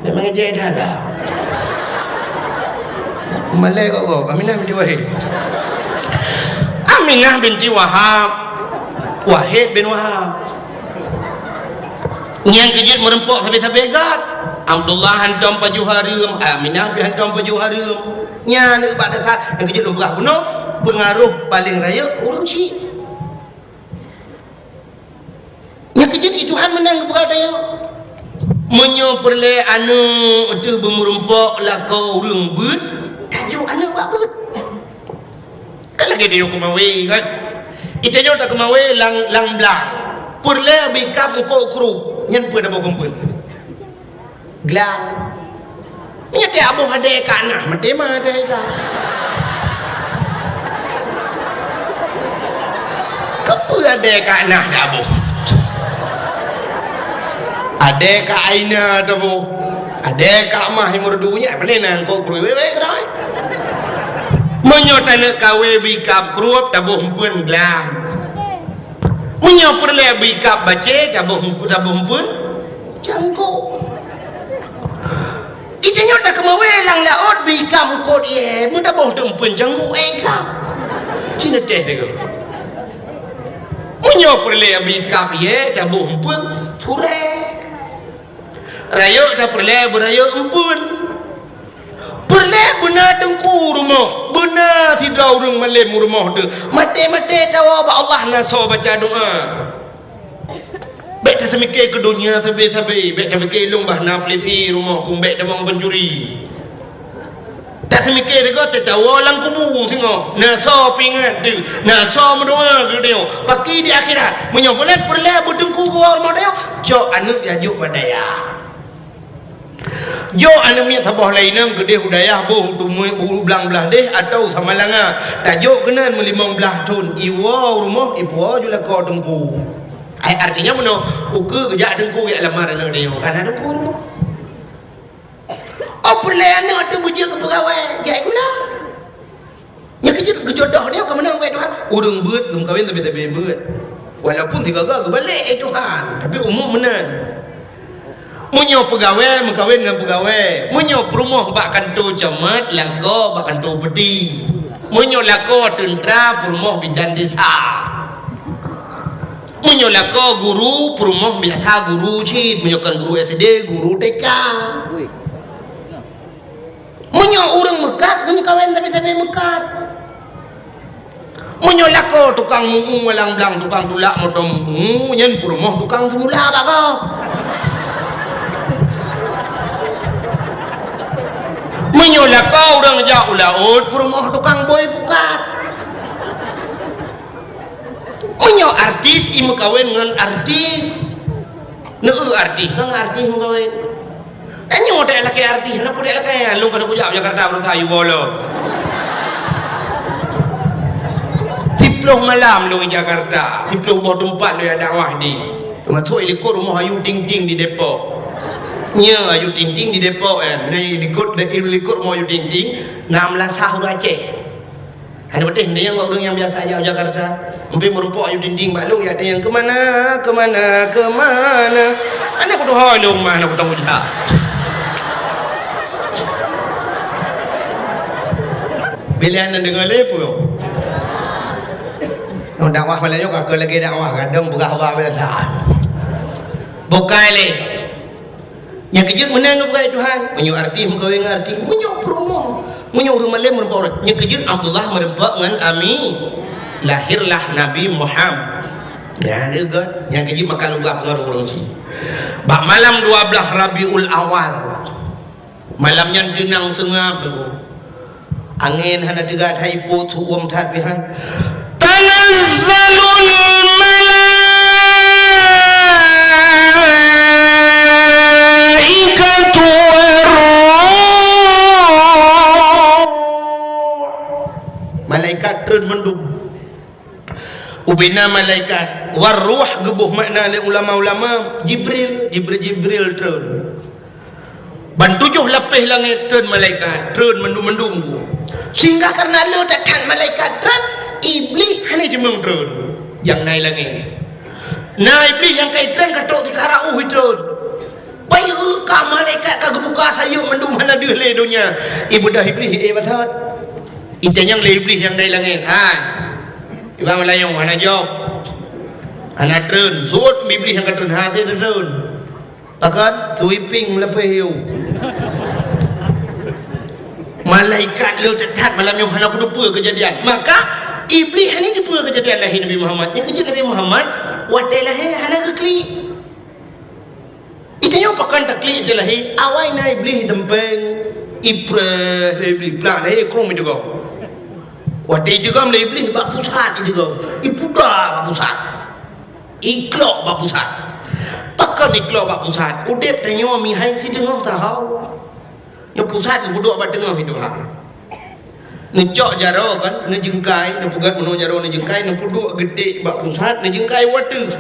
Memang ejek dah lah. Malai kok kau, Aminah binti Wahid. Aminah binti Wahab. Wahid bin Wahab. Nyang keujeuet meureumpok sabe-sabe gèt. Abdullah hantom pajoh hareuem, Aminah pih hantom pajoh hareuem. Nyan bak dasar nyang keujeuet lôn peugah bunoe, peungaroh paleng rayeuk ureueng chik. Nyang keujeuet di Tuhan meunan geupeugah tanyoe. Meunyoe peureulèe aneuk teuh beumeureumpok lakoe ureueng beuet, tanyoe aneuk bak beuet. Kan lagèe tanyoe keumawe kan. Di tanyoe takeumawe lam, lam blang. Peureulèe bri kab eungkôt krup, nyan peue taboh keumeung. Glang. Nyan teuh aboh adèe ka na, maté ma adèe ka. Keupeue adèe ka na taboh? Adèe ka Aina taboh. Adèe ka Mah Imur Dunya, pane na eungkôt krup wèk-wèk keudroe. Meunyoe taneuk kawé bri kab krup, taboh eumpeuen glang. Meunyoe peureulèe bri kab bacé, taboh, taboh eumpeuen cangkok. Ita nyoe takeumawé lam laôt bri kap eungkôt ié, meutaboh teumpeuen jangguk ék kap. Ci neuteh teuh. Meunyoe peureulée bri kap ié taboh eumpeuen, surée. Rayeuk tapeureulée beurayeuk eumpeuen. Peureulée beuna teungku rumoh, beuna sidroe ureuëng malém rumoh teuh. Maté-maté tawoe bak Allah na soe baca doa. Bék taseumiké keu donya sabe-sabe, bék taseumiké lôn bah na peulisi rumoh kong bék tamong pancuri. Taseumiké sigoe teuh tawoe lam kubu singoh, na soe peuingat teuh, na soe meudoa keu tanyoe, paki di akhirat. Meunyoe meunan peureulée beuteungku beuwoe rumoh tanyoe, cok aneuëk jajok bak dayah. Jok aneuëk miet saboh laén inong keudeh u dayah boh u Teumue, u Blang Blahdeh atawa u Samalanga. Tajok keunan meulimong blaih thon, iwoe u rumoh, ipuwoe ju lakoe teungku. Ai artinya meunoe, ukeue geujak teungku jak lamar aneuëk tanyoe, ka na teungku rumoh. Oh peureulée aneuëk teuh beujeuet keu peugawée, jai gula. Nyang keujeuet geujodoh nyoe keumeunang bak Tuhan. Ureuëng beuet geumeukawen sabe-sabe beuet. Walaupun sigaga geubalek, eh Tuhan, tapi umum meunan. Meunyoe peugawée meukawen ngon peugawée, meunyoe peurumoh bak kantô camat, lakoe bak kantô peuti. Meunyoe lakoe teuntra, peurumoh bidan desa. Meunyoe lakoe guru, peurumoh biasa guru cit, meunyoe kon guru S D, guru T K. Meunyoe ureuëng meukat, geumeukawen sabe-sabe meukat. Meunyoe lakoe tukang meu-ueng walang blang, tukang tulak moto meu-ueng, nyan peurumoh tukang seumula bak gob. Meunyoe lakoe ureuëng jak u laôt, peurumoh tukang bôi pukat. Meunyoe artis, imeukawen ngon artis. Neu artis, ngon artis meukawen. Tanyoe tak lakée artis, hana peue lakée. Lôn ka kujak Jakarta, beurasa yu bolo. Siploh malam lôn di Jakarta, siploh boh teumpat lôn dakwah di. Masuk i likot rumoh Ayu Ting Ting di Depok. Nya Ayu Ting Ting di Depok, eh. Na i likot, i likot rumoh Ayu Ting Ting, na meulasah ureuëng Aceh. Hana patéh, nyan ureuëng nyang biasa jak Jakarta. Mungken meurumpok Ayu Ting Ting bak lôn, ya tanyong, "Keumana, keumana, keumana?" Hana kutuho lôn mah, hana kutong ujak. Bila hana deungoe lé peue? Nyoe dakwah malam nyoe ka keu lagée dakwah gadong peugah haba biasa. Bukai lé. Nyang keujeuet meunan geupeugah Tuhan, meunyoe artis meukawen ngon artis, meunyoe peurumoh, meunyoe ureuëng malém meureumpok ureuëng. Nyang keujeuet Abdullah meureumpok ngon Ami, lahirlah Nabi Muhammad. Nyan lé göt, nyang keujeuet maka lugah ngon ureuëng cit. Bak malam dua blaih Rabiul Awal, malam nyan teunang seungab. Angén hana teuga that, ipot, su'uem that pih han. Tanazzalul malaikatu war-ruh. Malaikat treun mandum. Ubena malaikat, war-ruh geuboh makna lé ulama-ulama, Jibril, Jibril, Jibril treun. Ban tujoh lapéh langét treun malaikat, treun mandum-mandum. Sehingga karena le that-that malaikat treun, Iblih hana jimeueng treun. Nyang na i langét. Na Iblih nyang ka i treun ka trok sikara uh i treun. Bayeue ka malaikat ka geubuka sayeuep mandum hana deuh lé donya. Ibeudôh Iblih, eh, basot. Itanyong lé Iblih nyang na i langét, "Hai, Iban Meulayu hana jaweueb. Hana treun." Sot Iblih nyang ka treun, "Ha, treun." Pakon? Sweeping lapéh yue. Malaikat le that-that malam nyoe hana kuteupeue keujadian. Maka Iblih hana teupeue keujadian lahé Nabi Muhammad. Nyang keujeuet Nabi Muhammad watée lahé hana geuklik. Itanyoe pakon taklik teuh lahé, awai na Iblih iteumpéng, ipreh lé Iblih, plak lahé krueng iteugob. Watée iteugob lé Iblih bak pusat iteugob, iputa bak pusat. Iklok bak pusat. Pakon iklok bak pusat? Udeb tanyoe mihai siteungoh sahoe. Nyoe pusat geuduek bak teungoh itu ha. Neucok jaroe kan, neujeungkai, neupeugét meunoe jaroe neujeungkai, neupeuduek geutek bak pusat, neujeungkai u ateueh.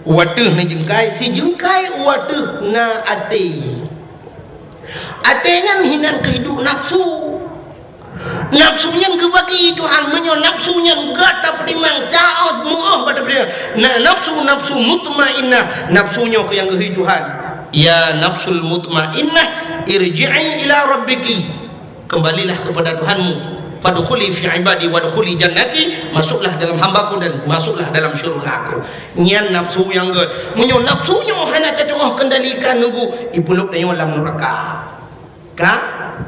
U ateueh neujeungkai, sijeungkai u ateueh na até. Até nyan hinan keuhidup nafsu. Nafsu nyan geubagi Tuhan, meunyoe nafsu nyan gata peutimang, taát, meu'oh gata peutimang. Na nafsu, nafsu mutmainnah, nafsu nyoe keuh nyang geuhi Tuhan. Ya nafsul mutmainnah, irji'i ila rabbiki. Kembalilah kepada Tuhanmu. Fadkhuli fi ibadi wadkhuli jannati. Masuklah dalam hambaku dan masuklah dalam syurgaku. Nyan nafsu nyang gèt. Meunyoe nafsu nyoe hana tatu'oh kendalikan, nunggu ipeuleupah tanyoe lam neuraka. Ka,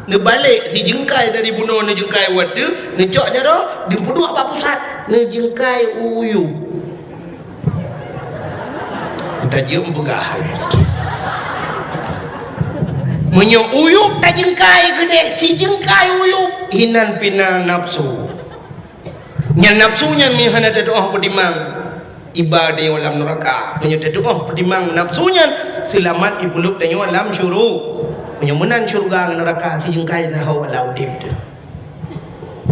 neubalek sijeungkai dari bunoe, neujeukai u ateueh, neucok jaroe, dipeuduek bak pusat, neujeukai u yup. Tajeuem peugah. Meunyoe u yup tajeukai keudeh, sijeungkai u yup, inan pih na nafsu. Nyan nafsu nyan meunyoe hana tatu'oh peutimang, iba tanyoe lam neuraka. Meunyoe tatu'oh peutimang nafsu nyan, seulamat ipeuleupah tanyoe lam syuru-, meunyoe meunan syeuruga ngon neuraka sijeungkai taho lam udeb teuh.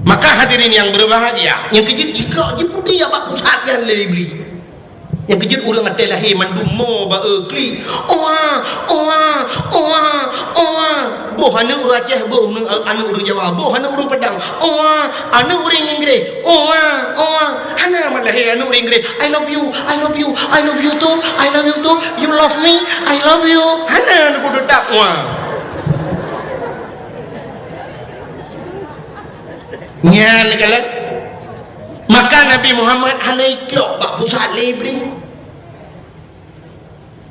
Maka hadirin nyang berbahagia, nyang keujeuet jikok jiputéh bak pusat nyan lé Iblih. Nyang keujeuet ureueng até lahé mandum mo ba-e klik. Oa, oa, oa, oa. Boh aneuk ureueng Aceh, boh aneuk, aneuk ureueng Jawa, boh aneuk ureueng Padang. Oa, aneuk ureueng Inggréh. Oa, oa. Hana mat lahé aneuk ureueng Inggréh. "I love you, I love you, I love you too, I love you too. You love me, I love you." Hana aneuk ureueng Padang. Oa. Nyan kalon. Maka Nabi Muhammad hana ikok bak pusat lé Iblih.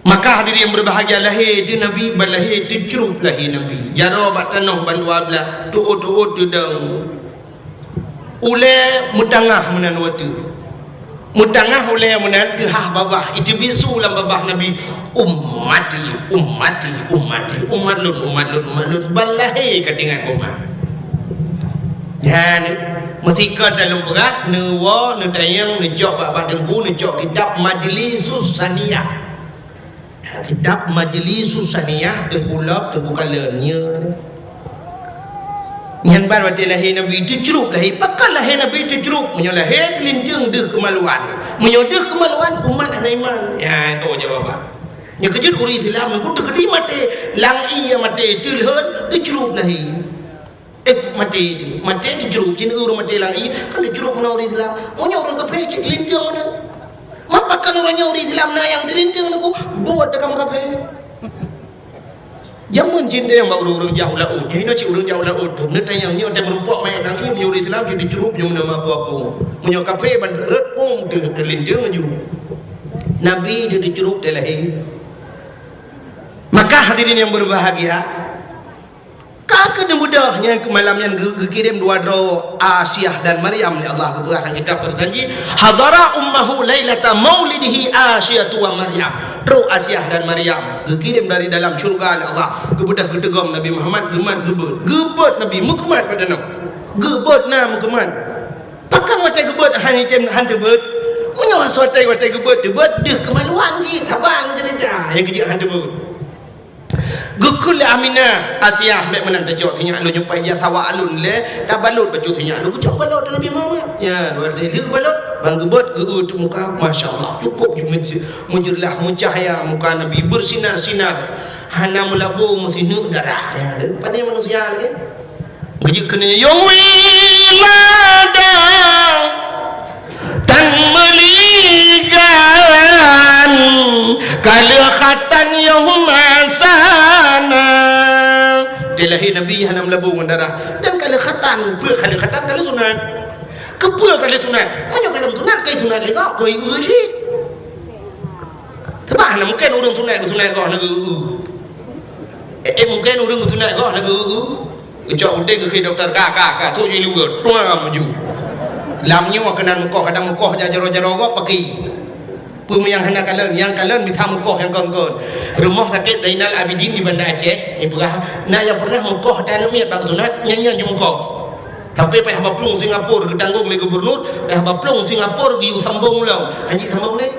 Maka hadirin berbahagia, lahé teuh Nabi, ban lahé teucrup lahé Nabi. Jaroe bak tanoh ban dua blah, tuôt-tuôt teudong. Ulèe meutangah meunan watèe. Meutangah ulèe meunan teuhah babah, iteubiet su lam babah Nabi, "Ummati, ummati, ummati, umat lôn, umat lôn, umat lôn, ban lahé ka teuingat koma." Nyan, meusikot lam lôn peugah, neuwoe, neutanyong, neucok bak, bak teungku, neucok kitab Majlisus Saniyah. Kitab Majlisus Saniyah, Teungku Lop, Teungku Kalon, nyoe. Nyan ban watèe lahé Nabi teucrup lahé. Pakon lahé Nabi teucrup? Meunyoe lahé teulinteung deuh keumaluan. Meunyoe deuh keumaluan, umat hana iman. Nyan, toh jawaban. Nyoe keujeuet ureueng Islam, meunyoe teukeudi maté, lam ié maté, teulheuet, teucrup lahé. Eh, maté teuh. Maté teucrup, cit ureueng maté lam ié, kan teucrup meunan ureueng Islam. Meunyoe ureueng kafé, cit teulinteung meunan. Mapa kan ureueng nyoe ureueng Islam na nyang teulinteung nunggu, buet dah kamoe kafé. Jameun cit nyang bak ureueng-ureueng jak u laôt. Nyoe hinoe cit ureueng jak u laôt. Neutanyong nyoe watèe meurumpok manyét lam ié, meunyoe ureueng Islam cit teucrup, nyoe meunan meuaku-aku. Meunyoe kafé ban rhot pong teuh teulinteung laju. Nabi teuh teucrup teuh lahé. Maka hadirin yang berbahagia, ka keuneuk beudôh nyan keu malam nyan geu-, geukirém dua droe Asiah dan Maryam lé Allah, geupeugah lam kitab Berjanji, "Hadara ummahu lailata maulidihi Asiyatu wa Maryam." Trok Asiah dan Maryam geukirém dari dalam syeuruga lé Allah, geubeudôh geuteugom Nabi Muhammad, geumat geubeuet. Geubeuet Nabi, meukeumat pada nyoe. Geubeuet na meukeumat. Pakon watèe geubeuet han item, han teubeuet? Meunyoe watèe, watèe geubeuet, teubeuet deuh keumaluan jih, saban ceurita nyang keujeuet han teubeuet. Geukheun lé Aminah, "Asiah, bèk meunan tacok sinyak lôn, nyoe paih jak sawak lôn lé, tabalot bacut sinyak lôn." Geucok balot Nabi Muhammad. Ya, lheueh balot, ban geubeuet, geu-eu teuk muka, masya Allah, cukôp ju meuj-, meujeulaih, meucahya muka Nabi, beusinar-sinar, hana meulabô meusineuk darah. Ya, padahai manusia lagèe. Geujeuet keuneuk yong wilada tan meuligan, ka lheueh khatan yong masana. Di lahé Nabi hana meulabô ngon darah. Dan ka lheueh khatan, peue ka lheueh khatan, ka lheueh sunat. Keupeue ka lheueh sunat? Meunyoe ka lheueh sunat, ka sunat lé gob, keu ié cit. Sabab hana mungken ureueng sunat geusunat goh na geu-eu. Eh, eh, mungken ureueng geusunat goh na geu-eu. Geucok guteng geukheun dokto, ka, ka, ka, sôk ju ilu geuh, tuang laju. Lam nyoe keunan mukoh, kadang mukoh jak jaroe-jaroe gob paki. Peue nyang hana kalon, nyang kalon mita mukoh nyang kon-kon. Rumoh Sakét Zainal Abidin di Banda Aceh, nyan peugah, na nyang pernah mukoh ata aneuk miet bak geusunat, nyan, nyan ju mukoh. Sampai payah baplueng Singapura, geutanggong lé gubernur, payah baplueng Singapura geuyue sambong lom. Hanjeuet sambong lé.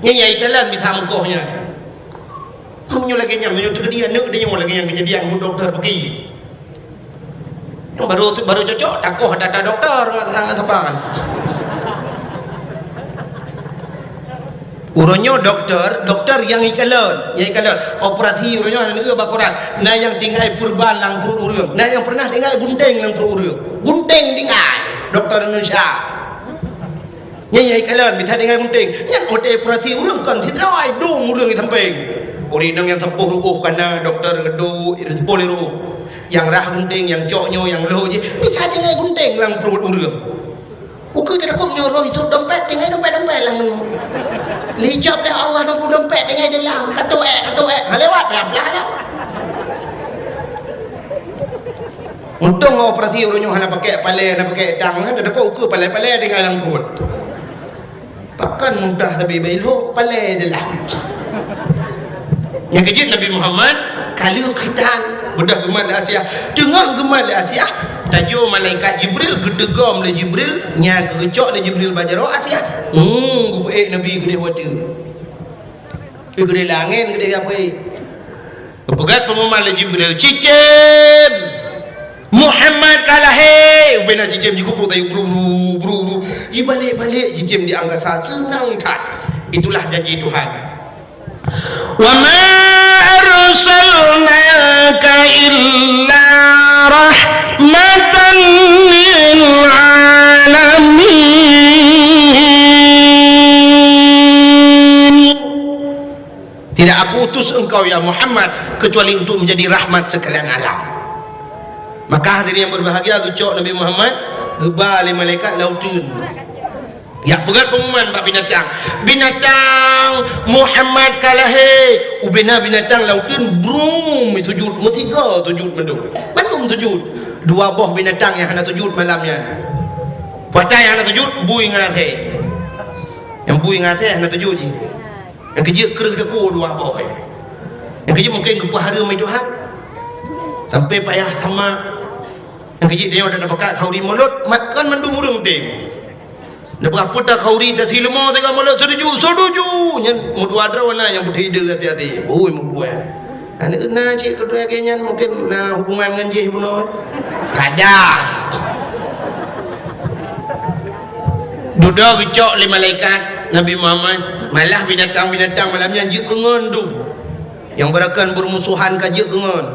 Nyan nyang ikalon mita mukoh nyan. Meunyoe lagèe nyan, meunyoe teukeudi aneuk tanyoe lagèe nyan keujadian, buet dokto peuki. Nyang baru, baru cocok, takoh data dokto ngon sang saban. Uroe nyoe dokto, dokto nyang ikalon, nyang ikalon. Operasi uroe nyoe hana neueu bak koran. Na nyang tinggai peureban lam pruet ureueng. Na nyang pernah tinggai bunteng lam pruet ureueng. Bunteng tinggai. Dokto Indonesia. Nyan nyang ikalon, bisa tinggai gunting. Nyan otai operasi ureuëng kon sidroe, dum ureuëng di sampéng. Ureuëng inong nyang sampôh ruôh kana, dokto geuduek, sampôh lé ruôh. Nyang rhah gunting, nyang cok nyoe, nyang lhôk jih, bisa tinggai gunting lam pruet ureuëng. Ukeue teutakot nyoe roh isut dompet, tinggai dompet-dompet lam nyoe. Lé cok deh Allah, dompet tinggai dalam. Katuek, katuek. Ha, lewat, blah, blah, blah. Untông operasi ureuëng nyoe hana pakai palée, hana pakai tang, hana teuko ukeue palée-palée tinggai lam pruet. Pakon mudah sabe bailhok palée dalam. Nyang keujeuet Nabi Muhammad ka lheueh khitan, beudôh geumat lé Asiah. Teungoh geumat lé Asiah, tajô malaikat Jibril, geuteugom lé Jibril, nyang geugeucok lé Jibril bak jaroe Asiah. Hmm, geupeuék Nabi keudeh watée. Keudeh langét, keudeh apui. Geupeugah peunguman lé Jibril, "Cicém! Muhammad ka lahé!" Ubena cicém jikupuk tayue bru, bru, bru, bru. Jibalek-balek cicém di angkasa, seunang that. Itulah janji Tuhan. "Wa ma arsalnaka illa rahmatan lil alamin." Tidak Aku utus engkau, ya Muhammad, kecuali untuk menjadi rahmat sekalian alam. Maka hadirin yang berbahagia, geucok Nabi Muhammad, geuba lé malaikat lauteun. Jak peugah pengumuman bak binatang. Binatang, Muhammad ka lahé. Ubena binatang lauteun brum sujud, meusigoe sujud mandum. Mandum sujud. Dua boh binatang nyang hana sujud malam nyan. Peue nyang hana sujud, bui ngon asèe. Nyang bui ngon asèe hana sujud jih. Nyang keujeuet kreueh teuku dua boh. Nyang keujeuet mungken geupeuhareuem lé Tuhan. Sampai payah sama. Nyang keujeuet tanyoe dak tapakat khauri mulod, makan mandum ureueng udeb. Neupeugah peue ta khauri ta sileumô teuka mulod, setuju, setuju. Nyan meudua droe na nyang beudeuh ide hati-hati. Ui, meubuet. Aneuk na cit keudua lagèe nyan mungken na hubungan ngon jih bunoe. Kadang. Dudoe geucok lé malaikat Nabi Muhammad, malah binatang-binatang malam nyan jeuet keu ngon dum. Nyang beurakan beurumusohan ka jeuet keu ngon.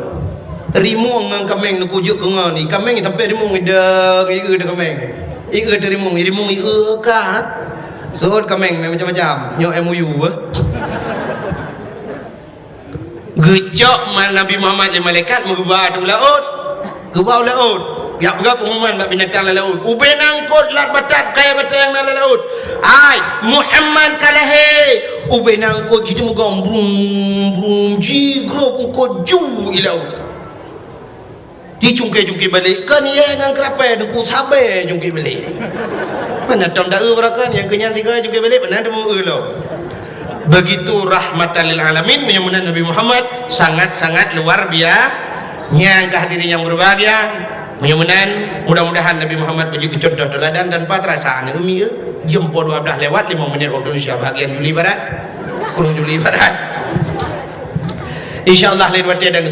Rimueng ngon kaméng neuku jeuet keu ngon. I kaméng sampai rimueng idong, i eu teu kaméng. I eu teu rimueng, i rimueng i eu ka. Sot kaméng macam-macam. Nyoe M O U, eh. Geucok ma-, Nabi Muhammad lé malaikat meugeuba u laôt. Geuba u laôt. Jak peugah pengumuman bak binatang lam laôt. Ubé nangkot lat batat kayèe batèe nyang na lam laôt. Hai, Muhammad ka lahé. Ubé nangkot jiteumugom brum, brum, jigrob eungkot ju i laôt. Jicungké-cungké balek, kon yèe ngon keurapèe teungku sabé jungké balek. Mana tom da-e barakan, nyang keunyan tiga jungké balek, mana teumu eu lom. Begitu rahmatan lil alamin, meunyoe meunan Nabi Muhammad sangat-sangat luar bia-, nyang ka hadirin yang berbahagia. Meunyoe meunan, mudah-mudahan Nabi Muhammad beujeuet keu contoh teuladan dan pat rasa aneuk umi, eh, jeuem poh dua belas lewat lima menit waktu Indonesia bahagian Juli Barat. Kurang Juli Barat. Insya Allah lain watèe dan